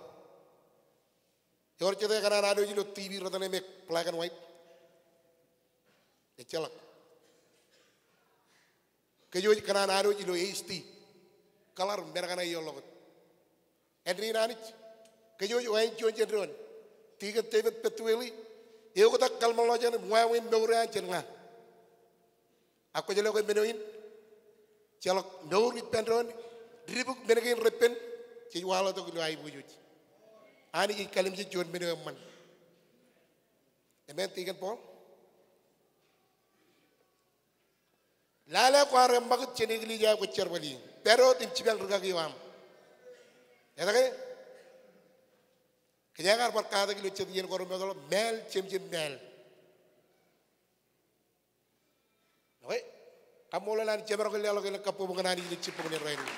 Ewōr jete kōṇaan alwōj ilo T V rot ṇe im make black and white? Ejjeḷọk. Kōjwōj kōṇaan alwōj ilo H D. Color men kaṇe eor ḷọk wōt. Āindein Anij, kōjwōj wāween juon jān doon. Deacon David Petueli, eoktak kōḷmānḷọkjeṇ im wāween mour eo an jān ña. Ak kwōj lo ke men eo in, ejjeḷọk mour ippān doon, dibuk men kein repen, jej waḷọktok ilo aiboojoj. Anij ej kallimjek juon men eo eṃṃan. Amen, Deacon Paul? Lale kwaar eṃṃakūt jān eklejia eo kwōj jerbal ie. Pād wōt im jipañ rikaki eo aṃ. Etke? Kōj ekar bar katak ilo jet iien ko remootḷọk, māāl jemjem māāl. Okay? Kaṃṃoolol Anij, jemaroñ ke leḷọk elōñ kabbokbok ñan Anij ilo jibboñin rainin.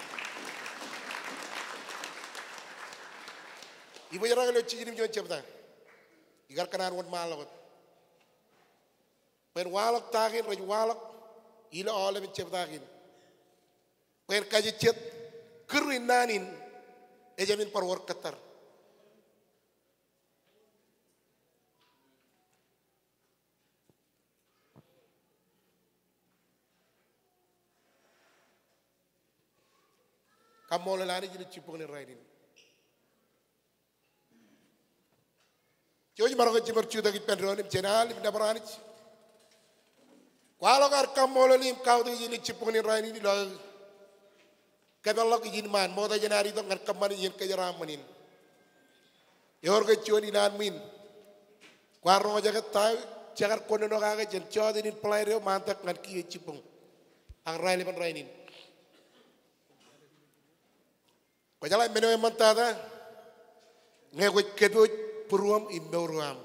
Ibōjrak ilo Jijin im juon jebta. Ikar kōṇaan wōnṃaanḷọk wōt. Bwe en waḷọk ta kein rej waḷọk ilo aolepen jebta kein. Bwe en kajejjet kūr in naan in ejāmin bar wōr kōttar. Kaṃṃoolol Anij ilo jibboñin rainin. Jouj im maroñ ke jiṃor jutak ippān doon im jen al im nōbar Anij. Kwaḷọk ad kaṃṃoolol im kautiej ilo jibboñin rainin ilo aō kōpeḷḷọk ijin ṃaan, ṃokta jān ad itok ñan kōṃṃan iien kōjeraaṃṃan in. Ewōr ke juon ilowaan ṃwiin kwaar roñjake ta eo jekar kōnono kake jān jọteen in flight eo ṃaantak ñan kiiō jibboñ ak raelepen rainin. Kwōjeḷā men eo eṃṃantata ñe kwōj kōpooj būruōṃ im mour eo aṃ.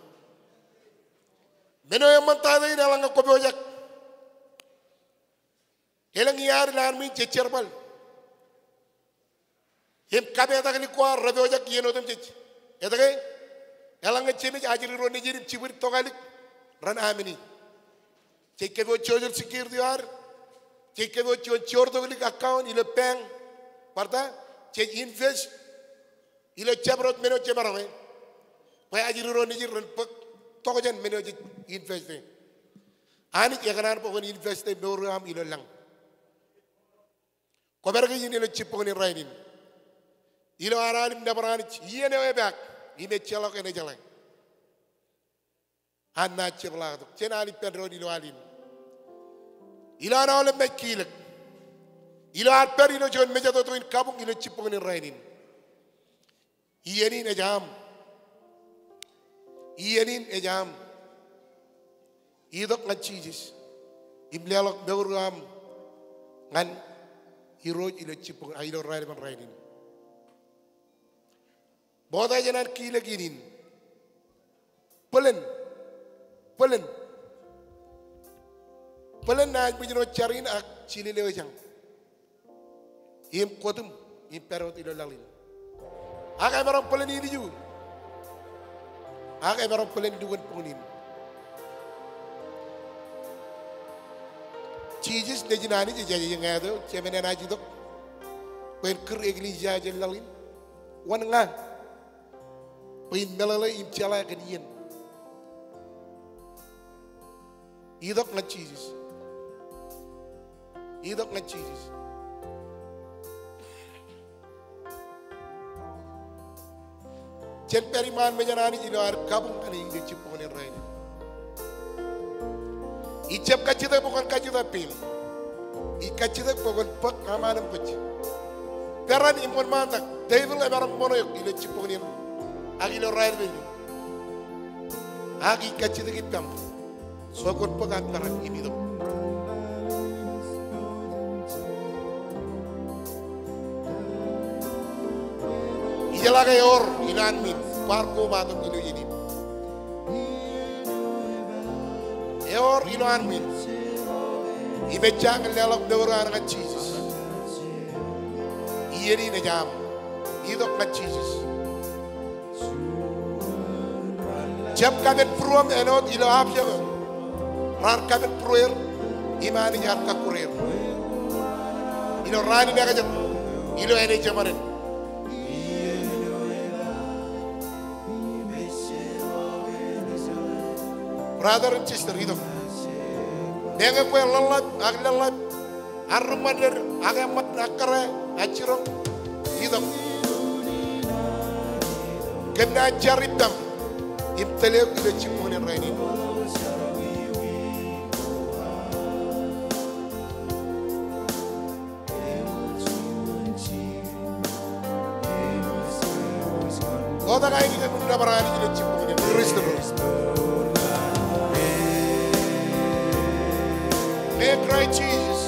Men eo eṃṃantata in eḷaññe kwōpojak. Elōñ iaad ilowaan ṃwiin jej jerbal im kapetaklik ko ad repojak iien otemjej. Etke? Eḷaññe jemej ajri ro nejid im jibwid tokālik ren amāni. Jej kōpooj Social Security eo ad. Jej kōpooj juon joortoklik account ilo bank. Bar ta, jej invest ilo jabdewōt men eo jemaroñ e. Bwe ajri ro nejid ren bōk tokjān men eo jej invest e. Anij ekōṇaan bwe kwōn invest e mour eo aṃ ilo lañ. Kwōpād ke ijin ilo jibboñin rainin. Ilo ad al im nōbar Anij, iien eo epaak, im ejjeḷọk enaaj jeḷā. An naaj jepḷaaktok, jen al ippān doon ilo al in. Ilo an aolep naaj kilōk. Ilo ad pād ilo juon mejatoto in kabuñ ilo jibboñin rainin. Iien in ej aṃ. Iien in ej aṃ. Itok ñan Jisōs. Im leḷọk mour eo aṃ ñan Irooj ilo jibboñ, a, ilo raelepen rainin. Ṃokta jān an kilōk iien in. Bōlen. Bōlen. Bōlen naaj ṃōj ilo jar in ak jilel eo ejañ. Im kōtūṃ im pād wōt ilo laḷ in. Ak emaroñ bōlen ilju. Ak emaroñ bōlen lukkuun buñūn in. Jisōs Nejin Anij ejaje ñāāt eo, Jemān enaaj itok bwe en kūr eklejia eo jān laḷ in. Wōn ña bwe in meḷeḷe im jeḷā kōn iien. Itok ñan Jisōs. Itok ñan Jisōs. Jen pād iṃaan mejān Anij ilo ad kabuñ ñan e ilo jibboñin rainin. Ij jab kajjitōk bwe kwōn kajjitōk peiṃ. Ij kajjitōk bwe kwōn bōk aṃ anemkwōj. Peran im wōnṃaantak, devil emaroñ ṃoṇe eok ilo jibboñin ak ilo raelepen in. Ak ij kajjitōk ippaṃ bwe kwōn bōk aṃ peran im itok. Ijeḷā ke ewōr ilowaan ṃwiin kwaar kobatok ilo iien in. Ewōr ilowaan ṃwiin. Im ejja ñan leḷọk mour eo an ñan Jisōs. Iien in ej aṃ. Itok ñan Jisōs. Jab kapen būruōṃ āinwōt ilo abjekō. Raar kapen būrueir im Anij ear kọkkure er. Ilo raan in ekajet, ilo āne jeṃaden. Brother and sister, itok. Meñe kwe ḷōḷḷap, ak ḷōḷḷap, ak ri ṃōn ded, ak eṃṃan, ak kōrā, ak jiroñ, itok. Kōm naaj jar ippaṃ im tōl eok ilo jibboñōn rainin. Kotak ainikien im nōbar Anij ilo jibboñōn in. Praise the Lord. May Christ Jesus.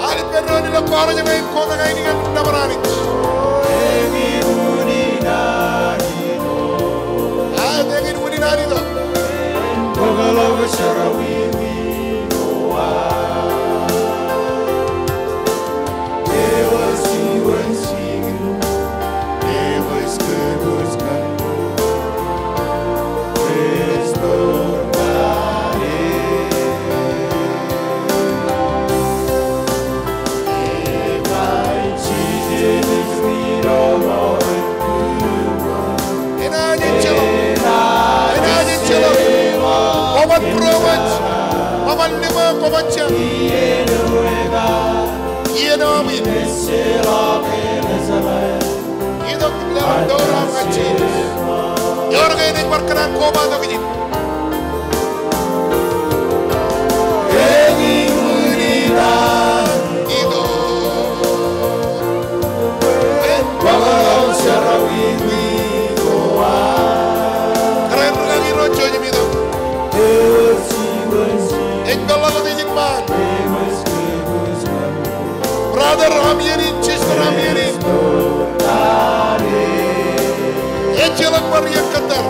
Al ippān doon ilo kọọrọ jeṇe im kotak ainikien im nōbar Anij. Aet, eñin unin an itok. Enaaj ejjeḷọk. Enaaj ejjeḷọk. Kwōban būroṃōj. Kwōban liṃo, kwōban jab. Iien eo aṃ in. Itok im leḷọk mour eo aṃ ñan Jisōs. Eor ke enaaj bar kōṇaan kobatok ijin. Itok. Kōrā in rikaki ro, jouj im itok. Ej peḷḷọk wōt ijin ṃaan. Brother, aṃ iien in, sister, aṃ iien in. Ejjeḷọk bar iien kōttar.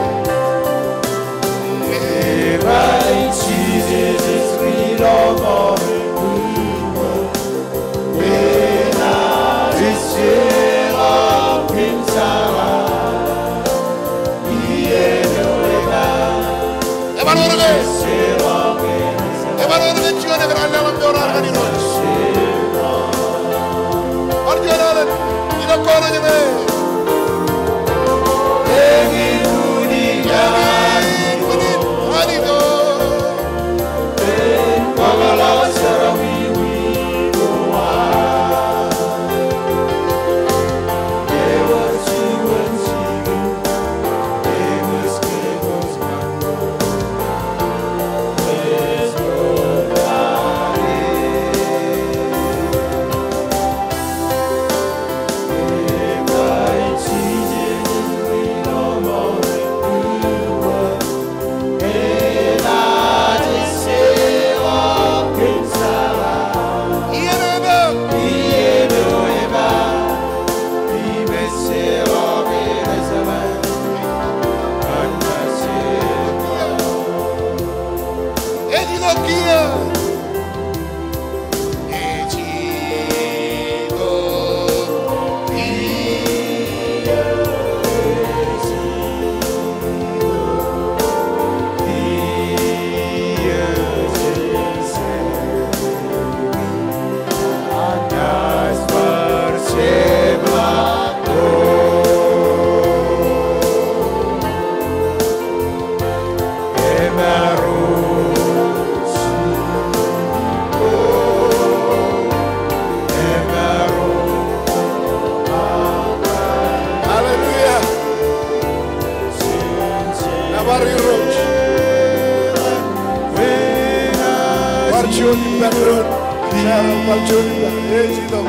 Ebar wōr ke, ebar wōr ke juon ekōṇaan leḷọk mour eo an ñan Irooj. Bar juon alen ilo kọọrọ jeṇe. Hallelujah. Nōbar Irooj. Bar juon ippān doon. Bar juon ippān. Ej itok.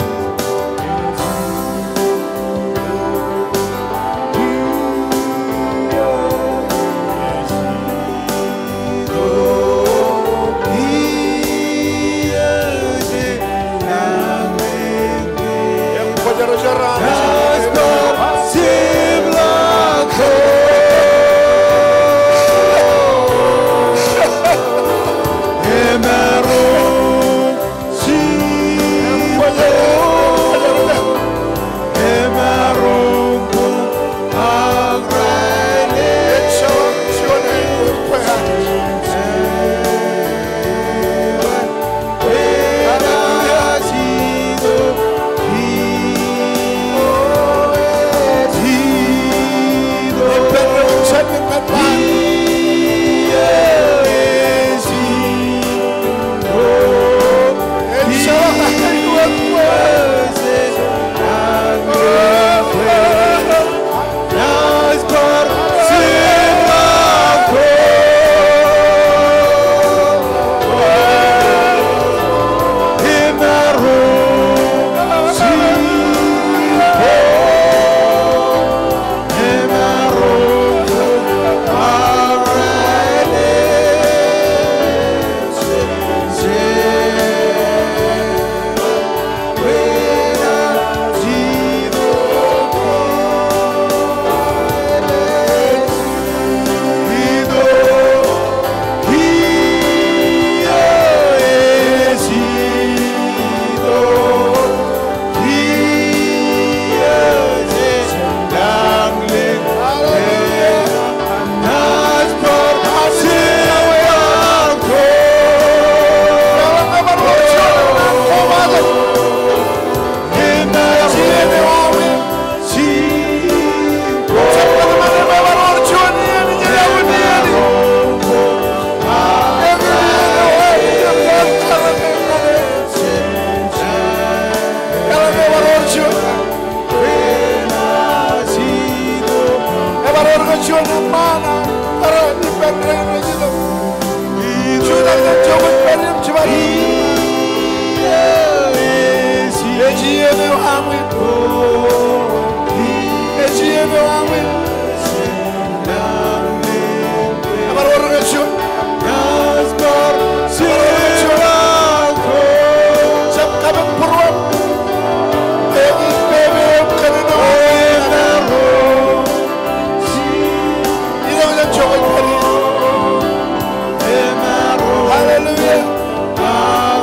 Ṃaan, kōrā ippān rein rej itok. Jutak jān joñan pād im jipañ. Ej iien eo aṃ in. Ej iien eo aṃ in. Bar wōr ke juon. Jab kapen būruōm. Ej pepe im kōnono. Hallelujah. Hallelujah.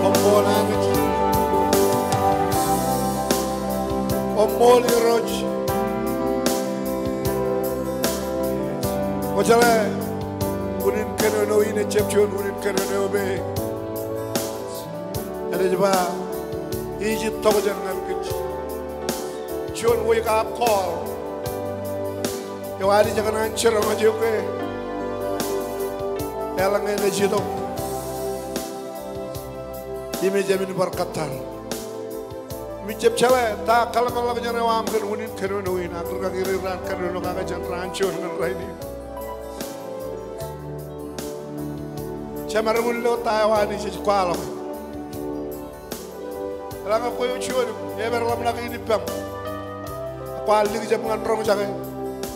Koṃṃool Anij. Koṃṃool Irooj. Kwō jeḷā unin kōnono in ejjab juon unin kōnono eo me enaaj ba ij itok jān ñan kōj. Juon wake up call eo Anij ekōṇaan jiroñ eok ke eḷaññe enaaj itok im ejāmin bar kōttar. Im ij jab jeḷā ta kōḷmānḷọkjeṇ eo aṃ kōn unin kōnono in, ak rikaki rein raar kōnono kake jān raan juon ñan rainin. Jemaroñ in lo ta eo Anij ej kwaḷọk. Eḷaññe kwe eo juon im epād ḷōmṇak in ippaṃ, kwaar likjab ñan roñjake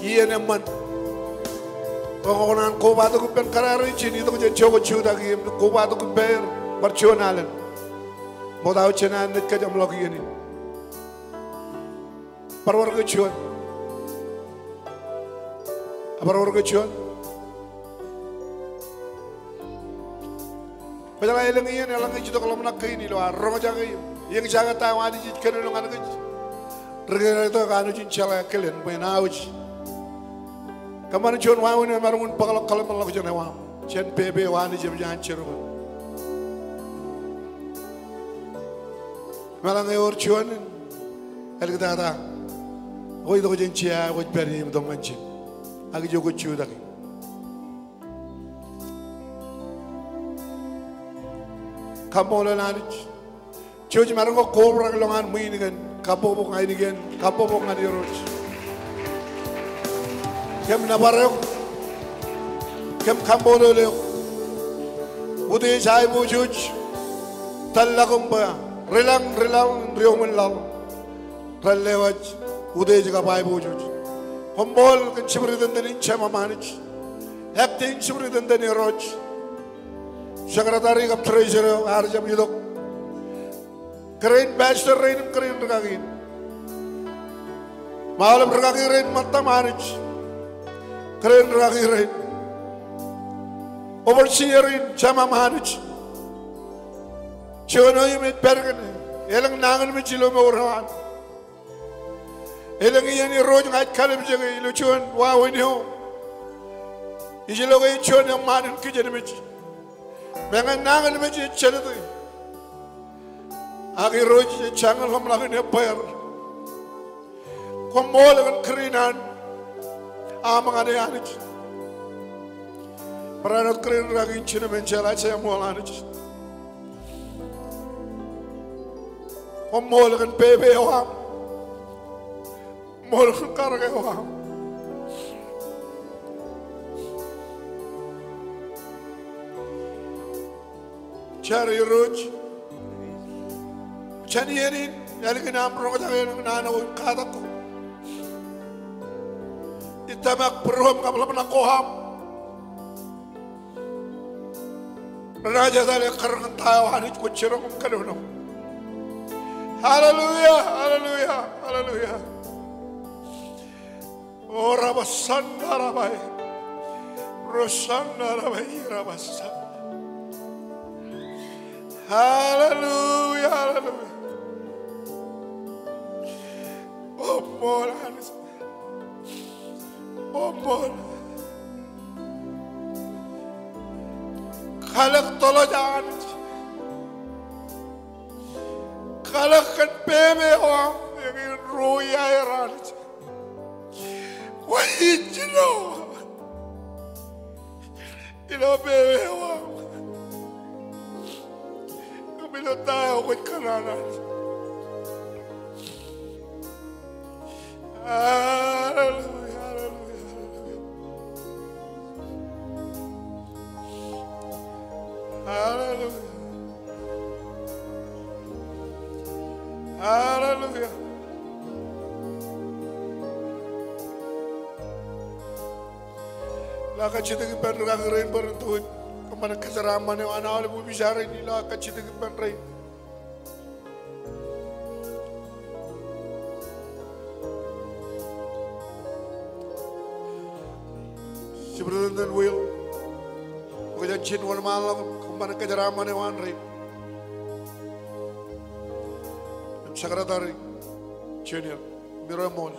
iien eṃṃan bwe kwō kōṇaan kobatok ippān kōrā ro ijin itok jān jokwe jutak im kobatok ippāer bar juon alen. Ṃokta wōt jān an naaj kōjeṃḷọk iien in. Bar wōr ke juon. Bar wōr ke juon. Kwō jeḷā elōñ iien eḷaññe ij itok ḷōmṇak kein ilo ad roñjake im eñjake ta eo Anij ej kōnono ñan kōj. Ri-kōrā tok eo ej jeḷā kilen bwe en aō. Kōṃṃan juon wāween eo emaroñ in bōkḷọk kōḷmānḷọkjeṇ eo aṃ jān pepe eo Anij eṃōj an jiroñ. Im eḷaññe ewōr juon in āliktata, kwōj itok jān jea, kwōj pād ie im itok ñan ijin. Ak ijo kwōj jutak ie. Kaṃṃoolol Anij. Jej maroñ ke kobrak ilowaan ṃwiin kein, kabbokbok ainikien, kabbokbok ñan Irooj. Kōm nōbar eok, kōm kaṃṃoolol eok. Utiej aiboojoj, tōllọk im ba, ri lañ, ri lañ, ri-omen laḷ. Ren lewōj utiej kab aiboojoj. Koṃṃool kōn jibritōntan in Jemām Anij. Acting jibritōntan Irooj. Secretary kab treasurer eo ear jab itok. Kōrā in pastor rein im kōrā in rikaki in. Im aolep rikaki rein ṃōttam Anij. Kōrā in rikaki rein. Overseer in Jemām Anij. Juon eo im ej pād kōn elōñ nañinmej ilo mour eo an. Elōñ iien Irooj ña ij kalimjeke ilo juon wāween eo ij lo ke ej juon eṃṃaan in kijenmej. Meñe nañinmej ej jelōte. Ak Irooj ej jañin ḷōmṇak in ebbweer. Koṃṃool kōn kūr in an aṃ ñan e Anij. Barāinwōt kūr in rikaki in jino men jeḷā jeṃool Anij. Koṃṃool kōn pepe eo aṃ. Koṃṃool kōn karōk eo aṃ. Jar Irooj. Jān iien in, ālikin aṃ roñjake elōñ naan eo im katak ko. Ij tōmak būruōm kab ḷōmṇak ko aṃ. Renaaj etal ekkar ñan ta eo Anij kwōj jiroñ im kōnono. Hallelujah, hallelujah, hallelujah. O rabasanda rabai. Rosanda rabai rabasa. Hallelujah, hallelujah. O ṃool Anij. O ṃool. Kalōk tōḷōj Anij. Kalōk kōn pepe eo aṃ eñin ro iaer Anij. Kwōj ijjino ilo pepe eo aṃ. Im ilo ta eo kwōj kōṇaan Anij. Hallelujah, hallelujah, hallelujah. Hallelujah. Hallelujah. Ilo kajjitōk ippān rūkaki rein bwe ren tōl kōṃṃane kōjeraaṃṃan eo an aolep opija rein ilo kajjitōk ippān rein. Superintendent Will, bwe kōj jen wōnṃaanḷọk kōṃṃane kōjeraaṃṃan eo an rein. Im Secretary Junior, Miro Mol.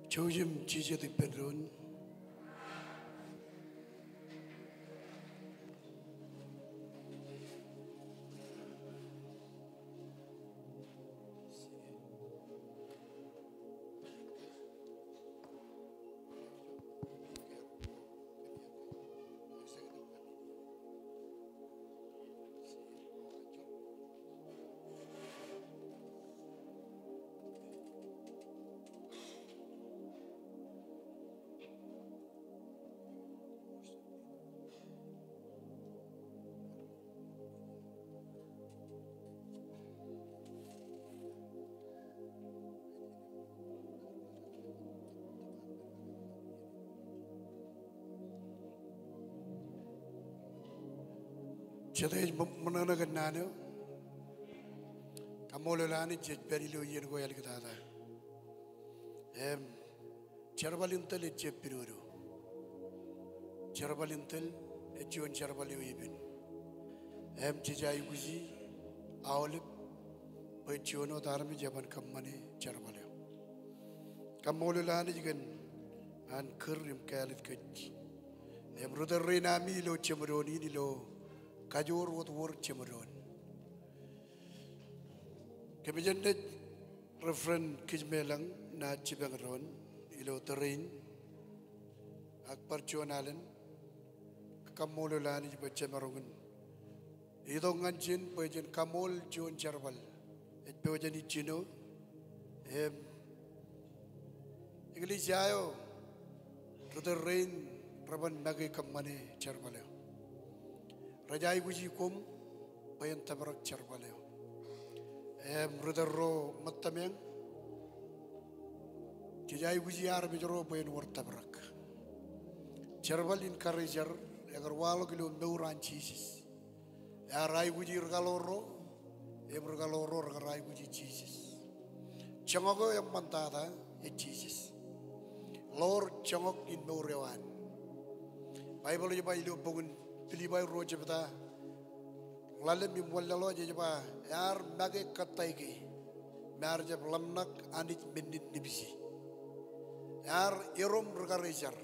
Jouj im jijet ippān doon. Jete ej ṃō-, ṃōṇōṇō kōn naan eo. Kaṃṃoolol Anij jej pād ilo iien ko āliktata. Im jerbal in tōl ejjab pidodo. Jerbal in tōl ej juon jerbal eo epen. Im jej aikuji aolep bwe ej juon wōt armej eban kōṃṃane jerbal eo. Kaṃṃoolol Anij kōn an kūr im kāālōt kōj. Im ri tōl rein ami ilo jeṃdoon in ilo kajoor wōt wōr jeṃdoon. Kōmij eṇ naaj Reverend Kijmeḷañ naaj jipañ doon ilo tōre in. Ak bar juon alen, kaṃṃoolol Anij bwe jemaroñ in itok ñan ijin bwe jen kaṃool juon jerbal ej pojak in jino. Im eklejia eo, ri tōl rein reban make kōṃṃane jerbal eo. Rej aikuji koṃ bwe en tōprak jerbal eo. Im ri tōl ro ṃōttameañ, jej aikuji armej ro bwe en wōr tōprak. Jerbal in karejar ekar waḷọk ilo mour an Jisōs. Ear aikuji ri kaḷoor ro, im ri kaḷoor ro rekar aikuji Jisōs. Joñak eo eṃṃantata ej Jisōs. Ḷoor joñak in mour eo an. Baibōḷ ej ba ilo bok in Pilippai ruo jebta ḷalem im wanlaḷọk ej ba, ear make kōttāik e im ear jab ḷōmṇak Anij men in nipiji. Ear erom ri karejar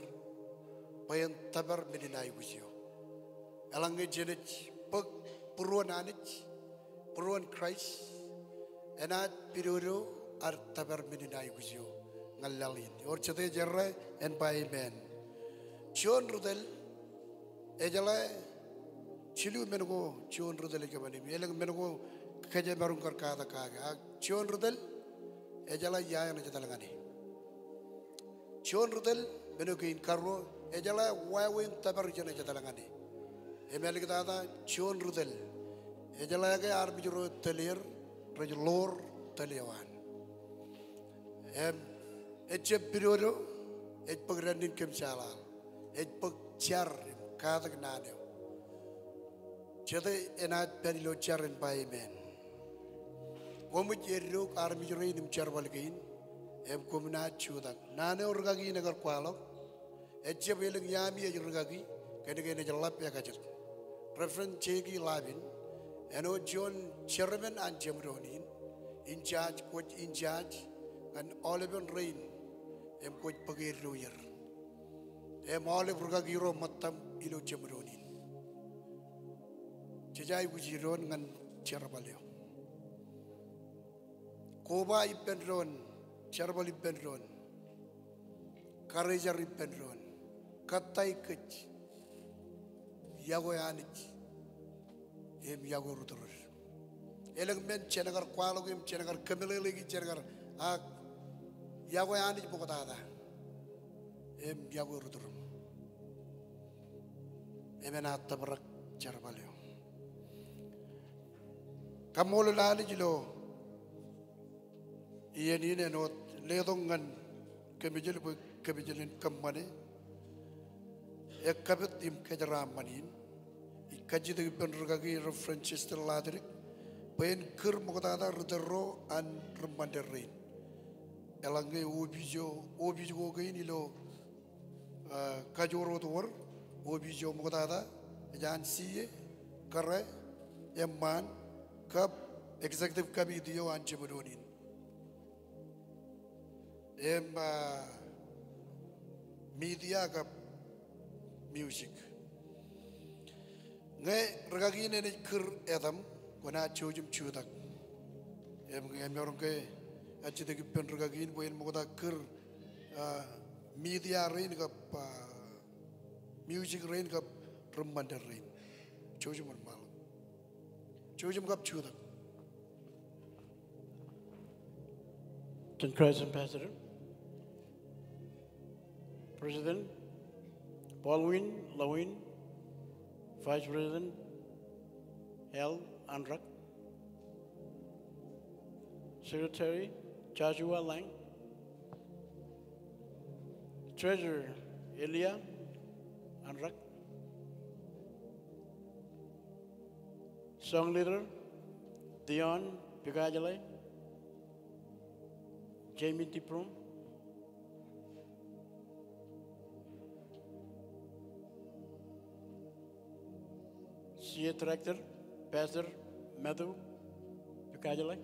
bwe en tōpar men in aikuj eo. Eḷaññe jenaaj bōk būruon Anij, būruon Kraist, enaaj pidodo ad tōpar men in aikuj eo ñan laḷ in. Ewōr jete jerā en ba amen. Juon ri tōl ejeḷā jilu men ko juon ri tōl ej kōṃṃane. Elōñ men ko kōj jemaroñ kar katak kake. Ak juon ri tōl ejeḷā ia eṇ ej etal ñan e. Juon ri tōl, men eo kein karuo, ejeḷā wāween tōpar ijeṇ ej etal ñan e. Im āliktata juon ri tōl ejeḷā ke armej ro tōl er rej ḷoor tōl eo an. Im ejjab pidodo, ej bōk dānnin kōmjaaḷaḷ. Ej bōk jar im katak naan eo. Jete enaaj pād ilo jar en ba amen. Koṃij eddoik armej rein im jerbal kein, im koṃ naaj jutak. Naan eo rikaki in ekar kwaḷọk, ejjab elōñ iaami ej rikaki, kōnke enaaj ḷap ekajet. Reverend Jackie Lapin, āinwōt juon chairman an jeṃdoon in, in charge, kwōj in charge ñan aolepen rein, im kwōj bōk eddo er. Im aolep rikaki ro ṃōttaṃ ilo jeṃdoon in. Jej aikuji doon ñan jerbal eo. Koba ippān doon, jerbal ippān doon, karejar ippān doon, kōttāik kōj, iọkwe Anij, im iọkwe ri tōl ro. Elōñ men jen kar kwaḷọk im jen kar kōmeḷeḷeiki, jen kar, ak iọkwe Anij ṃoktata im iọkwe ri tōl ro. Im enaaj tōprak jerbal eo. Kaṃṃoolol Anij ilo iien in āinwōt letok ñan kōmijel bwe kōmijel in kōṃṃane ekkapit im kōjeraaṃṃan in. Ij kajjitōk ippān rikaki Reverend Chester Ladrik bwe en kūr ṃoktata ri tōl ro an ri ṃandeḷ rein. Eḷaññe opiij eo, opiij ko kein ilo ah, Kajoor wōt wōr, opiij eo ṃoktata ej an C A, kōrā, eṃṃaan, kab executive committee eo an jeṃdoon in. Im, ah, media kab music. Ñe rikaki in enaaj kūr etaṃ, kwōnaaj jouj im jutak. Im, im emaroñ ke ajjitōk ippān rikaki in bwe en ṃokta kūr, ah, media rein kab, ah, music rein kab ri ṃandeḷ rein. Jouj im wōnṃaanḷọk. Jouj im kab jutak. Jen Christ Ambassador. President Baldwin Lawin, Vice President Al Andrak, Secretary Joshua Lang, Treasurer Elia Andrak, Song Leader Dion Pikajeḷā, Jamie Dibrum, C A Director Pastor Matthew Pikajeḷā,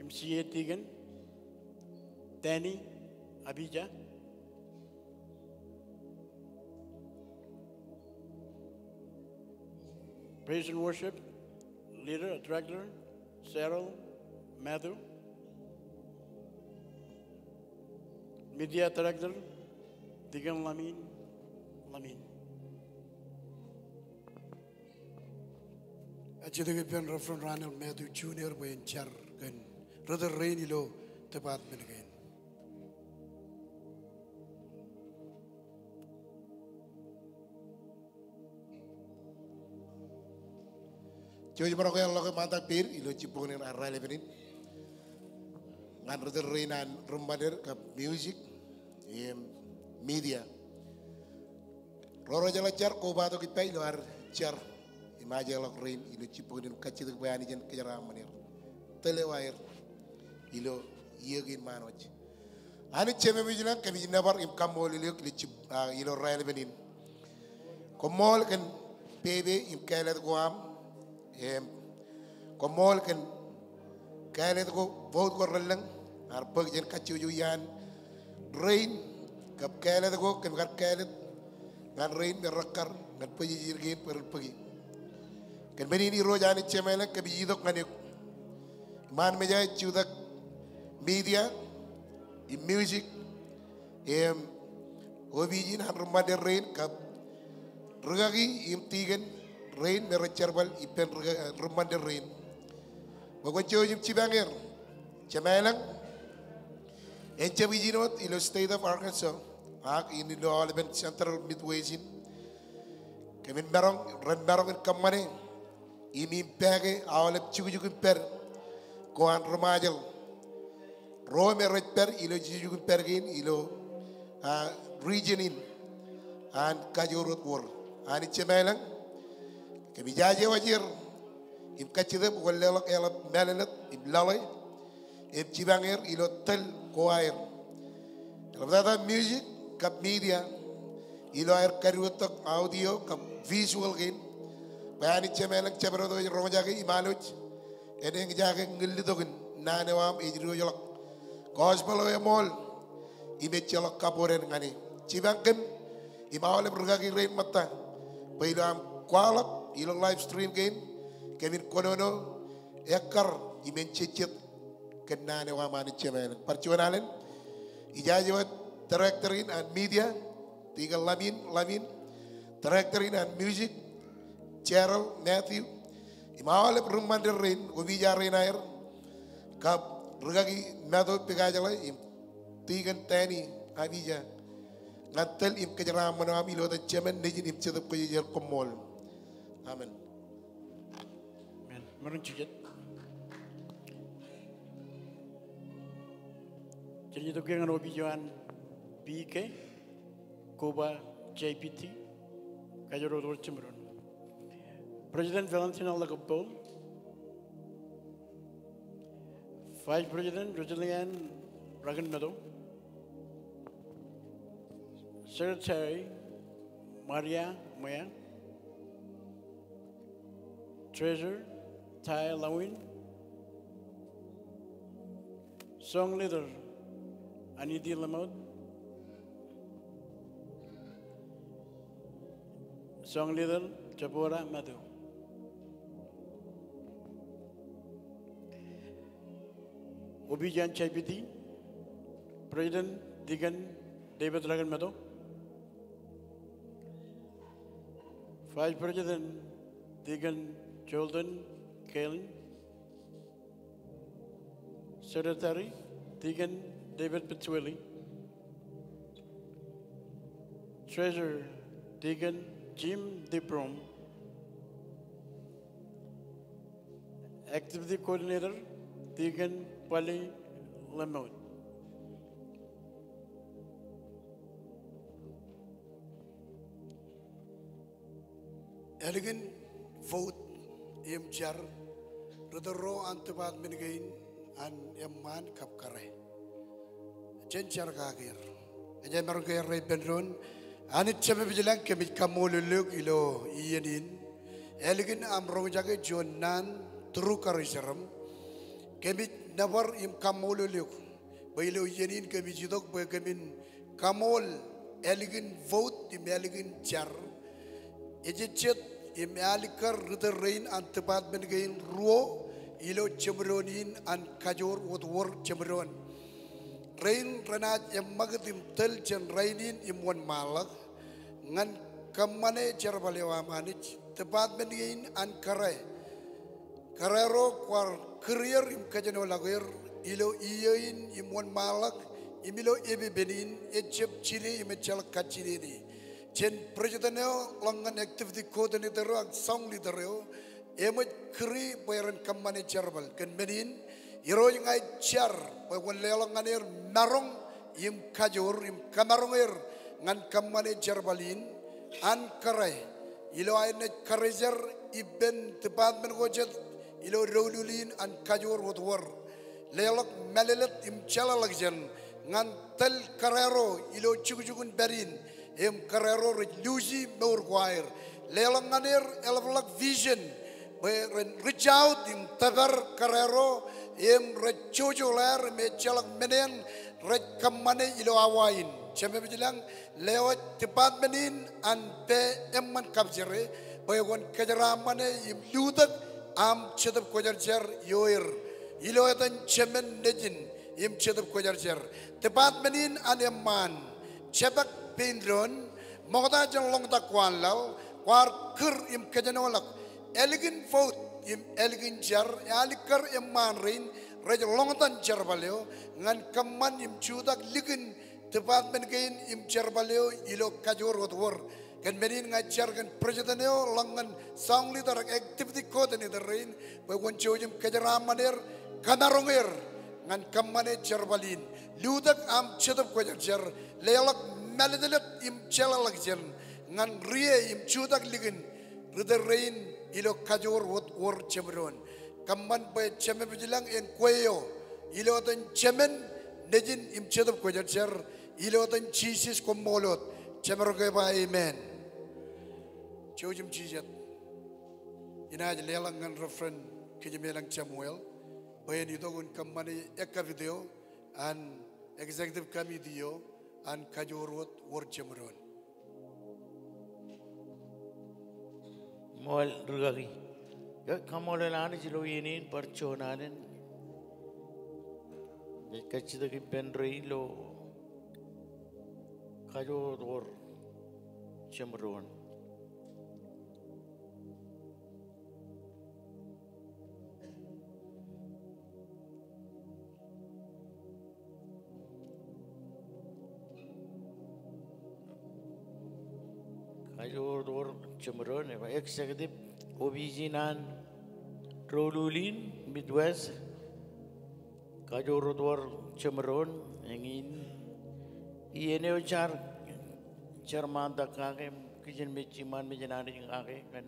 im C A Deacon Danny Abija, Praise and Worship Leader, Director Cheryl Matthew, Media Director Deacon Lamin Lamin. Ejjitōk ippān Reverend Ronald Matthew Junior bwe en jar kōn ri tōl rein ilo department kein. Jouj im bar kweilọk ṃaantak peid ilo jibboñin ad raelepen in ñan ri tōl rein an ri ṃandeḷ kab music im media. Ro rej jeḷā jar, kobatok ippa ilo ad jar im ajeḷọk rein ilo jibboñin im kajjitōk bwe Anij en kōjeraaṃṃan er, tōl eo aer ilo iiō kein ṃaanwōj. Anij Jemem ej ilañ, kōmij nōbar im kaṃṃoolol eok ilo jib-, ah, ilo raelepen in. Koṃṃool kōn pepe im kāālōt ko aṃ, im koṃṃool kōn kāālōt ko, vote ko relōñ, ear bōk jān kajjojo iaan rein, kab kāālōt ko kōm kar kāālōt ñan rein me rekkar ñan bōjjāer kein bwe ren bōki. Kōn men in Irooj Anij Jemem ilañ, kōmij itok ñan eok iṃaan mejae jutak media im music im opiij in an ri ṃantin rein kab rūkaki im tikōn rein me rej jerbal ippān rūka-, ri ṃantin rein. Bwe kwōn jouj im jipañ er, Jemem ilañ, en jab ijin wōt ilo state of Arkansas, ak in ilo aolepen Central Midwest in. Kōmin maroñ, ren maroñ in kōṃṃane im impact e aolep jukjuk im pād ko an ri Ṃajeḷ ro me rej pād ilo jukjuk im pād kein ilo, ah, region in an Kajoor wōt Wōr. Anij Jemem ilañ, kōmij aje waj er im kajjitōk bwe kwōn leḷọk eḷap mālōtlōt im lale im jipañ er ilo tōl ko aer. Eḷaptata music kab media ilo aer kadiwōjtok audio kab visual kein. Bwe Anij Jemem ilañ, jabdewōt eo ej roñjake im alwōj, en eñjake ñillitokin naan eo aṃ ej diwōjḷọk gospel eo eṃool im ejjeḷọk kabodān ñan e. Jipañ kōm im aolep rūkaki rein ṃōtta bwe ilo am kwaḷọk ilo live stream kein, kōmin kōnono ekkar im en jejjet kōn naan eo aṃ Anij Jemem ilañ. Bar juon alen, ijaje wōt director in an media, Tikōn Lamin, Lamin, director in an music, Cheryl Matthew, im aolep ri ṃantin rein, opiij rein aer, kab rūkaki Mato Pikajeḷā, im Tikōn Tani Abija, ñan tōl im kōjeraaṃṃan eo aṃ ilo etan Jemān, Nejin im Jetōb Kwōjarjar, koṃṃool. Amen. Amen. Maroñ jijet. Jen itok kiiō ñan opiij eo an P K, Koba J P T, Kajoor wōt Wōr, jemdoon. President Valentina Lakapol, Vice President Rosalie Ann Rakinmeto, Secretary Maria Mea, Treasurer Tai Lawin, Song Leader Aniti Lemot, Song Leader Deborah Matu. Opiij an J P T, President Deacon David Rakinmeto, Vice President Deacon Jordan Kellen, Secretary Deacon David Petsueli, Treasurer Deacon Jim Dibrom, Activity Coordinator Deacon Pali Lemot. Ālikin vote im jar, ri tōl ro an department kein an eṃṃaan kab kōrā. Jen jar kake er. Ej maroñ ke errā ippān doon. Anij Jemem ilañ, kōmij kaṃṃoolol eok ilo iien in. Ālikin aṃ roñjake juon naan through karijeraṃ. Kōmij nōbar im kaṃṃoolol eok bwe ilo iien in kōmij itok bwe kōmin kaṃool ālikin vote im ālikin jar. Ejejjet im alikkar ri tōl rein an department kein ruo ilo jemdoon in an Kajoor wōt Wōr, jemdoon. Rein renaaj eṃṃakūt im tōl jān rainin im wōnṃaanḷọk ñan kōṃṃane jerbal eo aṃ Anij, department kein an kōrā. Kōrā ro kwaar kūr er im kōjenolọk er ilo iiō in im wōnṃaanḷọk im ilo epepen in, ejjab jide im ejjeḷọk kajjinene. Jān president eo ḷọk ñan activity coordinator eo ak song leader eo, eṃōj kūri bwe ren kōṃṃane jerbal. Kōn men in, Irooj, ña ij jar bwe kwōn leḷọk ñan er maroñ im kajoor im kamaroñ er ñan kōṃṃane jerbal in an kōrā ilo aer naaj karijer ippān department ko jet ilo doulul in an Kajoor wōt Wōr. Leḷọk mālōtlōt im jeḷāḷọkjeṇ ñan tōl kōrā ro ilo jukjuk in pād in im kōrā ro rej luuji mour ko aer. Leḷọk ñan er eḷapḷọk vision bwe ren reach out im tōpar kōrā ro im rej jojoḷāār im ejjeḷọk men eṇ rej kōṃṃane ilo awa in. Jemem ilañ, lewōj department in an pā eṃṃan kabjere bwe kwōn kōjeraaṃṃane im lutōk aṃ Jetōb Kwōjarjar ioer ilo etan Jemān, Nejin im Jetōb Kwōjarjar. Department in an eṃṃaan, jepād pein doon, ṃokta jān ḷoñtak waanlaḷ, kwaar kūr im kōjenolọk ālikin vote im ālikin jar, alikkar eṃṃaan rein rej ḷoñtan jerbal eo ñan kōṃṃan im jutak likin department kein im jerbal eo ilo kajoor wōt wōr. Kōn men in ña ij jar kōn president eo ḷọk ñan song leader ak activity coordinator rein bwe kwōn jouj im kōjeraaṃṃan er, kōmaroñ er ñan kōṃṃane jerbal in. Lutōk aṃ Jetōb Kwōjarjar, leḷọk mālōtlōt im jeḷāḷọkjeṇ ñan rie im jutak likin ritōl rein ilo kajoor wōt wōr jemdoon. Kōṃṃan bwe Jemem ilañ en kwe eo ilo etan Jemān, Nejin im Jetōb Kwōjarjar, ilo etan Jisōs koṃṃool wōt. Jemaroñ ke ba amen. Jouj im jijet. Inaaj leḷọk ñan Reverend Kijemeḷañ Samuel bwe en itok in kōṃṃane ekkapit eo an executive committee eo an kajoor wōt wōr jemdoon. Ṃool rūkaki. Eo, kaṃṃoolol Anij ilo iien in bar juon alen ej kajjitōk ippān rein ilo kajoor wōt wōr jemdoon. Kajoor wōt wōr jemdoon, ej ba executive office in an doulul in Midwest. Kajoor wōt wōr jemdoon, eñin iien eo jaar, jar ṃaantak kake, kijenmej iṃaan mejān Anij kake kōn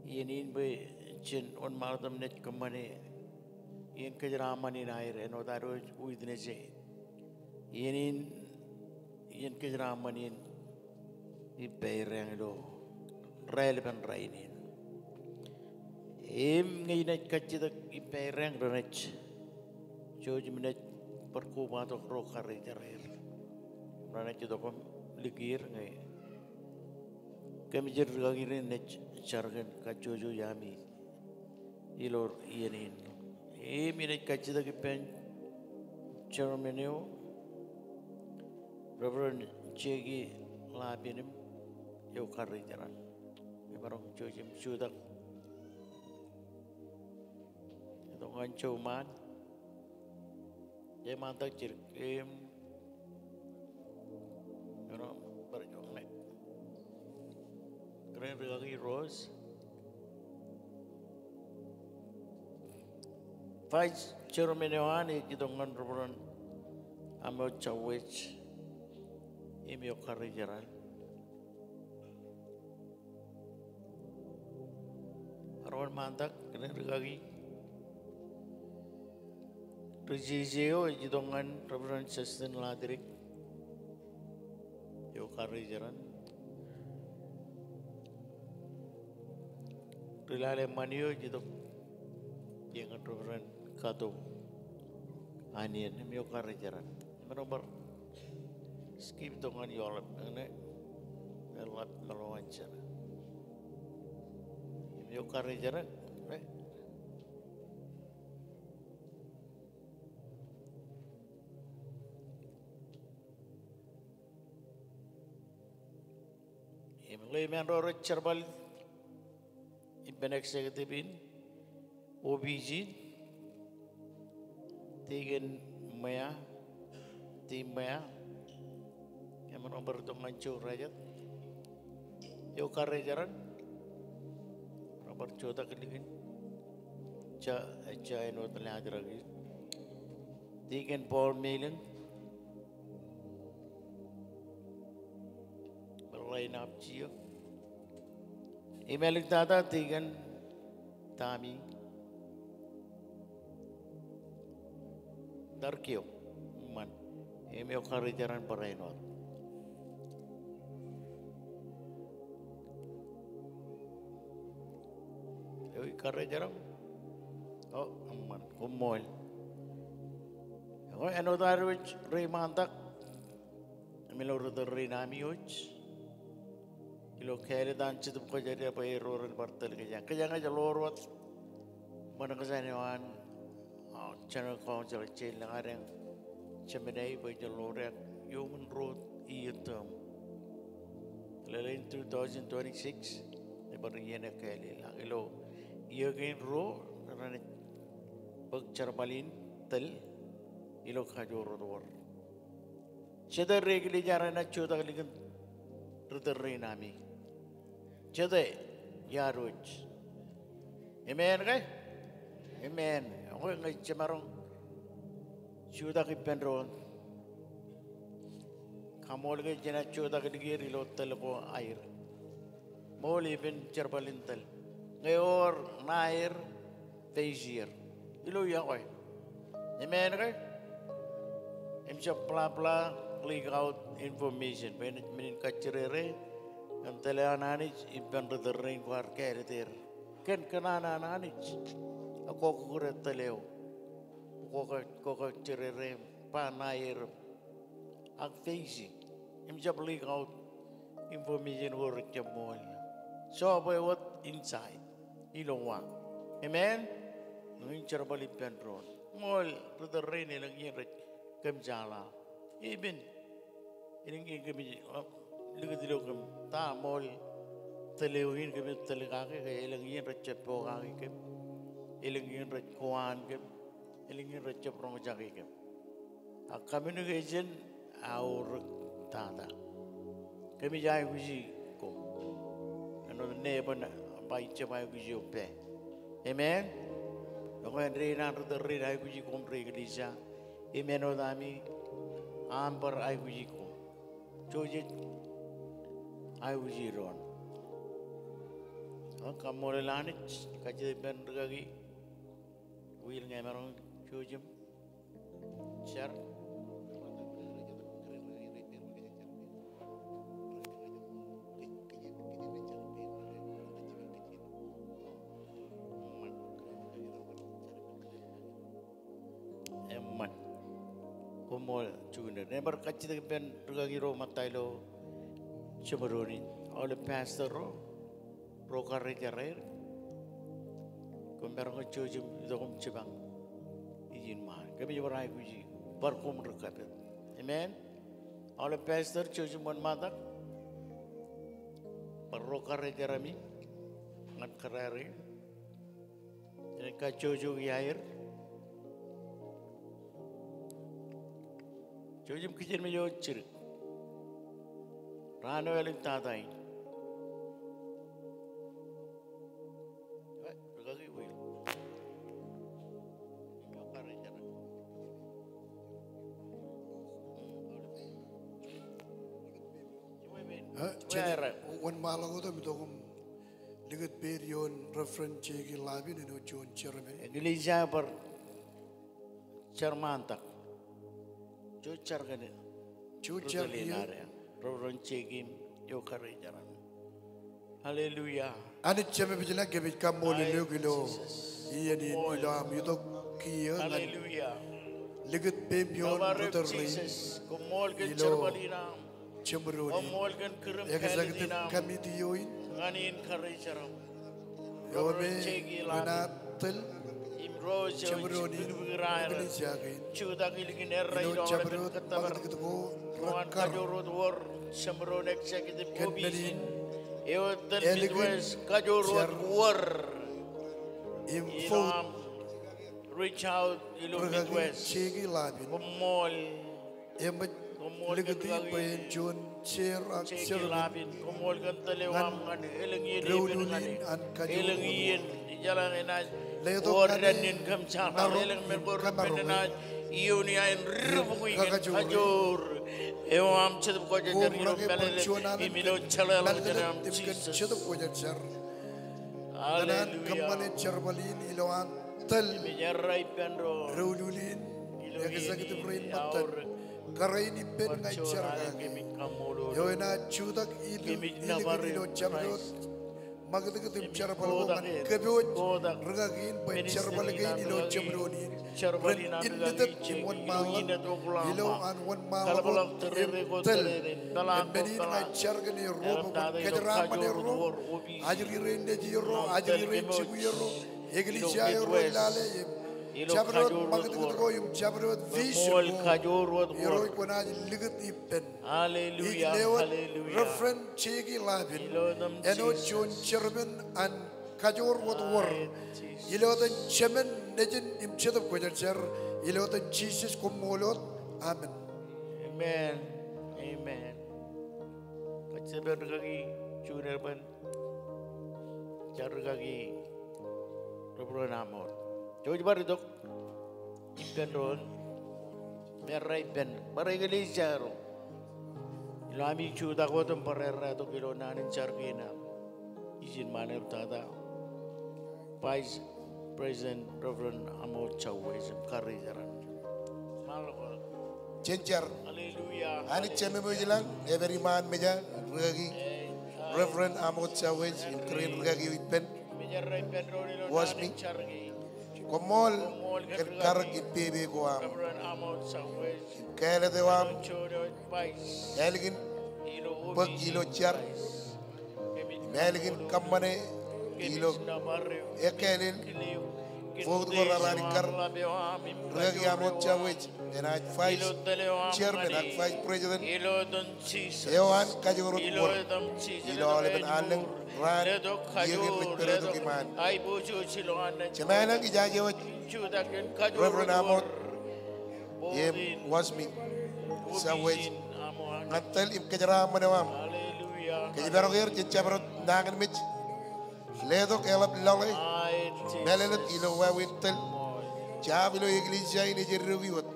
iien in bwe jen wōnṃaanḷọk im naaj kōṃṃane iien kōjeraaṃṃan in aer, āinwōt ad witness e. Iien in, iien kōjeraaṃṃan in ippāerreañ ilo raelepin rainin. Im ñe inaaj kajjitōk ippāerreañ renaaj jouj im naaj bar kobatok ro karijer er. Renaaj itok im likier ñe kōmij rūkaki rein naaj jar kōn kajjojo ami ilo iien in. Im inaaj kajjitōk ippān chairman eo, Reverend Jackie Lapin im eo karijer an. Emaroñ jouj im jutak. Itok ñan jouj ṃaan. Ej ṃaantak jidik im, you know, bar joñan e. Kōrā in rūkaki Rose. Vice chairman eo an ej itok ñan Reverend Amo Chawech im eo karijer an. Bar wōnṃaantak kōn rūkaki ri jeje eo ej itok ñan Reverend Justin Ladrik eo karijer an. Ri lale ṃani eo ej itok iien ñan Reverend Kato Anien im eo karijer an. Emaroñ bar skip tok ñan eḷap, eñin, eḷap meḷeḷe an jera. Im eo karijer an, right? Im ḷe men ro rej jerbal ippān executive in, office in, Deacon Mea, Tim Mea, emaroñ bar itok ñan jouj ro jet. Eo karijer an, emaroñ bar jutak likin. Ejja, ejja āinwōt laajrak in. Deacon Paul Meling, bar line up jiok. Im āliktata Deacon Tommy Darkio, eṃṃan. Im eo karijer an bar āinwōt. Eo karijer an. O, eṃṃan. Koṃṃool. Eo, āinwōt ad wōj reiṃaantak im ilo ritōl rein ami wōj. Ilo kāālōt an Jetōb Kwōjarjar bwe erro ren bar tōl kōj. Kōj ñe ej ḷoor wōt ṃōṇōṇō eo an, a, General Council, ej lōñ adeañ Jemān bwe ej ḷoor iuṃwin ruo iiō tōm. Lale in two thousand twenty-six, ebar iien ekkāāl ilo iiō kein ruo renaaj bōk jerbal in tōl ilo kajoor wōt wōr. Jete ri eklejia renaaj jutak likin ri tōl rein ami? Jete, iar wōj. Amen ke? Amen. Ekwe ñe jemaroñ jutak ippān doon, kaṃṃoolol ke jenaaj jutak likier ilo tōl ko aer? Ṃool, epen jerbal in tōl. Ñe ewōr ṇae er, face er ilo yokwe. Amen ke? Im jab blah blah, leak out information bwe enaaj men in kajjirere kōn tōl eo an Anij ippān ri tōl rein kwaar kāālōt er. Kōn kōṇaan an Anij ak kwō kukure tōl eo, kwō kajjirere ba ṇae er ak face e. Im jab leak out information ko rejjab ṃool. Job eo wōt inside ilo wa. Amen. Ñe in jerbal ippān doon, ṃool, ri tōl rein elōñ iien rej kōm jeḷā. Epen, elōñ iien kōmij, a, likūt ilo kōm ta ṃool tōl eo in kōmij tōl kake, ke elōñ iien rejjab pokake kōm, elōñ iien rej kowaan kōm, elōñ iien rejjab roñjake kōm. A communication eaorōk tata. Kōmij aikuji koṃ. Āinwōt ne eban ba ij jab aikuj eok pā. Amen. Ekwe āindein an ri tōl rein aikuji koṃ ri eklejia, im āinwōt ami aṃ bar aikuji koṃ. Jouj jej aikuji doon. Kaṃṃoolol Anij, kajjitōk ippān rikaki Will ñe emaroñ jouj im jar. Eṃṃan. Koṃṃool juon er. Ij bar kajjitōk ippān rikaki ro ṃōtta ilo jeṃdoon in. Aolep pastor ro, ro karijer er. Koṃ maroñ ke jouj im itok im jipañ ijin ṃaan. Kōmij bar aikuji, bar koṃ ri kapit. Amen. Aolep pastor jouj im wōnṃaantak. Bar ro karijer ami ñan kōrā rein. Enaaj kajjojo iaer. Jouj im kijenmej eo jidik. Raan eo āliktata in. Rikaki Will. Eh, jen wōnṃaanḷọk wōt im itok im likūt peid ioon Reverend Jeki Lapin āinwōt juon chairman. Eklejia bar jar ṃaantak. Jouj jar kōn, jouj jar kōn, Reverend Jeki im eo karijer. Hallelujah. Anij Jemem ilañ, kōmij kaṃṃoolol eok ilo iien in ilo aṃ itok kiiō ñan likūt peiṃ ioon ri tōl rein ilo jeṃdoon in. Executive committee eo in. Eo me enaaj tōl jeṃdoon in eklejia kein ilo jabdewōt ṃakūtkūt ko rekar. Kōn men in ālikin jar im vote rikaki Jeki Lapin. Eṃōj likūti bwe en juon chair ak chairman ñan doulul in an kajoor wōt. Letok ñan e ṇaroñ im kōmaroñ e im kakajoor e. Koṃ rōke bwe juon an mālōtlōt im kōn Jetōb Kwōjarjar. Ñan an kōṃṃane jerbal in ilowaan tōl doulul in, executive rein ṃōttan, kōrā in ippān ña ij jar kake. Eo enaaj jutak ilo, ilo jabdewōt ṃakūtkūt im jerbal ko ñan kōpooj rūkaki in bwe jerbal kein ilo jeṃdoon in ren innitōt im wōnṃaanḷọk ilo an wōnṃaanḷọk eo im tōl. Im men in ña ij jar kōn erro bwe kwōn kōjeraaṃṃan erro, ajri rein nejierro, ajri rein jibwierro, eklejia eo rej lale im jabdewōt ṃakūtkūt ko im jabdewōt vision ko Irooj kwōnaaj likūt ippān. Hallelujah, hallelujah. Reverend Jackie Lapin, āinwōt juon chairman an Kajoor wōt wōr. Ilo etan Jemān, Nejin im Jetōb Kwōjarjar, ilo etan Jisōs, koṃṃool wōt. Amen. Amen. Amen. Kajjitōk ippān rūkaki Junior, ippān jar rūkaki Reverend Amot. Jouj bar itok ippān doon. Im errā ippān bar eklejia ro ilo ami jutak wōt im bar errā itok ilo naan in jar kein aṃ ijin ṃaan eo tata, Vice President Reverend Amot Jauwes, im karijeran. Jen jar. Hallelujah. Anij Jemem eo ej ilañ, ej pād iṃaan meja rūkaki Reverend Amot Jauwes im kōrā in rūkaki eo ippān, Wasmi. Koṃṃool kōn karōk im pepe ko aṃ im kāālōt eo aṃ ālikin bōk ilo jar im ālikin kōṃṃane ilo ekkāālel vote ko raar an ikkar. Rūkaki Amot Jauwes enaaj vice chairman ak vice president eo an Kajoor wōt wōr ilo aolepen allōñ raan iiō kein rej pād itok iṃaan. Jemem ilañ, ijaje waj Reverend Amot im Wasmi Jauwes ñan tōl im kōjeraaṃṃan eo aṃ. Kōjparok er, jen jabdewōt nañinmej. Letok eḷap lale mālōtlōt ilo wāween tōl jab ilo eklejia in ej eddoiki wōt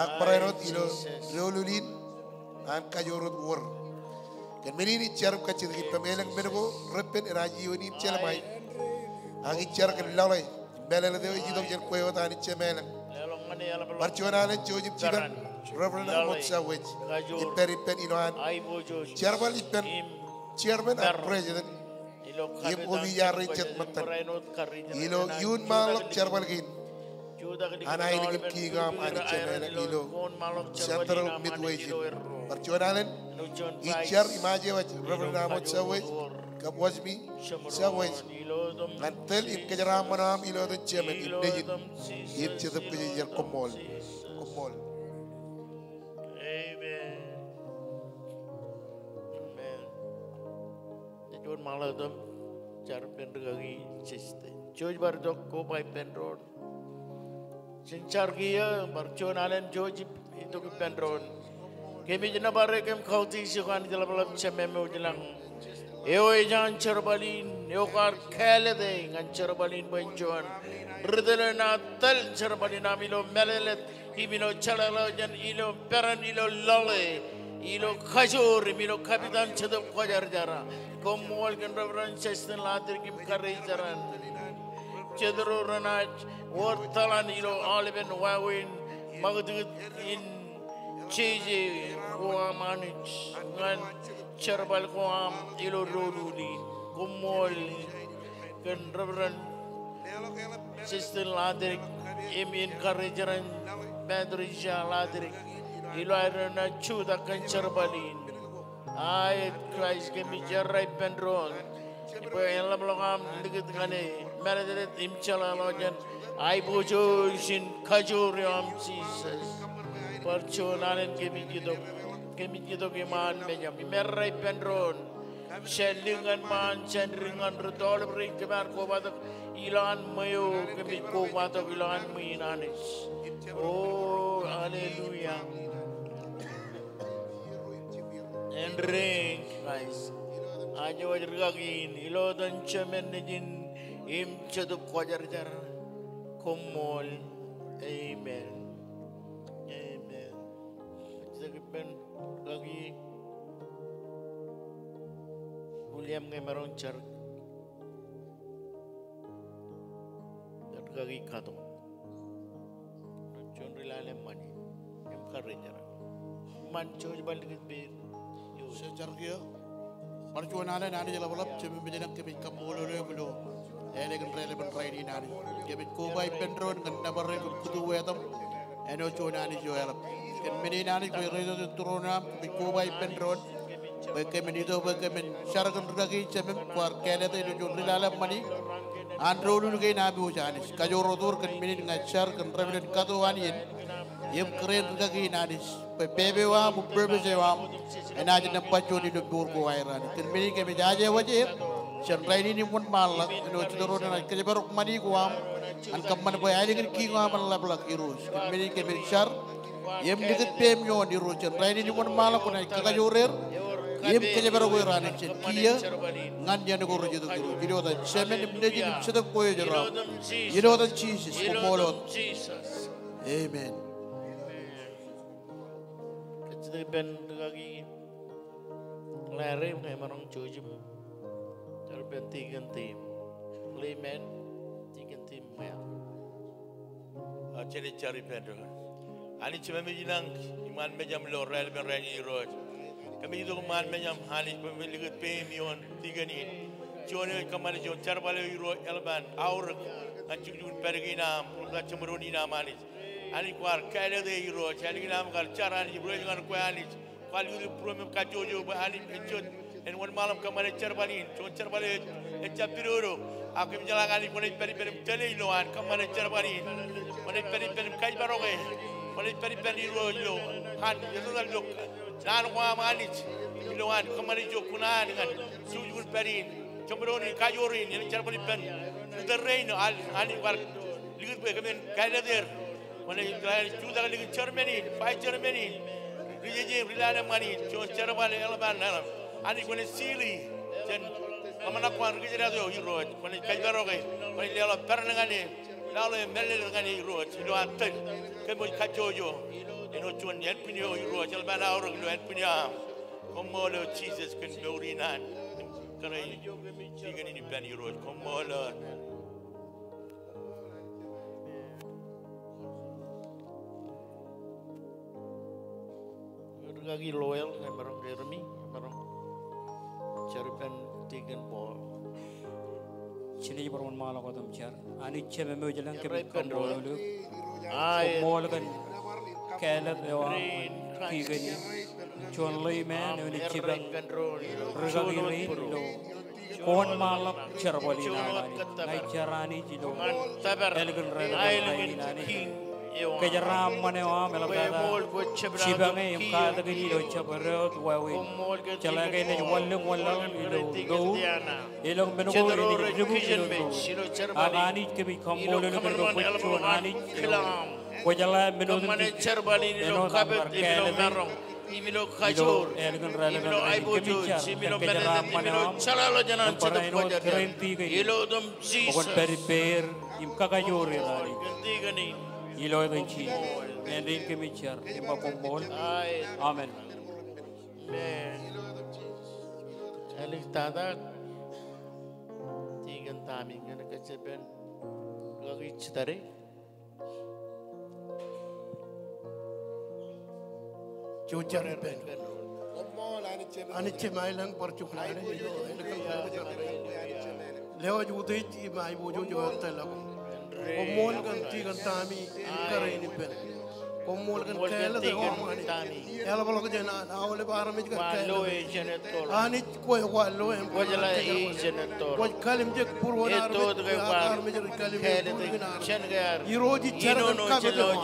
ak barāinwōt ilo doulul in an Kajoor wōt wōr. Kōn men in ij jar im kajjitōk ippaṃ, elōñ men ko reppen enaaj iioon im jelṃae. Ak ij jar kōn lale im mālōtlōt eo ej itok jān kwe wōt Anij Jemem ilañ. Bar juon alen jouj im jipañ Reverend Amot Jauwes ippān, ippān ilo an jerbal ippān chairman ak president im opiij iar jet ṃōttan ilo iuun ṃaanḷọk jerbal kein an aelōñ in kiiō aṃ Anij Jemem ilañ ilo Central Midwest in. Bar juon alen ij jar im aje waj Reverend Amot Jauwes kab Wasmi Jauwes ñan tōl im kōjeraaṃṃan eo aṃ ilo etan Jemān im Nejin im Jetōb Kwōjarjar. Koṃṃool. Koṃṃool. Amen. Amen. Ej juon ṃaanḷọk ippān jar ippān rūkaki Justin. Jouj bar itok, koba ippān doon. Jen jar kiiō, bar juon alen jouj itok ippān doon. Kōmij nōbar eok im kautiej eok Anij ḷapḷap Jemem eo ej ilañ, eo ej an jerbal in, eo kwaar kāālōt e ñan jerbal in bwe en juon ri tōl enaaj tōl jerbal in aṃ ilo mālōtlōt im ilo jeḷāḷọkjeṇ, ilo peran, ilo lale, ilo kajoor im ilo kapitan Jetōb Kwōjarjar. Koṃṃool kōn Reverend Justin Ladrik im karijeran. Jet ro renaaj wōr tōḷan ilo aolepen wāween ṃakūtkūt in jeje ko aṃ Anij ñan jerbal ko aṃ ilo doulul in. Koṃṃool kōn Reverend Justin Ladrik im in karijeran Patricia Ladrik ilo aer renaaj jutak kōn jerbal in. Aet Kraist, kōmij errā ippān doon bwe en ḷapḷọk aṃ likūt ñan e mālōtlōt im jeḷāḷọkjeṇ aiboojoj in kajoor eo aṃ Jisōs. Bar juon alen kōmij itok, kōmij itok iṃaan mejaṃ im errā ippān doon. Jān dik ñan ṃaan, jān dik ñan rūtto, aolep rein kōm ar kobatok ilowaan ṃweo, kōmij kobatok ilowaan ṃwiin Anij. O, hallelujah. Āindein Kraist, aje waj rūkaki in ilo etan Jemān, Nejin im Jetōb Kwōjarjar. Koṃṃool. Amen. Amen. Kajjitōk ippān rūkaki William ñe emaroñ jar. Rūkaki Kato. Juon ri lale ṃani im karijeran. Ṃan, jouj bar likūt peid. Jen jar kiiō. Bar juon alen Anij ḷapḷap, Jemem ilañ, kōmij kaṃṃoolol eok ilo ālikin raelepen rainin Anij. Kōmij koba ippān doon ñan nōbar eok im kūtuwe etaṃ āinwōt juon Anij eo eḷap. Kōn men in Anij bwe rej itok ilo tūroon eo aṃ, kōmij koba ippān doon bwe kōmin itok bwe kōmin jar kōn rūkaki Jemem kwaar kāālōt ilo juon ri lale ṃani an doulul kein am wōj Anij. Kajoor wōt kōn men in ña ij jar kōn repen kato an iien im kōrā in rūkaki in Anij bwe pepe eo aṃ im purpose eo aṃ enaaj nōṃba juon ilo mour ko aer Anij. Kōn men in kōmij aje wōj eō jān rainin im wōnṃaanḷọk āinwōt jet ro renaaj kōjparok ṃani ko aṃ ñan kōṃṃan bwe aelōñ in kiiñ eo aṃ en ḷapḷọk Irooj. Kōn men in kōmij jar im likūt peiṃ ioon Irooj jān rainin im wōnṃaanḷọk kwōnaaj kakajoor er im kōjparok er Anij jān kiiō ñan iien ko rej itok Irooj. Ilo etan Jemān im Nejin im Jetōb ko ej Jeraṃ. Ilo etan Jisōs, koṃṃool wōt. Amen. Kajjitōk ippān rūkaki Larry, ñe emaroñ jouj im jar ippān Deacon Tim. Amen. Deacon Tim, ñe. A, jen jar ippān doon. Anij Jemem ilañ, iṃaan mejaṃ ilo raelepen rainin Irooj. Kōmij itok iṃaan mejaṃ Anij bwe kōmij likūt peiṃ ioon deacon in. Juon eo ej kōṃṃane juon jerbal eo Irooj eḷap an aorōk ñan jukjuk in pād kein aṃ, ri-jeṃdoon in aṃ Anij. Anij kwaar kāālōt e Irooj, ālikin aṃ kar jar Anij, im rej ñan kwe Anij. Kwaar likūt būruōm im kajjojo bwe Anij ejjab en wōnṃaanḷọk kōṃṃane jerbal in, juon jerbal eo ejjab pidodo. Ak kōmij jeḷā ke Anij kwōnaaj pād ippān im tōl e ilowaan kōṃṃane jerbal in. Kwōnaaj pād ippān im kōjparoke. Kwōnaaj pād ippān Irooj ilo an etetal ilo naan ko aṃ Anij. Ilowaan kōṃṃane ijo kuṇaan ñan jukjuk in pād in. Jeṃdoon in, kajoor in, en jerbal ippān ri-tōl rein, Anij kwaar likūt bwe kōmin kāālōt er. Kwōnaaj jutak likin chairman in, vice chairman in, ri-jeje im ri-lale ṃani in, juon jerbal eḷap an eḷap. Anij kwōnaaj seal e jān ḷōmṇak ko an ri-kōjdat eo Irooj. Kwōnaaj kōjparoke, kwōnaaj leḷọk peran ñan e, lale mālōtlōt ñan e Irooj, ilo an tōl kōm wōj kajjojo. Āinwōt juon ānbwin eo Irooj, eḷap an aorōk ilo ānbwin eo aṃ. Koṃṃool O Jisōs kōn mour in an. Kōrā in deacon in ippān Irooj. Koṃṃool O. Rūkaki Lowell, emaroñ ke rūmi, emaroñ jar ippān Deacon Paul. Jen bar wōnṃaanḷọk wōt im jar. Anij Jemem eo ilañ, kōmij kaṃṃoolol eok. Koṃṃool kōn kāālōt eo aṃ ñan deacon in. Juon layman eo enaaj jipañ rūkaki rein ilo kōwōnṃaanḷọk jerbal in aṃ Anij. Ña ij jar Anij ilo ālikin raelepen rainin Anij. Kōjeraaṃṃan eo aṃ eḷaptata jipañe im katakin ilo jabdewōt wāween. Jeḷā ke enaaj wanlōñ wanlaḷ ilo doul, elōñ men ko enaaj dibuk ilo doul. Ak Anij kōmij kaṃṃoolol eok bwe kwōj juon Anij eo kwōjeḷā men otemjej āinwōt aṃ kar kāālōt e. Ilo ālikin raelepen rainin kōmij jar kōn kōjeraaṃṃan eo aṃ im barāinwōt kōrā in deacon in bwe kwōn pād ippāer im kakajoor er Anij. Ilo etan Jisōs, āindein kōmij jar im ba koṃṃool. Amen. Amen. Āliktata, Deacon Tommy, ñan kajjitōk ippān rūkaki Jitare. Jouj jar ippān. Anij Jemem ilañ, bar juon alen ilo ālikin raelepen rainin. Lewōj utiej im aiboojoj eo ettā ḷọk. Koṃṃool kōn Deacon Tommy im kōrā in ippān. Koṃṃool kōn kāālōt eo aṃ Anij. Eḷapḷọk jān an aolep armej kar kāālōt. Anij kwe kwaar lo im kwōj kalimjek būruon armej, armej rej kalimjek būruon armej. Irooj ij jar kōn kapit eo aṃ.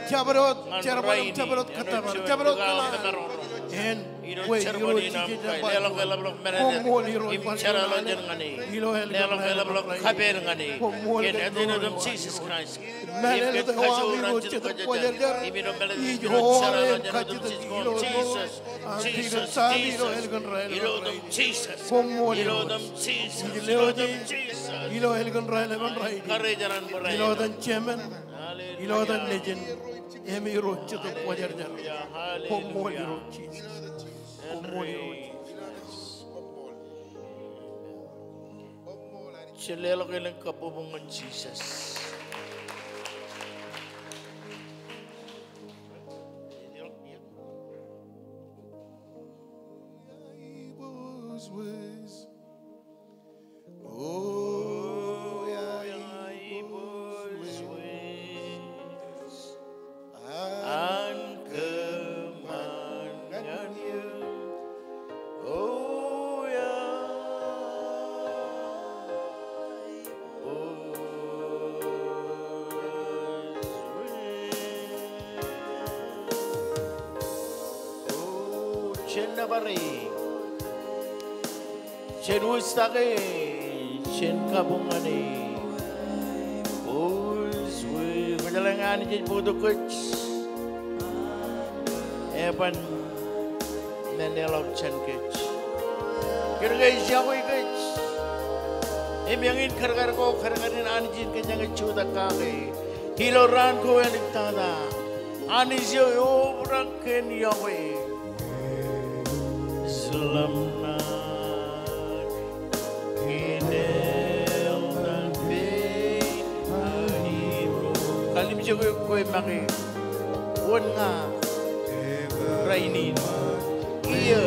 Jabdewōt jerbal im jabdewōt kōttōpar, jabdewōt kōḷaḷ. En kwe Irooj ij jar. Koṃṃool Irooj bar juon alen ilo ālikin raelepen rainin. Koṃṃool kōn mour in Irooj. Mālōtlōt eo aṃ Irooj Jetōb Kwōjarjar. Ij ṃool im kajjitōk ilo etan Deacon Tommy ilo ālikin raelepen rainin. Koṃṃool Irooj. Ij lewōj e ilo ālikin raelepen rainin. Ilo etan Jemān, ilo etan Nejin, im Irooj Jetōb Kwōjarjar. Koṃṃool Irooj Jisōs. Koṃṃool Irooj Jisōs. Jen leḷọk elōñ kabbokbok ñan Jisōs. Jen nōbar e. Jen wūjtake. Jen kabuñ ñan e. Wūj, wūj, kwōjeḷā ñe Anij ej bōktok kōj, eban men eḷap jān kōj. Kōnke ej yokwe kōj. Im eñin kadkad ko, kadkadin Anij in kōjeañ ej jutak kake ilo raan ko āliktata. Anij eo eobrak kōn yokwe. Kallimjek eok kwe make. Wōn ña rainin? Kiiō.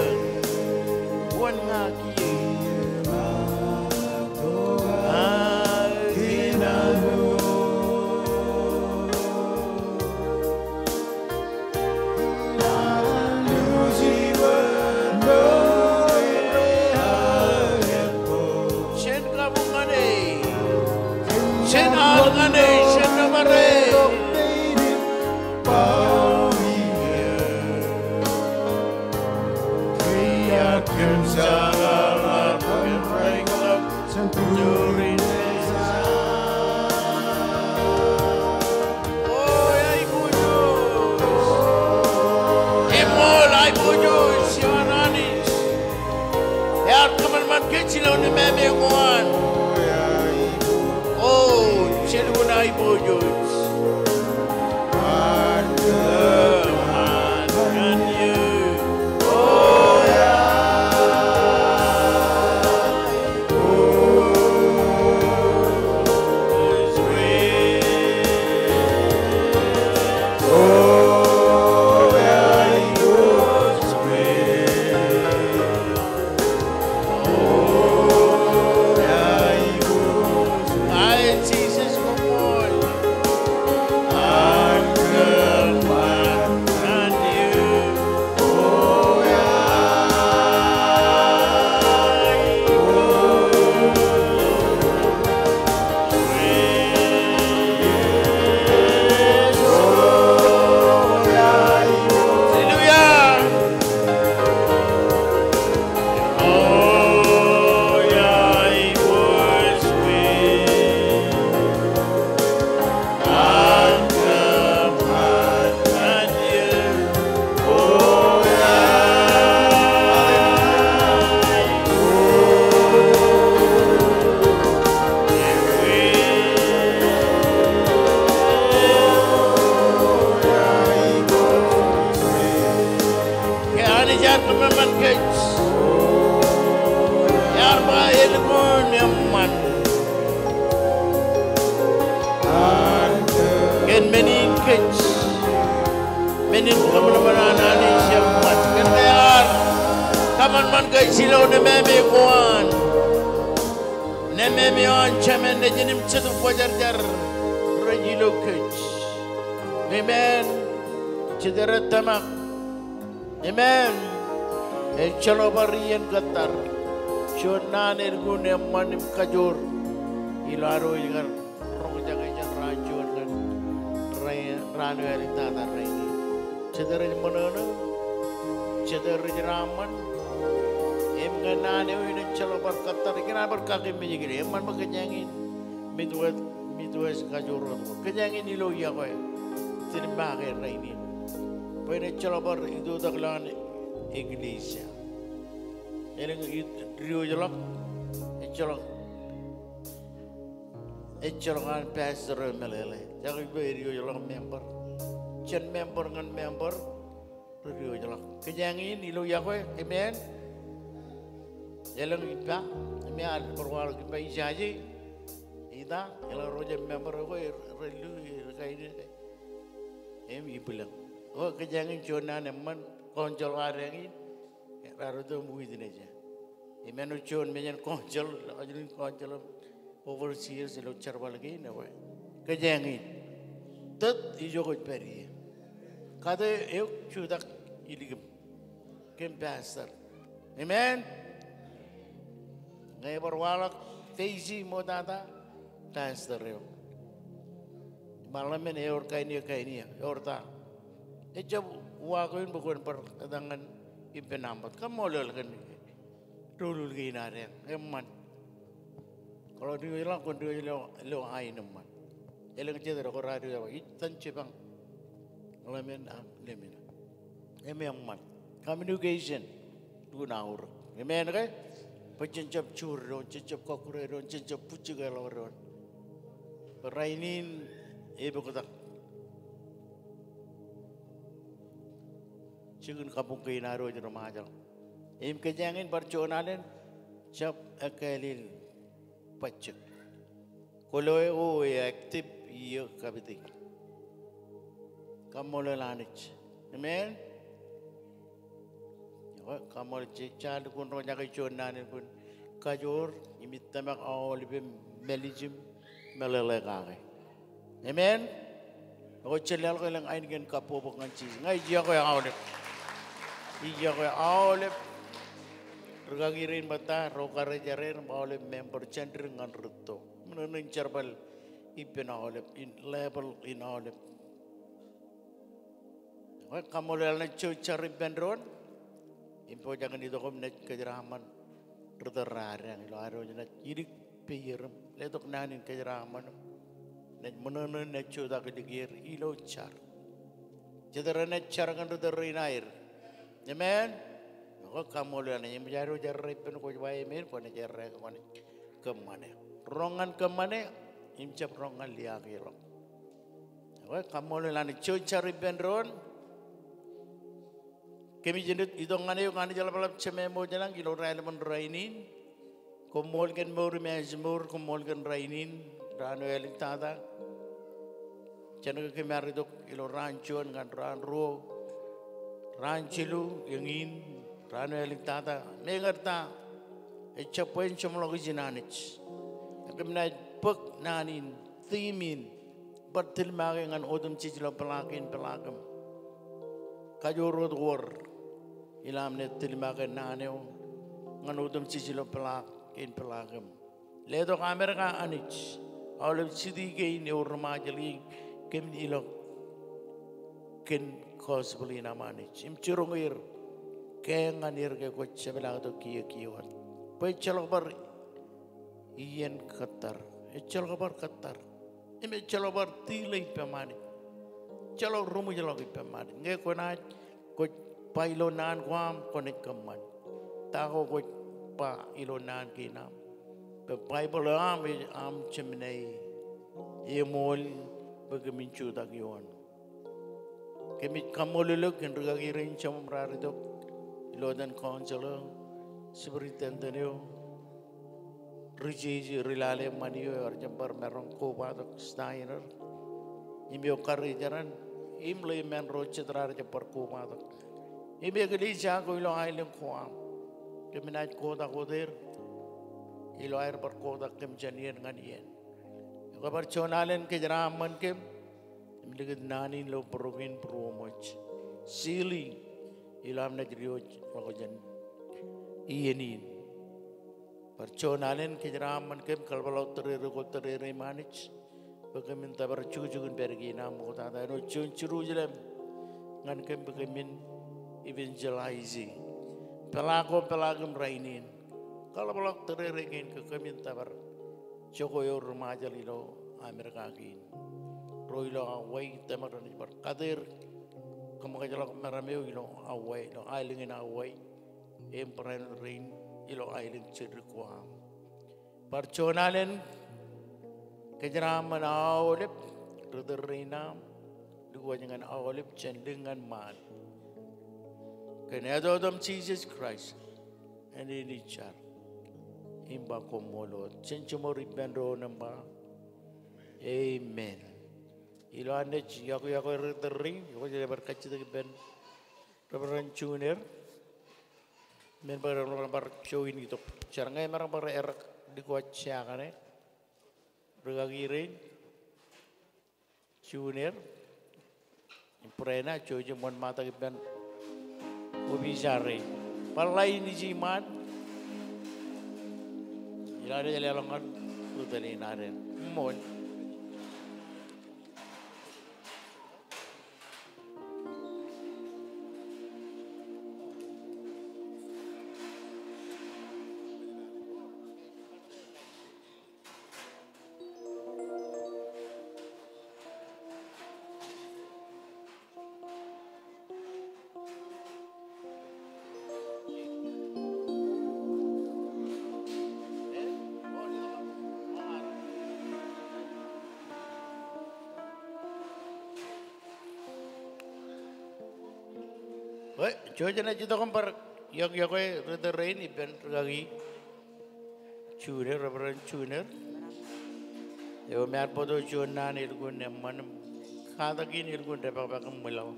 Wōn ña kiiō? Jen kabuñ ñan e. Jen al ñan e. Jen nōbar e. O, aiboojoj. Eṃṃool, aiboojoj ioon Anij. Ear kōṃanṃan kōj ilo nemāmein ko an. O, jen lukkuun aiboojoj. Ke Anij ear kōṃanṃan kōj, ear ba elukkuun eṃṃan. Kōn men in kōj, men in kōṃanṃan an Anij eṃṃan. Kōn ke ear kōṃanṃan kōj ilo nemāmein ko an. Nemāmein eo an Jemān, Nejin im Jetōb Kwōjarjar rej ilo kōj. Amen. Jete rej tōmak? Amen. Ejjeḷọk bar iien kōttar. Juon naan elukkuun eṃṃan im kajoor ilo ad wōj kar roñjake jān raan juon ñan raan eo āliktata rainin. Jete rej ṃōṇōṇō, jete rej raṃṃan, im ñe naan eo in ejjeḷọk bar kōttar, ikōṇaan bar kakememej kōj, eṃṃan bwe kōjeañ in Midwest, Midwest kajoor wōt ko. Kōjeañ in ilo yokwe, iten make rainin. Bwe en ejjeḷọk bar itoitak lowaan eklejia. Elōñ diwōjḷọk, ejjeḷọk, ejjeḷọk an pastor eo meḷeḷe. Jekwe bwe ediwōjḷọk member. Jān member ñan member, rej diwōjḷọk. Kōjeañ in ilo yokwe, amen. Elōñ ippa, im ear bar waḷọk ippa ijaje. Ita, eḷaññe ro jab member ko, rej lo, rej kain, im ibwilañ. O, kōjeañ in juon naan eṃṃan, council ad eñin, raar itok im witness e. Im āinwōt juon mejān council, ajri council of overseers ilo jerbal kein, ewe, kōjeañ in. Tōt ijo kwōj pād ie. Kate eok jutak ilikim kōn pastor. Amen. Ñe ebar waḷọk Daisy ṃoktata, pastor eok. Im eḷap men ewōr kain eo, kain eo, ewōr ta. Ejjab uwaak eo in bwe kwōn bar etan ñan ippān aṃ wōt. Kaṃṃoolol kōn doulul kein ad eṃṃan. Kwōlo diwōjḷọk, kwōn diwōj ilo, ilo aenōṃṃan. Elōñ jet ro kwōj diwōj ba, ij itōn jipañ ḷōmān ak lōmān. Im eṃṃan. Communication. Lukkuun aorōk. Amen ke? Bwe jen jab jur doon, jen jab kọkkure doon, jen jab bwijjikeḷọk doon. Bwe rainin eoktak jikin kabuñ kein ad wōj ri Ṃajeḷ. Im kōjeañ in bar juon alen, jab ekkāālel bajjek. Kwōlo eo eo active iiō kapiti. Kaṃṃoolol Anij. Amen. Kaṃṃoolol. Jej lukkuun roñjake juon naan in kwōn kajoor im ij tōmak aolep im mālejin meḷeḷe kake. Amen. Ekwe jen leḷọk elōñ ainikien kabbokbok ñan Jisōs. Ña ij yokwe aolep. Ij yokwe aolep. Rūkaki rein ṃōtta, ro karijeran, aolep member, jān dik ñan rūtto. Ṃōṇōṇō in jerbal ippān aolep, in level in aolep. Ekwe kaṃṃoolol Anij, naaj jouj jar ippān doon. Im pojak in itok im naaj kōjeraṃṃan ri tōl raar ilo ad wōj naaj idik peier im letok naan in kōjeraṃṃan im naaj ṃōṇōṇō in naaj jutak likier ilo jar. Jet ro naaj jar kōn ri tōl rein aer. Amen. Ekwe kaṃṃoolol Anij, im jar ro jar ippān kwōj ba amen, kwōnaaj errā, kwōnaaj kōṃṃane. Roñ ñan kōṃṃane im jab roñ ñan liaakḷọk. Ekwe kaṃṃoolol Anij, jouj jar ippān doon. Kōmij itok ñan eok Anij eḷapḷap Jemem eo ej ilañ ilo raelepen rainin. Koṃṃool kōn mour im ājmour, koṃṃool kōn rainin, raan eo āliktata. Jān ke kōm ar itok ilo raan juon ñan raan ruo, raan jilu, eñin, raan eo āliktata. Meñe ta, ejjab bwe en jeṃḷọk ijin Anij. Kōm naaj bōk naan in, theme in, bar tilmake ñan otemjej ilo peḷaak kein peḷaakim. Kajoor wōt wōr ilo aṃ naaj tilmake naan eo ñan otemjej ilo peḷaak kein peḷaakim. Letok Amerika Anij, aolep city kein ewōr ri Ṃajeḷ kein, kōmin ilọk kōn gospel in aṃ Anij. Im jiroñ er, keeñ ñan er ke kwōj jepḷaaktok kiiō kiiō wōt. Bwe ejjeḷọk bar iien kōttar. Ejjeḷọk bar kōttar. Im ejjeḷọk bar tile ippām Anij. Ejjeḷọk ruṃwijḷọk ippām Anij. Ñe kwōnaaj, kwōj ba ilo naan ko aṃ, kwōnaaj kōṃṃan. Ta ko kwōj ba ilo naan kein aṃ? Bwe Baibōḷ eo aṃ, aṃ jemān eṃool bwe kōmin jutak ioon. Kōmij kaṃṃoolol eok kōn rūkaki rein jemām raar itok ilo etan council eo, superintendent eo, ri jeje, ri lale ṃani eo, ewōr jab bar maroñ kobatok, Steiner, im eo karijeran, im ḷeeṃṃan ro jet raar jab bar kobatok. Im eklejia ko ilo aelōñ ko aṃ, kōm naaj kotak wōt er ilo aer bar kotak kōm jān iien ñan iien. Ekwe bar juon alen kōjeraṃṃan kōm im likūt naan in ilo būruō kein būruōm wōj. Seal e ilo aṃ naaj diwōjḷọk jān iien in. Bar juon alen kōjeraṃṃan kōm, kaḷapḷọk tōrere ko tōrere im Anij bwe kōmin tōpar jukjuk in pād kein aṃ ṃoktata āinwōt juon Jerusalem ñan kōm bwe kōmin evangelize peḷaak ko peḷaakim rainin. Kaḷapḷọk tōrere kein ke kōmin tōpar jokwe ewōr ri Ṃajeḷ ilo Amerika kein. Ro ilo Hawaii, tōmak renaaj bar kate er kōṃōkajḷọk meram eo ilo Hawaii, ilo aelōñ in Hawaii, im barāinwōt rein ilo aelōñ jidik ko aṃ. Bar juon alen kōjeraṃṃan aolep ri tōl rein aṃ, lukkuun ñan aolep jān lik ñan ṃaan. Kōn etotam Jisōs Kraist, eñin ij jar im ba koṃṃool wōt. Jen jiṃor ippān doon im ba, amen. Ilo an naaj yokwe, yokwe ri tōl rein, ekwe jej bar kajjitōk ippān Reverend Junior. Men bwe ren bar join itok. Jar ñe emaroñ bar errā dik wōj kaṇe. Rūkaki rein, Junior im Brena, jouj im wōnṃaantak ippān opija rein. Bar ḷain ije iṃaan. Ilo an naaj leḷọk ñan ri tōl in ad. Ṃool. Bwe, jouj im ej itok im bar iọkiọkwe ri tōl rein ippān rūkaki Junior, Reverend Junior. Eo im ear bōktok juon naan elukkuun eṃṃan im katak in elukkuun depakpak im ṃwilaḷ.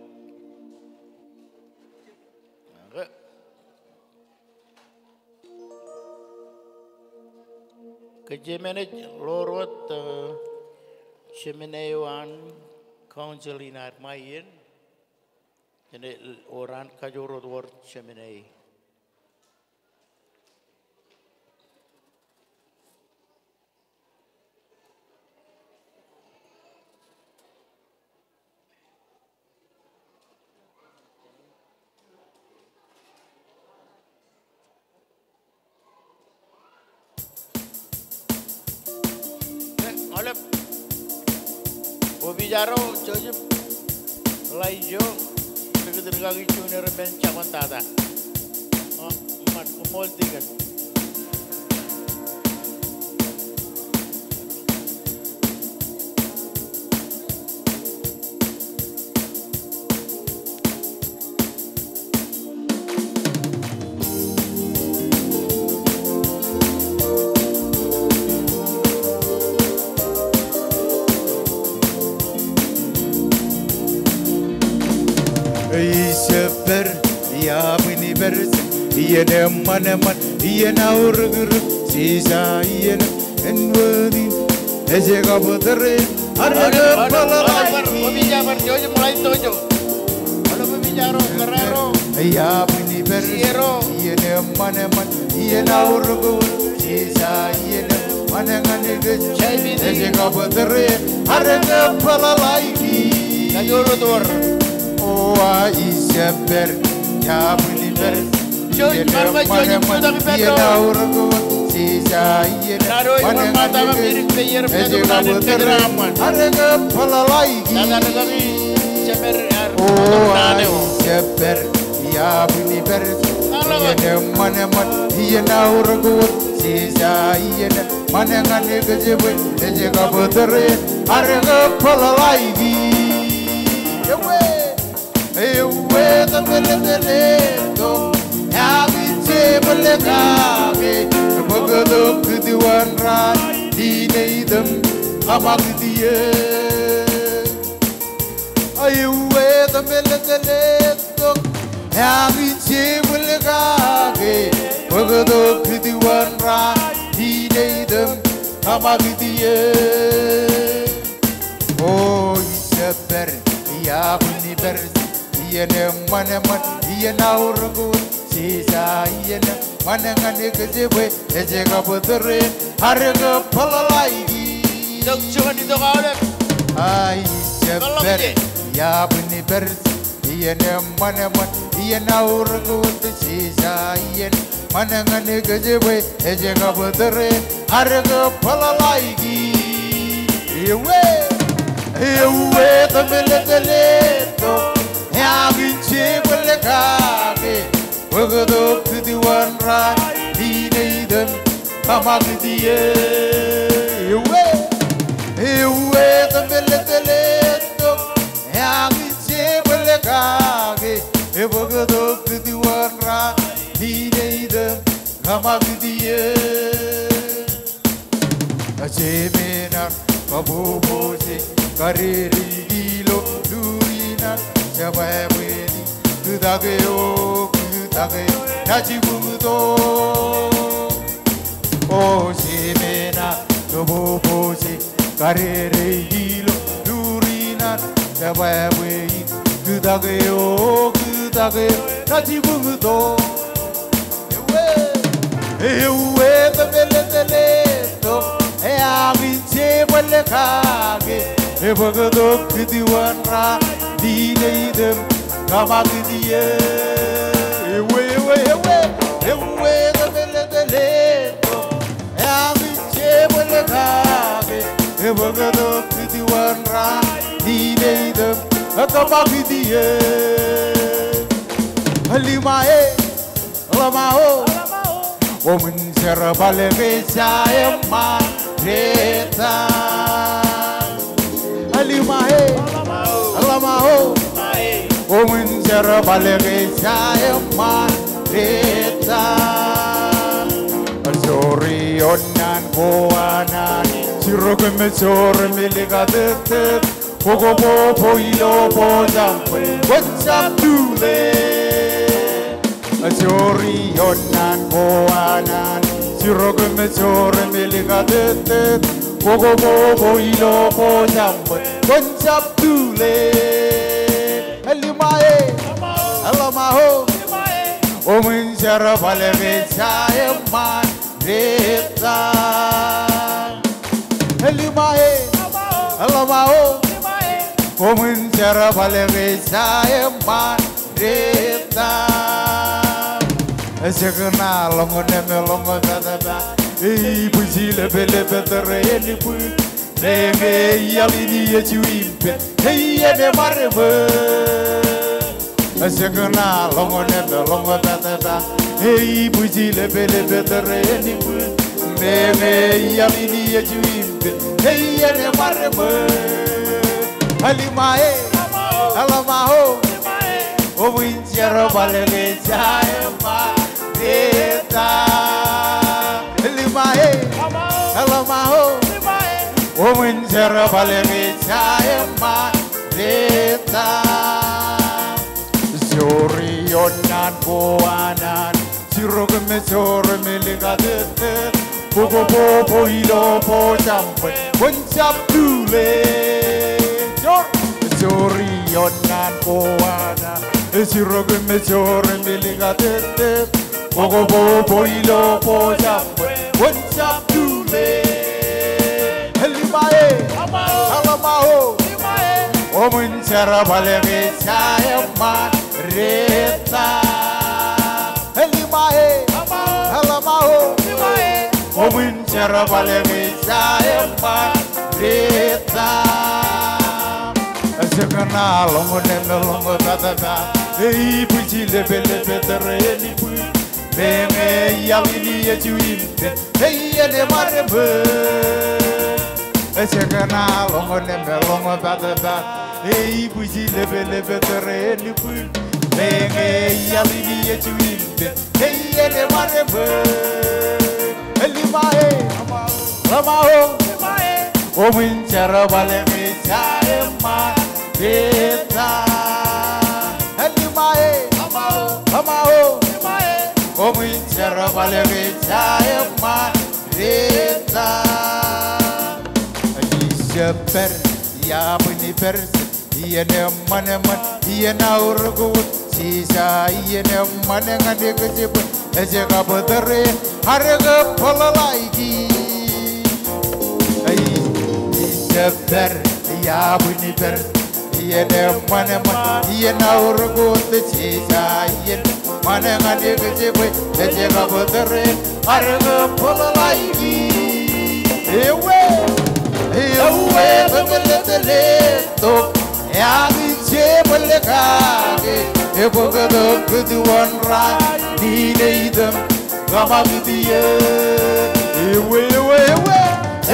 Okay. Kōjeañ enaaj ḷoor wōt, uh, jemān eo an council in ad ṃae iien. Enaaj ḷoor an kajoor wōt wōr jemān eo. Aolep. Opiij eo, jouj im ḷak ijo, likūt rūkaki Junior men jako tata. O, ṃōk, koṃṃool tikōn. Ij jab pād, iar bwin pād, iien eṃṃan eṃṃan, iien aorōk rōk, jija iien, en wōt in, ej kab tōre, arro, arro, arro, arro, opiij eo, arro, jouj im ḷak ijo. Arro, opiij eo, arro, kōrā ro. Iar bwin pād, iien eṃṃan eṃṃan, iien aorōk wōt, jija iien, ṃanōñan kōj, ej kab tōre, arro kōpeḷḷọk ḷọk. Kajoor wōt wōr. O, ij jab pād, iar bwin pād. Jouj, iien eṃṃan eṃṃan, iien aorōk wōt, jija iien, ṃanōñan kōj, ej kab tōre, arro kōpeḷḷọk ḷọk. O, ij jab pād, iar bwin pād. Iien eṃṃan eṃṃan, iien aorōk wōt, jija iien, ṃanōñan kōj bwe, ej kab tōre, arro kōpeḷḷọk ḷọk. Ewe, ewe tōpel tōl etto, eañ in jepel kake, bōktok kūtuon raan, ine item, kaṃakūt ie. Ewe tōpel tōl etto, eañ in jepel kake, bōktok kūtuon raan, ine item, kaṃakūt ie. O, ij jab pād, iar bwin pād, iien eṃṃan eṃṃan, iien aorōk wōt, jija iien, ṃanōñan kōj bwe, ej kab tōre, arro kōpeḷḷọk ḷọk. Itok juon, itok aolep. Ij jab pād, iar bwin pād, iien eṃṃan eṃṃan, iien aorōk wōt, jija iien, ṃanōñan kōj bwe, ej kab tōre, arro kōpeḷḷọk ḷọk. Ewe, ewe tōpel tōl etto, eañ in jepel kake, bōktok kūtuon raan, ine item, kaṃakūt ie. Ewe, ewe tōpel tōl etto, eañ in jepel kake, bōktok kūtuon raan, ine item, kaṃakūt ie. Jemān ad, kabubuje, kadedeik ilo luriṇaer, jebwābwe in, kūtak eo, kūtak eo, naaj buñto. O jemān ad, kabubuje, kadedeik ilo luriṇaer, jebwābwe in, kūtak eo, kūtak eo, naaj buñto. Ewe, ewe tōpel tōl etto, eañ in jepel kake, bōktok kūtuon raan, ine item, kaṃakūt ie. Ewe, ewe, ewe, ewe tōpel tōl etto, eañ in jepel kake, bōktok kūtuon raan, ine item, kaṃakūt ie. Ḷōmṇak e, ḷōmṇak o. Koṃwin jerbal ke ejja eṃṃan teta. Ḷōmṇak e, ḷōmṇak o. Koṃwin jerbal ke ejja eṃṃan ri-ettā. Jori ioon naan ko an Anij, jirokim joor im elikatōttōt, kwō kōpopo ilo pojak bwe kwōn jab tule. Jori ioon naan ko an Anij, jirokim joor im elikatōttōt, kwō kōpopo ilo pojak bwe kwōn jab tule. Elimae, Elamaho, koṃwin jerbal ke ejja eṃṃan ri-ettā. Elimae, Elamaho, koṃwin jerbal ke ejja eṃṃan ri-ettā. Ejekna ḷōñṇem ḷōñpātpāt, eibwij leplep tōre ānbwin, meñe iaḷ in ej ippān, iien emareṃōj. Ejekna ḷōñṇem ḷōñpātpāt, eibwij leplep tōre ānbwin, meñe iaḷ in ej ippān, iien emareṃōj. Elimae, Elamaho, koṃwin jerbal ke ejja eṃṃan ri-ettā. Elimae, Elamaho, koṃwin jerbal ke ejja eṃṃan ri-ettā. Jori ioon naan ko an Anij, jirokim joor im elikatōttōt, kwō kōpopo ilo pojak bwe kwōn jab tule. Jor, jori ioon naan ko an Anij, jirokim joor im elikatōttōt, kwō kōpopo ilo pojak bwe kwōn jab tule. Elimae, Elamaho, koṃwin jerbal ke ejja eṃṃan ri-ettā. Elimae, Elamaho, koṃwin jerbal ke ejja eṃṃan ri-ettā. Ejekna ḷōñṇem ḷōñpātpāt, eibwij leplep tōre ānbwin, meñe iaḷ in ej ippān, iien emareṃōj. Ejekna ḷōñṇem ḷōñpātpāt, eibwij leplep tōre ānbwin, meñe iaḷ in ej ippān, iien emareṃōj. Elimae, Elamaho, koṃwin jerbal ke ejja eṃṃan ri-ettā. Elimae, Elamaho, koṃwin jerbal ke ejja eṃṃan ri-ettā. Ij jab pād iabwin pād iien eṃṃan eṃṃan, iien aorōk wōt, Jisōs, iien eṃṃan ñan kōj bwe ejjab tōre ad kōpeḷḷọk. Ij, ij jab pād iabwin pād iien eṃṃan eṃṃan, iien aorōk wōt, Jisōs, iien eṃṃan ñan kōj bwe ejjab tōre ad kōpeḷḷọk. Ewe, ewe tōmālōtlōt tok, eañ ij jebōl kake, ebōktok kūtuon rainin eitan, kōṃakūt iiō. Ewe, ewe, ewe,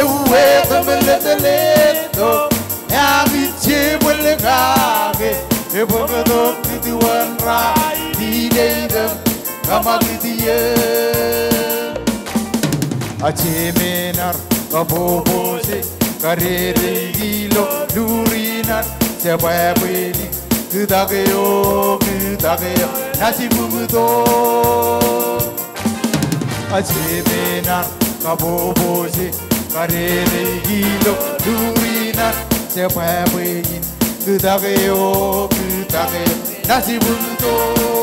ewe tōmālōtlōt tok, eañ ij jebōl kake, ebōktok kūtuon rainin eitan, kōṃakūt iiō. A jemān ad kabbokbok, kadedeik ilo luri in ad, jebwābwe in, kūtak eo, kūtak eo, naaj bōktok. A jemān ad kabbokbok, kadedeik ilo luri in ad, jebwābwe in, kūtak eo, kūtak eo, naaj bōktok.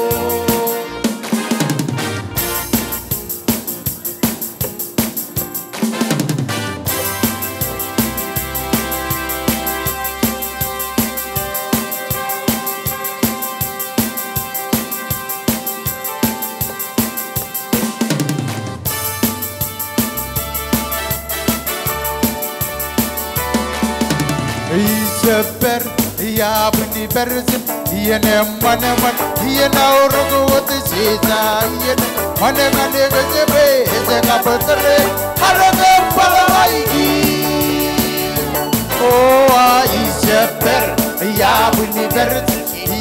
Ij jab pād iabwin pād jān iien eṃṃan eṃṃan, iien aorōk wōt, Jisōs, iien eṃṃan ñan kōj bwe ejjab tōre ad kōpeḷḷọk. O, a ij jab pād iabwin pād jān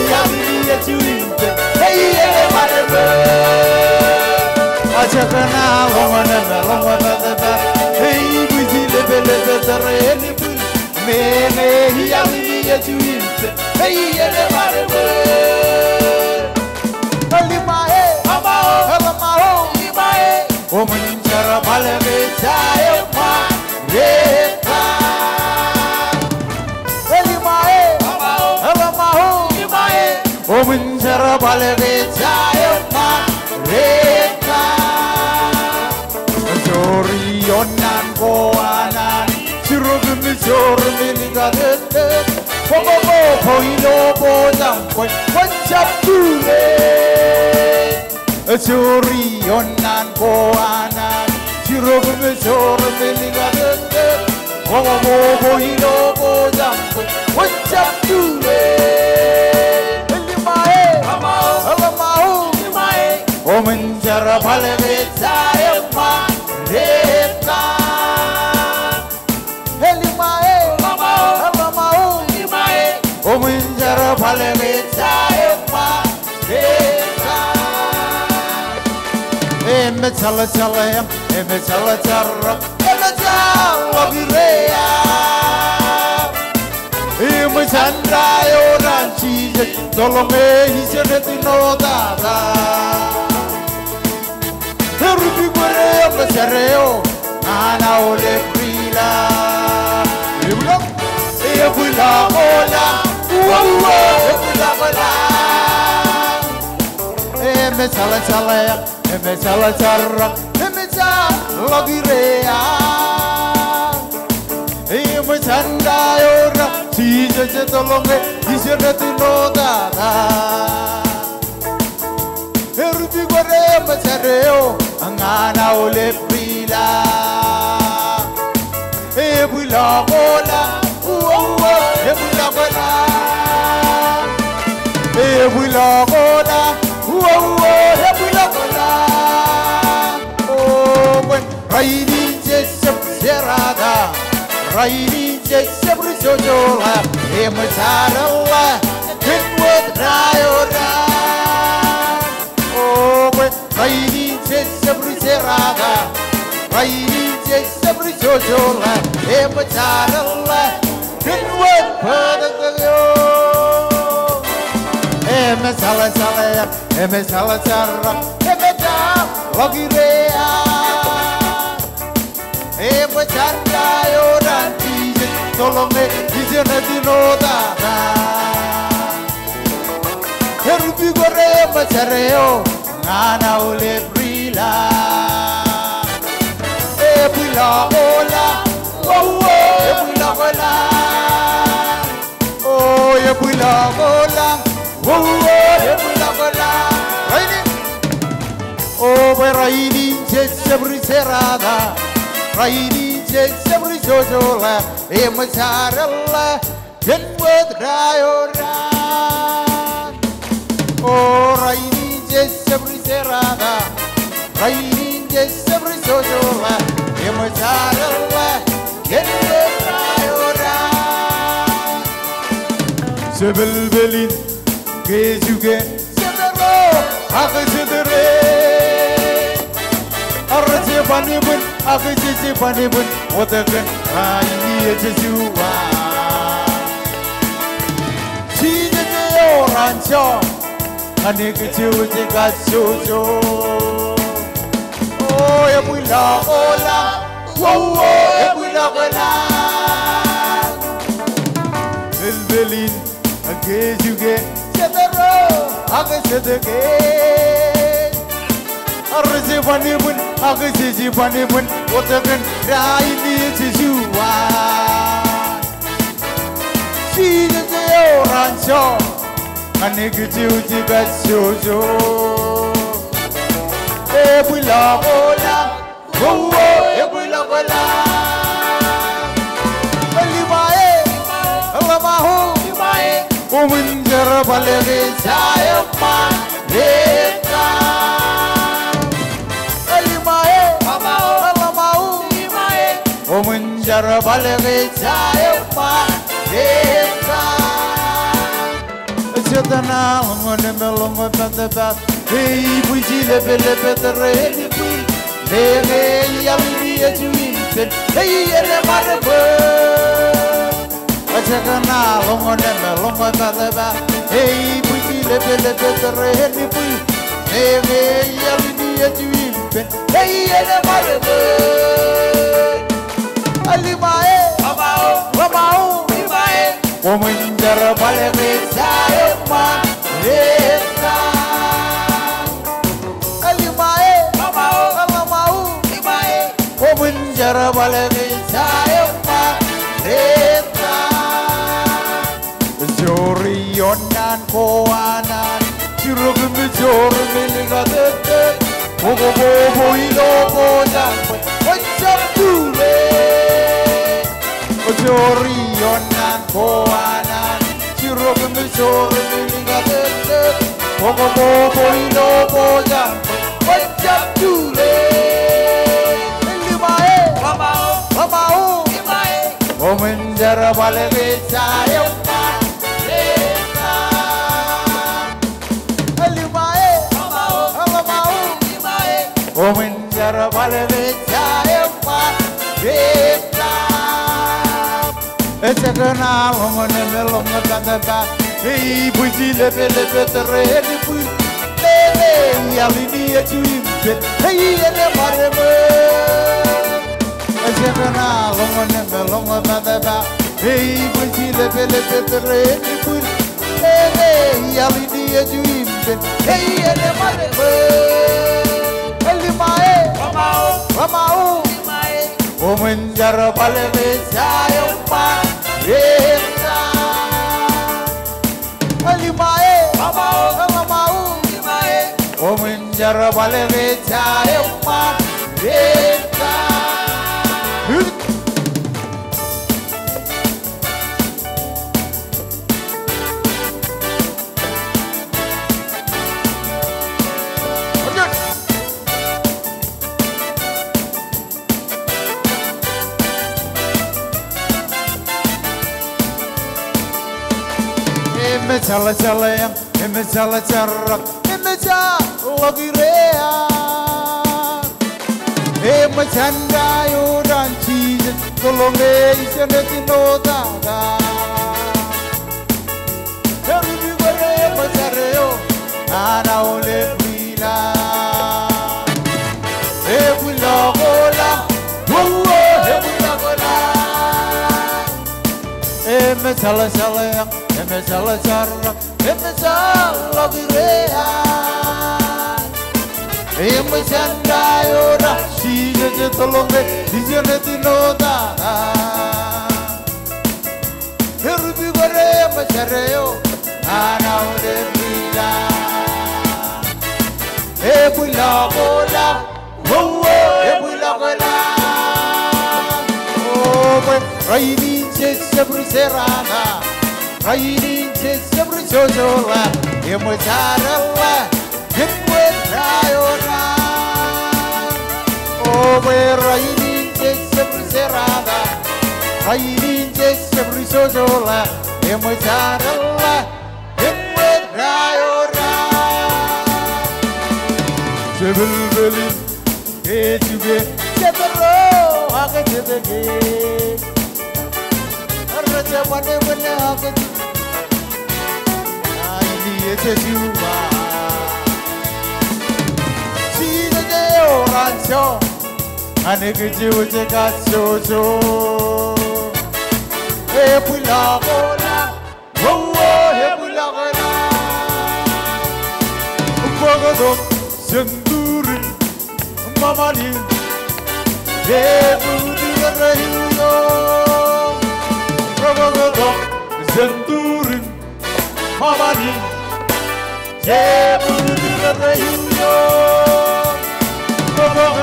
iiañ in ej juon ippān, ej iien ej bar eṃṃan. Ajak kōn aō ḷōñṇe, ḷōñṇe pād, pād, ej bwijin lepelep tōre en bwil. Meñe iiañ in ej juon ippān, ej iien ej bar eṃṃan. Limae, amao, eḷmaho, limae. Koṃwin jerbal ke ejja eṃṃan, rej kar. Limae, amao, eḷmaho, limae. Koṃwin jerbal ke ejja eṃṃan, rej kar. Jori ioon naan ko an Anij, jiroñ im joor im likatōttōt. Koṃ, koṃ, koṃ ilo pojak, kwōn, kwōn jab tule. Jori ioon naan ko an Anij, jiroñ im joor im likatōttōt. Koṃ, koṃ, koṃ ilo pojak, kwōn, kwōn jab tule. Limae, amao, eḷmaho, limae. Koṃwin jerbal ke ejja eṃṃan, rej kar. Limae, amao, eḷmaho, limae. Koṃwin jerbal ke ejja eṃṃan, rej kar. Im jeḷā, jeḷā, im, im jeḷā, jeḷā, im jeḷā ḷọk ire ear. Im janda eo an Jisōs, tōḷọñe ijeṇe ej āinwōt tata. Erūpik bōd eo im jar eo ñan aolep ri ḷa. Ebwilọk, ebwilọk ḷọk, uwa, uwa, ebwilọk ḷọk. Im jeḷā, jeḷā, im jeḷā, jeḷā, im jeḷā ḷọk ire ear. Im janda eo an Jisōs, tōḷọñe ijeṇe ej āinwōt tata. Erūpik bōd eo im jar eo ñan aolep ri ḷa. Ebwilọk ḷọk, uwa, uwa, ebwilọk ḷọk. Ebwilọk ḷọk, uwa, uwa, ebwilọk ḷọk. O, bwe rainin jej jab jerata, rainin jej jab ri jojoḷā, im jar ḷọk kōn wōt eo ad. O, bwe rainin jej jab ri jerata, rainin jej jab ri jojoḷā, im jar ḷọk kōn wōt bōtōktōk eo. Im jeḷā, jeḷā, im jeḷā, jeḷā, im jar ḷọk ire ear. Im janda eo an Jisōs, tōḷọñe ijeṇe ej āinwōt tata. Ṃōj eo ñan aolep ri lañ. Ebwiloḷọk lañ, wōwō, ebwiloḷọk lañ. O ebwiloḷọk lañ, wōwō, ebwiloḷọk lañ. Rainin. O bwe rainin jej jab ri jerata, rainin jej jab ri jojoḷā, eṃōj ad eḷḷā kōn wōt da eo raar. O rainin jej jab ri jerata, rainin jej jab ri jojoḷā, eṃōj ad eḷḷā kōn wōt da eo raar. Jepelpel in ke juke, jetōro ak jetere. Arro jeban eban ak jejeban eban, wōt kōn rainin ej juon. Jisōs eo raanjọ, ñan ekjwōj kajjojo. O ebwiloḷọk lañ, wōwō, ebwiloḷọk lañ. Jepelpel in ke juke, jetōro ak jetōke. Arro jeban eban ak jejeban eban, wōt kōn rainin ej juon. Jisōs eo raanjọ, ñan ekjwōj kajjojo. Ebwiloḷọk lañ, wōwō, ebwiloḷọk lañ. Limae, ḷōṃaro, koṃwin jerbal ke ejja eṃṃan etaṃ. Limae, ḷōṃaro, koṃwin jerbal ke ejja eṃṃan etaṃ. Jet eṇ aḷ ñan meḷọkḷọk pātpat, eibwij lepelepet ren bwil, meñe iaḷ in ej ippān, eien emaroñ bōd. Jet eṇ aḷ ñan meḷọkḷọk pātpat, eibwij lepelepet ren bwil, meñe iaḷ in ej ippān, eien emaroñ bōd. Limae, ḷōṃaro, koṃwin jerbal ke ejja eṃṃan etaṃ. Limae, ḷōṃaro, koṃwin jerbal ke ejja eṃṃan etaṃ. Joor ioon naan ko anan, jiroñ im joor im likatōttōt, bōk bōbō ilo pojak, kwōn jab tule. Joor ioon naan ko anan, jiroñ im joor im likatōttōt, bōk bōbō ilo pojak, kwōn jab tule. Limae, ḷōṃaro, koṃwin jerbal ke ejja eṃṃan etaṃ. Limae, ḷōṃaro, koṃwin jerbal ke ejja eṃṃan etaṃ. Jet eṇ aḷ ñan meḷọkḷọk pātpat, eibwij lepelepet ren bwil, meñe iaḷ in ej ippān, eien emaroñ bōd. Jet eṇ aḷ ñan meḷọkḷọk pātpat, eibwij lepelepet ren bwil, meñe iaḷ in ej ippān, eien emaroñ bōd. Limae, ḷōṃaro, koṃwin jerbal ke ejja eṃṃan etaṃ. Limae, ḷōṃaro, koṃwin jerbal ke ejja eṃṃan etaṃ. Im jeḷā jeḷā eñ, im jeḷā jerrak, im jeḷā ḷọk ire eaar. Im janda eo an Jisōs, koḷḷoñe ej jino tata. Erup ikwōj im jar eo an aolep ri lañ. Ebwiloḷọk lañ, wōwō, ebwiloḷọk lañ. Im Eṃōj al jeḷā, eṃōj al jeḷā, eṃōj al jeḷā ro an. Eṃōj an ta eo raṇ, Jisōs ettoḷọk ke, Jisōs ej āinwōt tata. Erup ikōṇe eṃōj eo an aolep ri ḷaak. Ebwiḷọk ḷaak, wōwō, ebwiḷọk ḷaak. O bwe rainin jej jab ri jerata, rainin jej jab ri jojoḷā, eṃōj ad jeḷā kōn wōt ta eo raṇ. O bwe rainin jej jab ri jerata, rainin jej jab ri jojoḷā, eṃōj ad jeḷā kōn wōt ta eo raṇ. Jebelbel in ke juke, jebro ak jebeke. Rej bane bane ak juke. Aini ej juwa. Jisōs eo raṇ joñan, ñan kōj eo ej kajjojo. Ebwiḷọk ḷaak, wōwō, ebwiḷọk ḷaak. Bōktok jān turin ṃōṃani, ebūtū ro rej uññū. Bōktok jān turin ṃōṃani, ebūtū ro rej uññū. Bōktok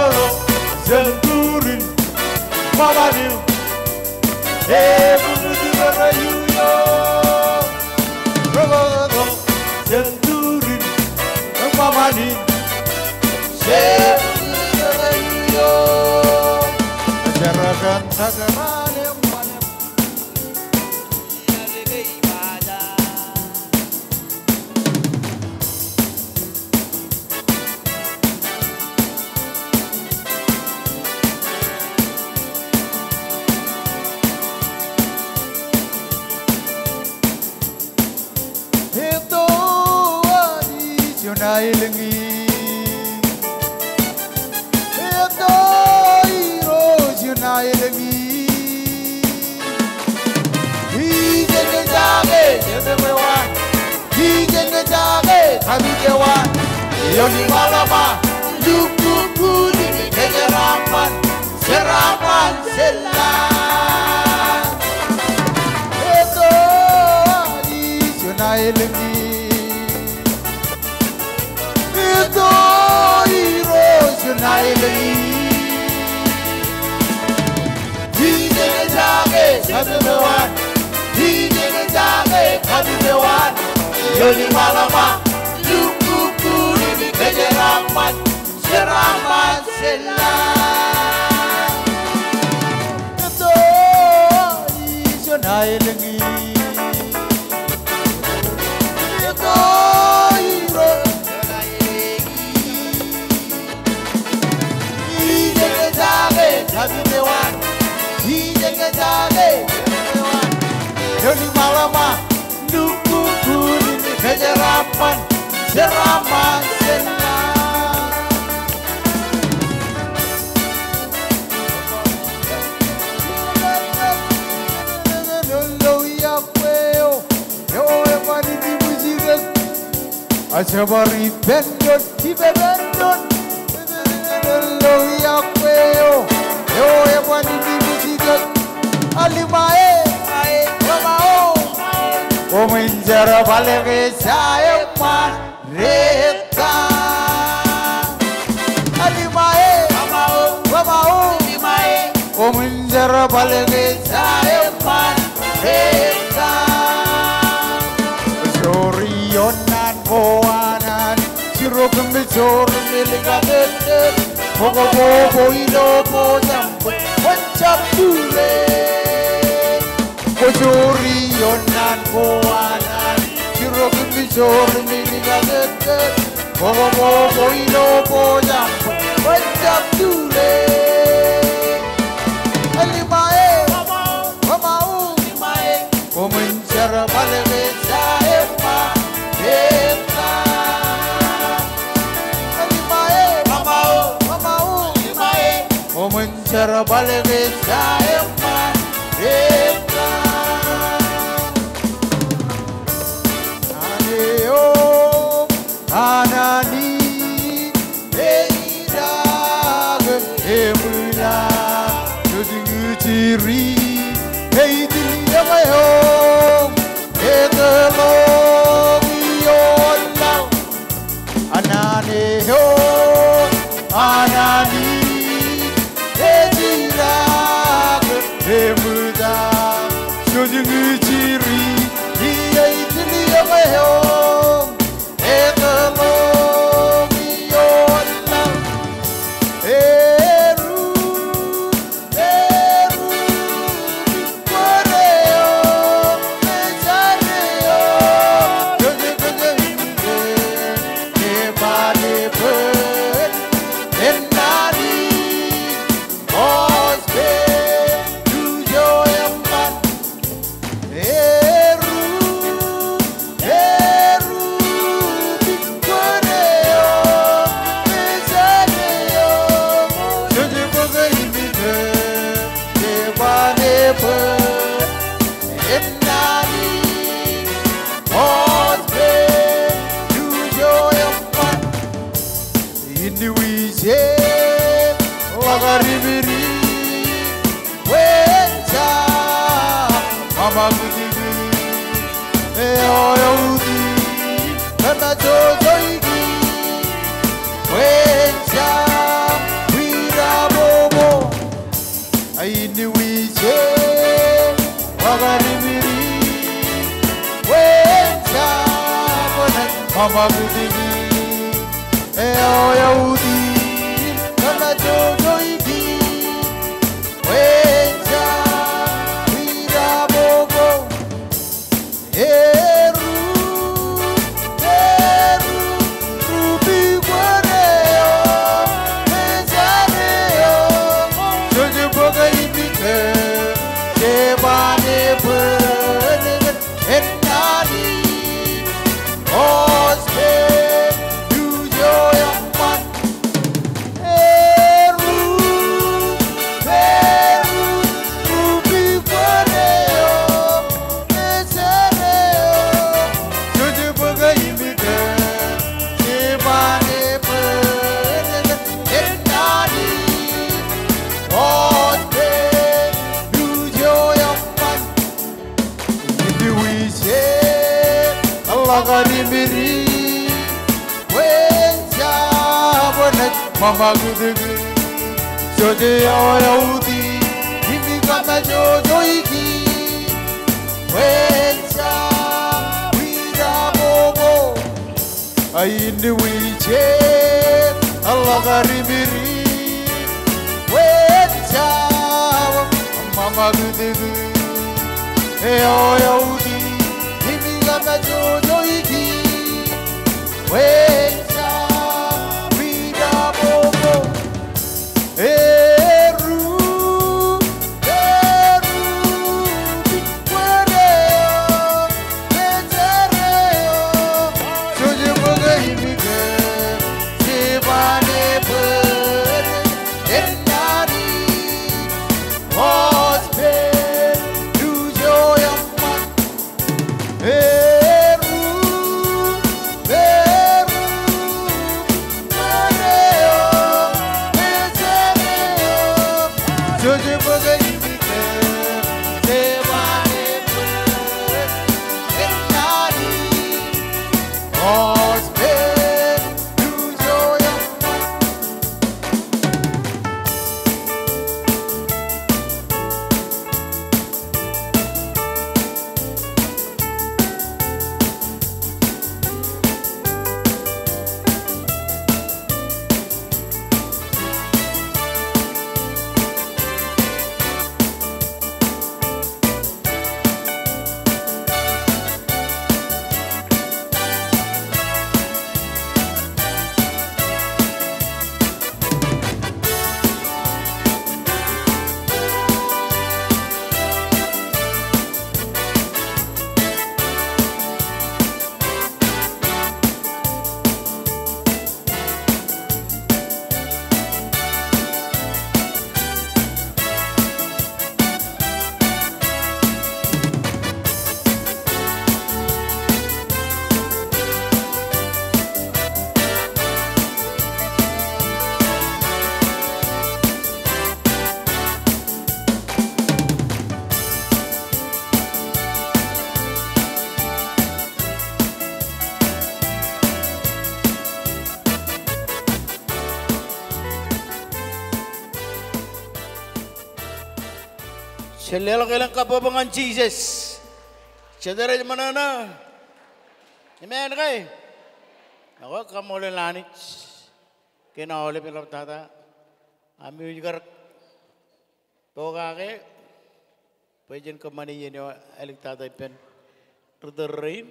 jān turin ṃōṃani, ebūtū ro rej uññū. Bōktok jān turin ṃōṃani, ebūtū ro rej uññū. Jar kōn tōmak eo aṃ. Etto Anij ioon aelōñ in. Etto Irooj ioon aelōñ in. Ijeṇ kōj aō ke jete eo an. Ijeṇ kōj aō ke kapit eo an. Ioon iṃaḷ ṃōk lukkuun in kōjeraaṃṃan, jeraaṃṃan jeḷā. Etto Anij ioon aelōñ in. Etto Irooj ioon aelōñ in. Ijeṇ kōj aō ke jete eo an. Ijeṇ kōj aō ke kapit eo an. Ioon iṃaḷ ṃōk lukkuun in kōjeraaṃṃan, jeraaṃṃan jeḷā. Etto Anij ioon aelōñ in. Etto Irooj. Ijeṇ kōj aō ke kapit eo an. Ijeṇ kōj aō ke kapit eo an. Ioon iṃaḷ ṃōk lukkuun in kōjeraaṃṃan, jeraaṃṃan jeḷā. Eo eban in ibwijikōj. Ajebar ippān doon, ippān doon. Lo iọkwe eo, eo eban in ibwijikōj. Aliṃae, ṃaṃao, koṃwin jerbal ke ejja eṃṃan. Reta. Aliṃae, ṃaṃao, koṃwin jerbal ke ejja eṃṃan. Reta. Joor ioon naan ko an Anij, jiroñ im joor im likatōttōt, bōkbōk ilo bōjam bwe kwōn jab tule. Kwō joor ioon naan ko an Anij, jiroñ im joor im likatōttōt, bōkbōk ilo bōjam bwe kwōn jab tule. Aliṃae, ṃaṃao, koṃwin jerbal ke ejja eṃṃan. Reta. Aliṃae, ṃaṃao, koṃwin jerbal ke ejja eṃṃan. Reta. Ri, ej tilioñ eoon, etōḷọk ioon laḷ. Anaan eoon, anaan in, ej jirak, eṃōj. Jouj ñū jiri, ri, ej tilioñ eoon, etōḷọk ioon laḷ. Eru, eru, Inwij e ḷak rimri, wōn ja ṃaṃakūtkūt? Eo eo oti kōmājojoiki, wōn ja bwida bobo? Inwij e ḷak rimri, wōn ja bōlen ṃaṃakūtkūt? Eo eo oti kōmājojoiki, wōn ja bwida bobo? Eru, eru, rupi kwōn eo, ejan eo, jouj bōk imikō, jeban e bōlen, ennaan in, oos pen, ijo eṃṃan. Eru, eru, rupi kwōn eo, ejan eo, jouj bōk imikō, jeban e bōlen, ennaan in, oos pen, ijo eṃṃan. Inwij e ḷak rimri, wōn ja bōlen ṃaṃakūtkūt? Jouj eo eo oti im kōmājojoiki, wōn ja bwida bobo? Inwij e ḷak rimri, wōn ja ṃaṃakūtkūt? Eo eo oti im kōmājojoiki, wōn ja bwida bobo? Eru, eru, rupi kwōn eo, ejan eo, jouj bōk imikō, jeban e bōlen, ennaan in, oos pen, ijo eṃṃan. Eru, eru, Jen leḷọk elōñ kabbokbok ñan Jisōs. Jete rej ṃōṇōṇō? Amen ke? Ekwe, kaṃṃoolol Anij kōn aolep eḷaptata. Ami ej kar pokake bwe jen kōṃṃane iien eo āliktata ippān ri tōl rein.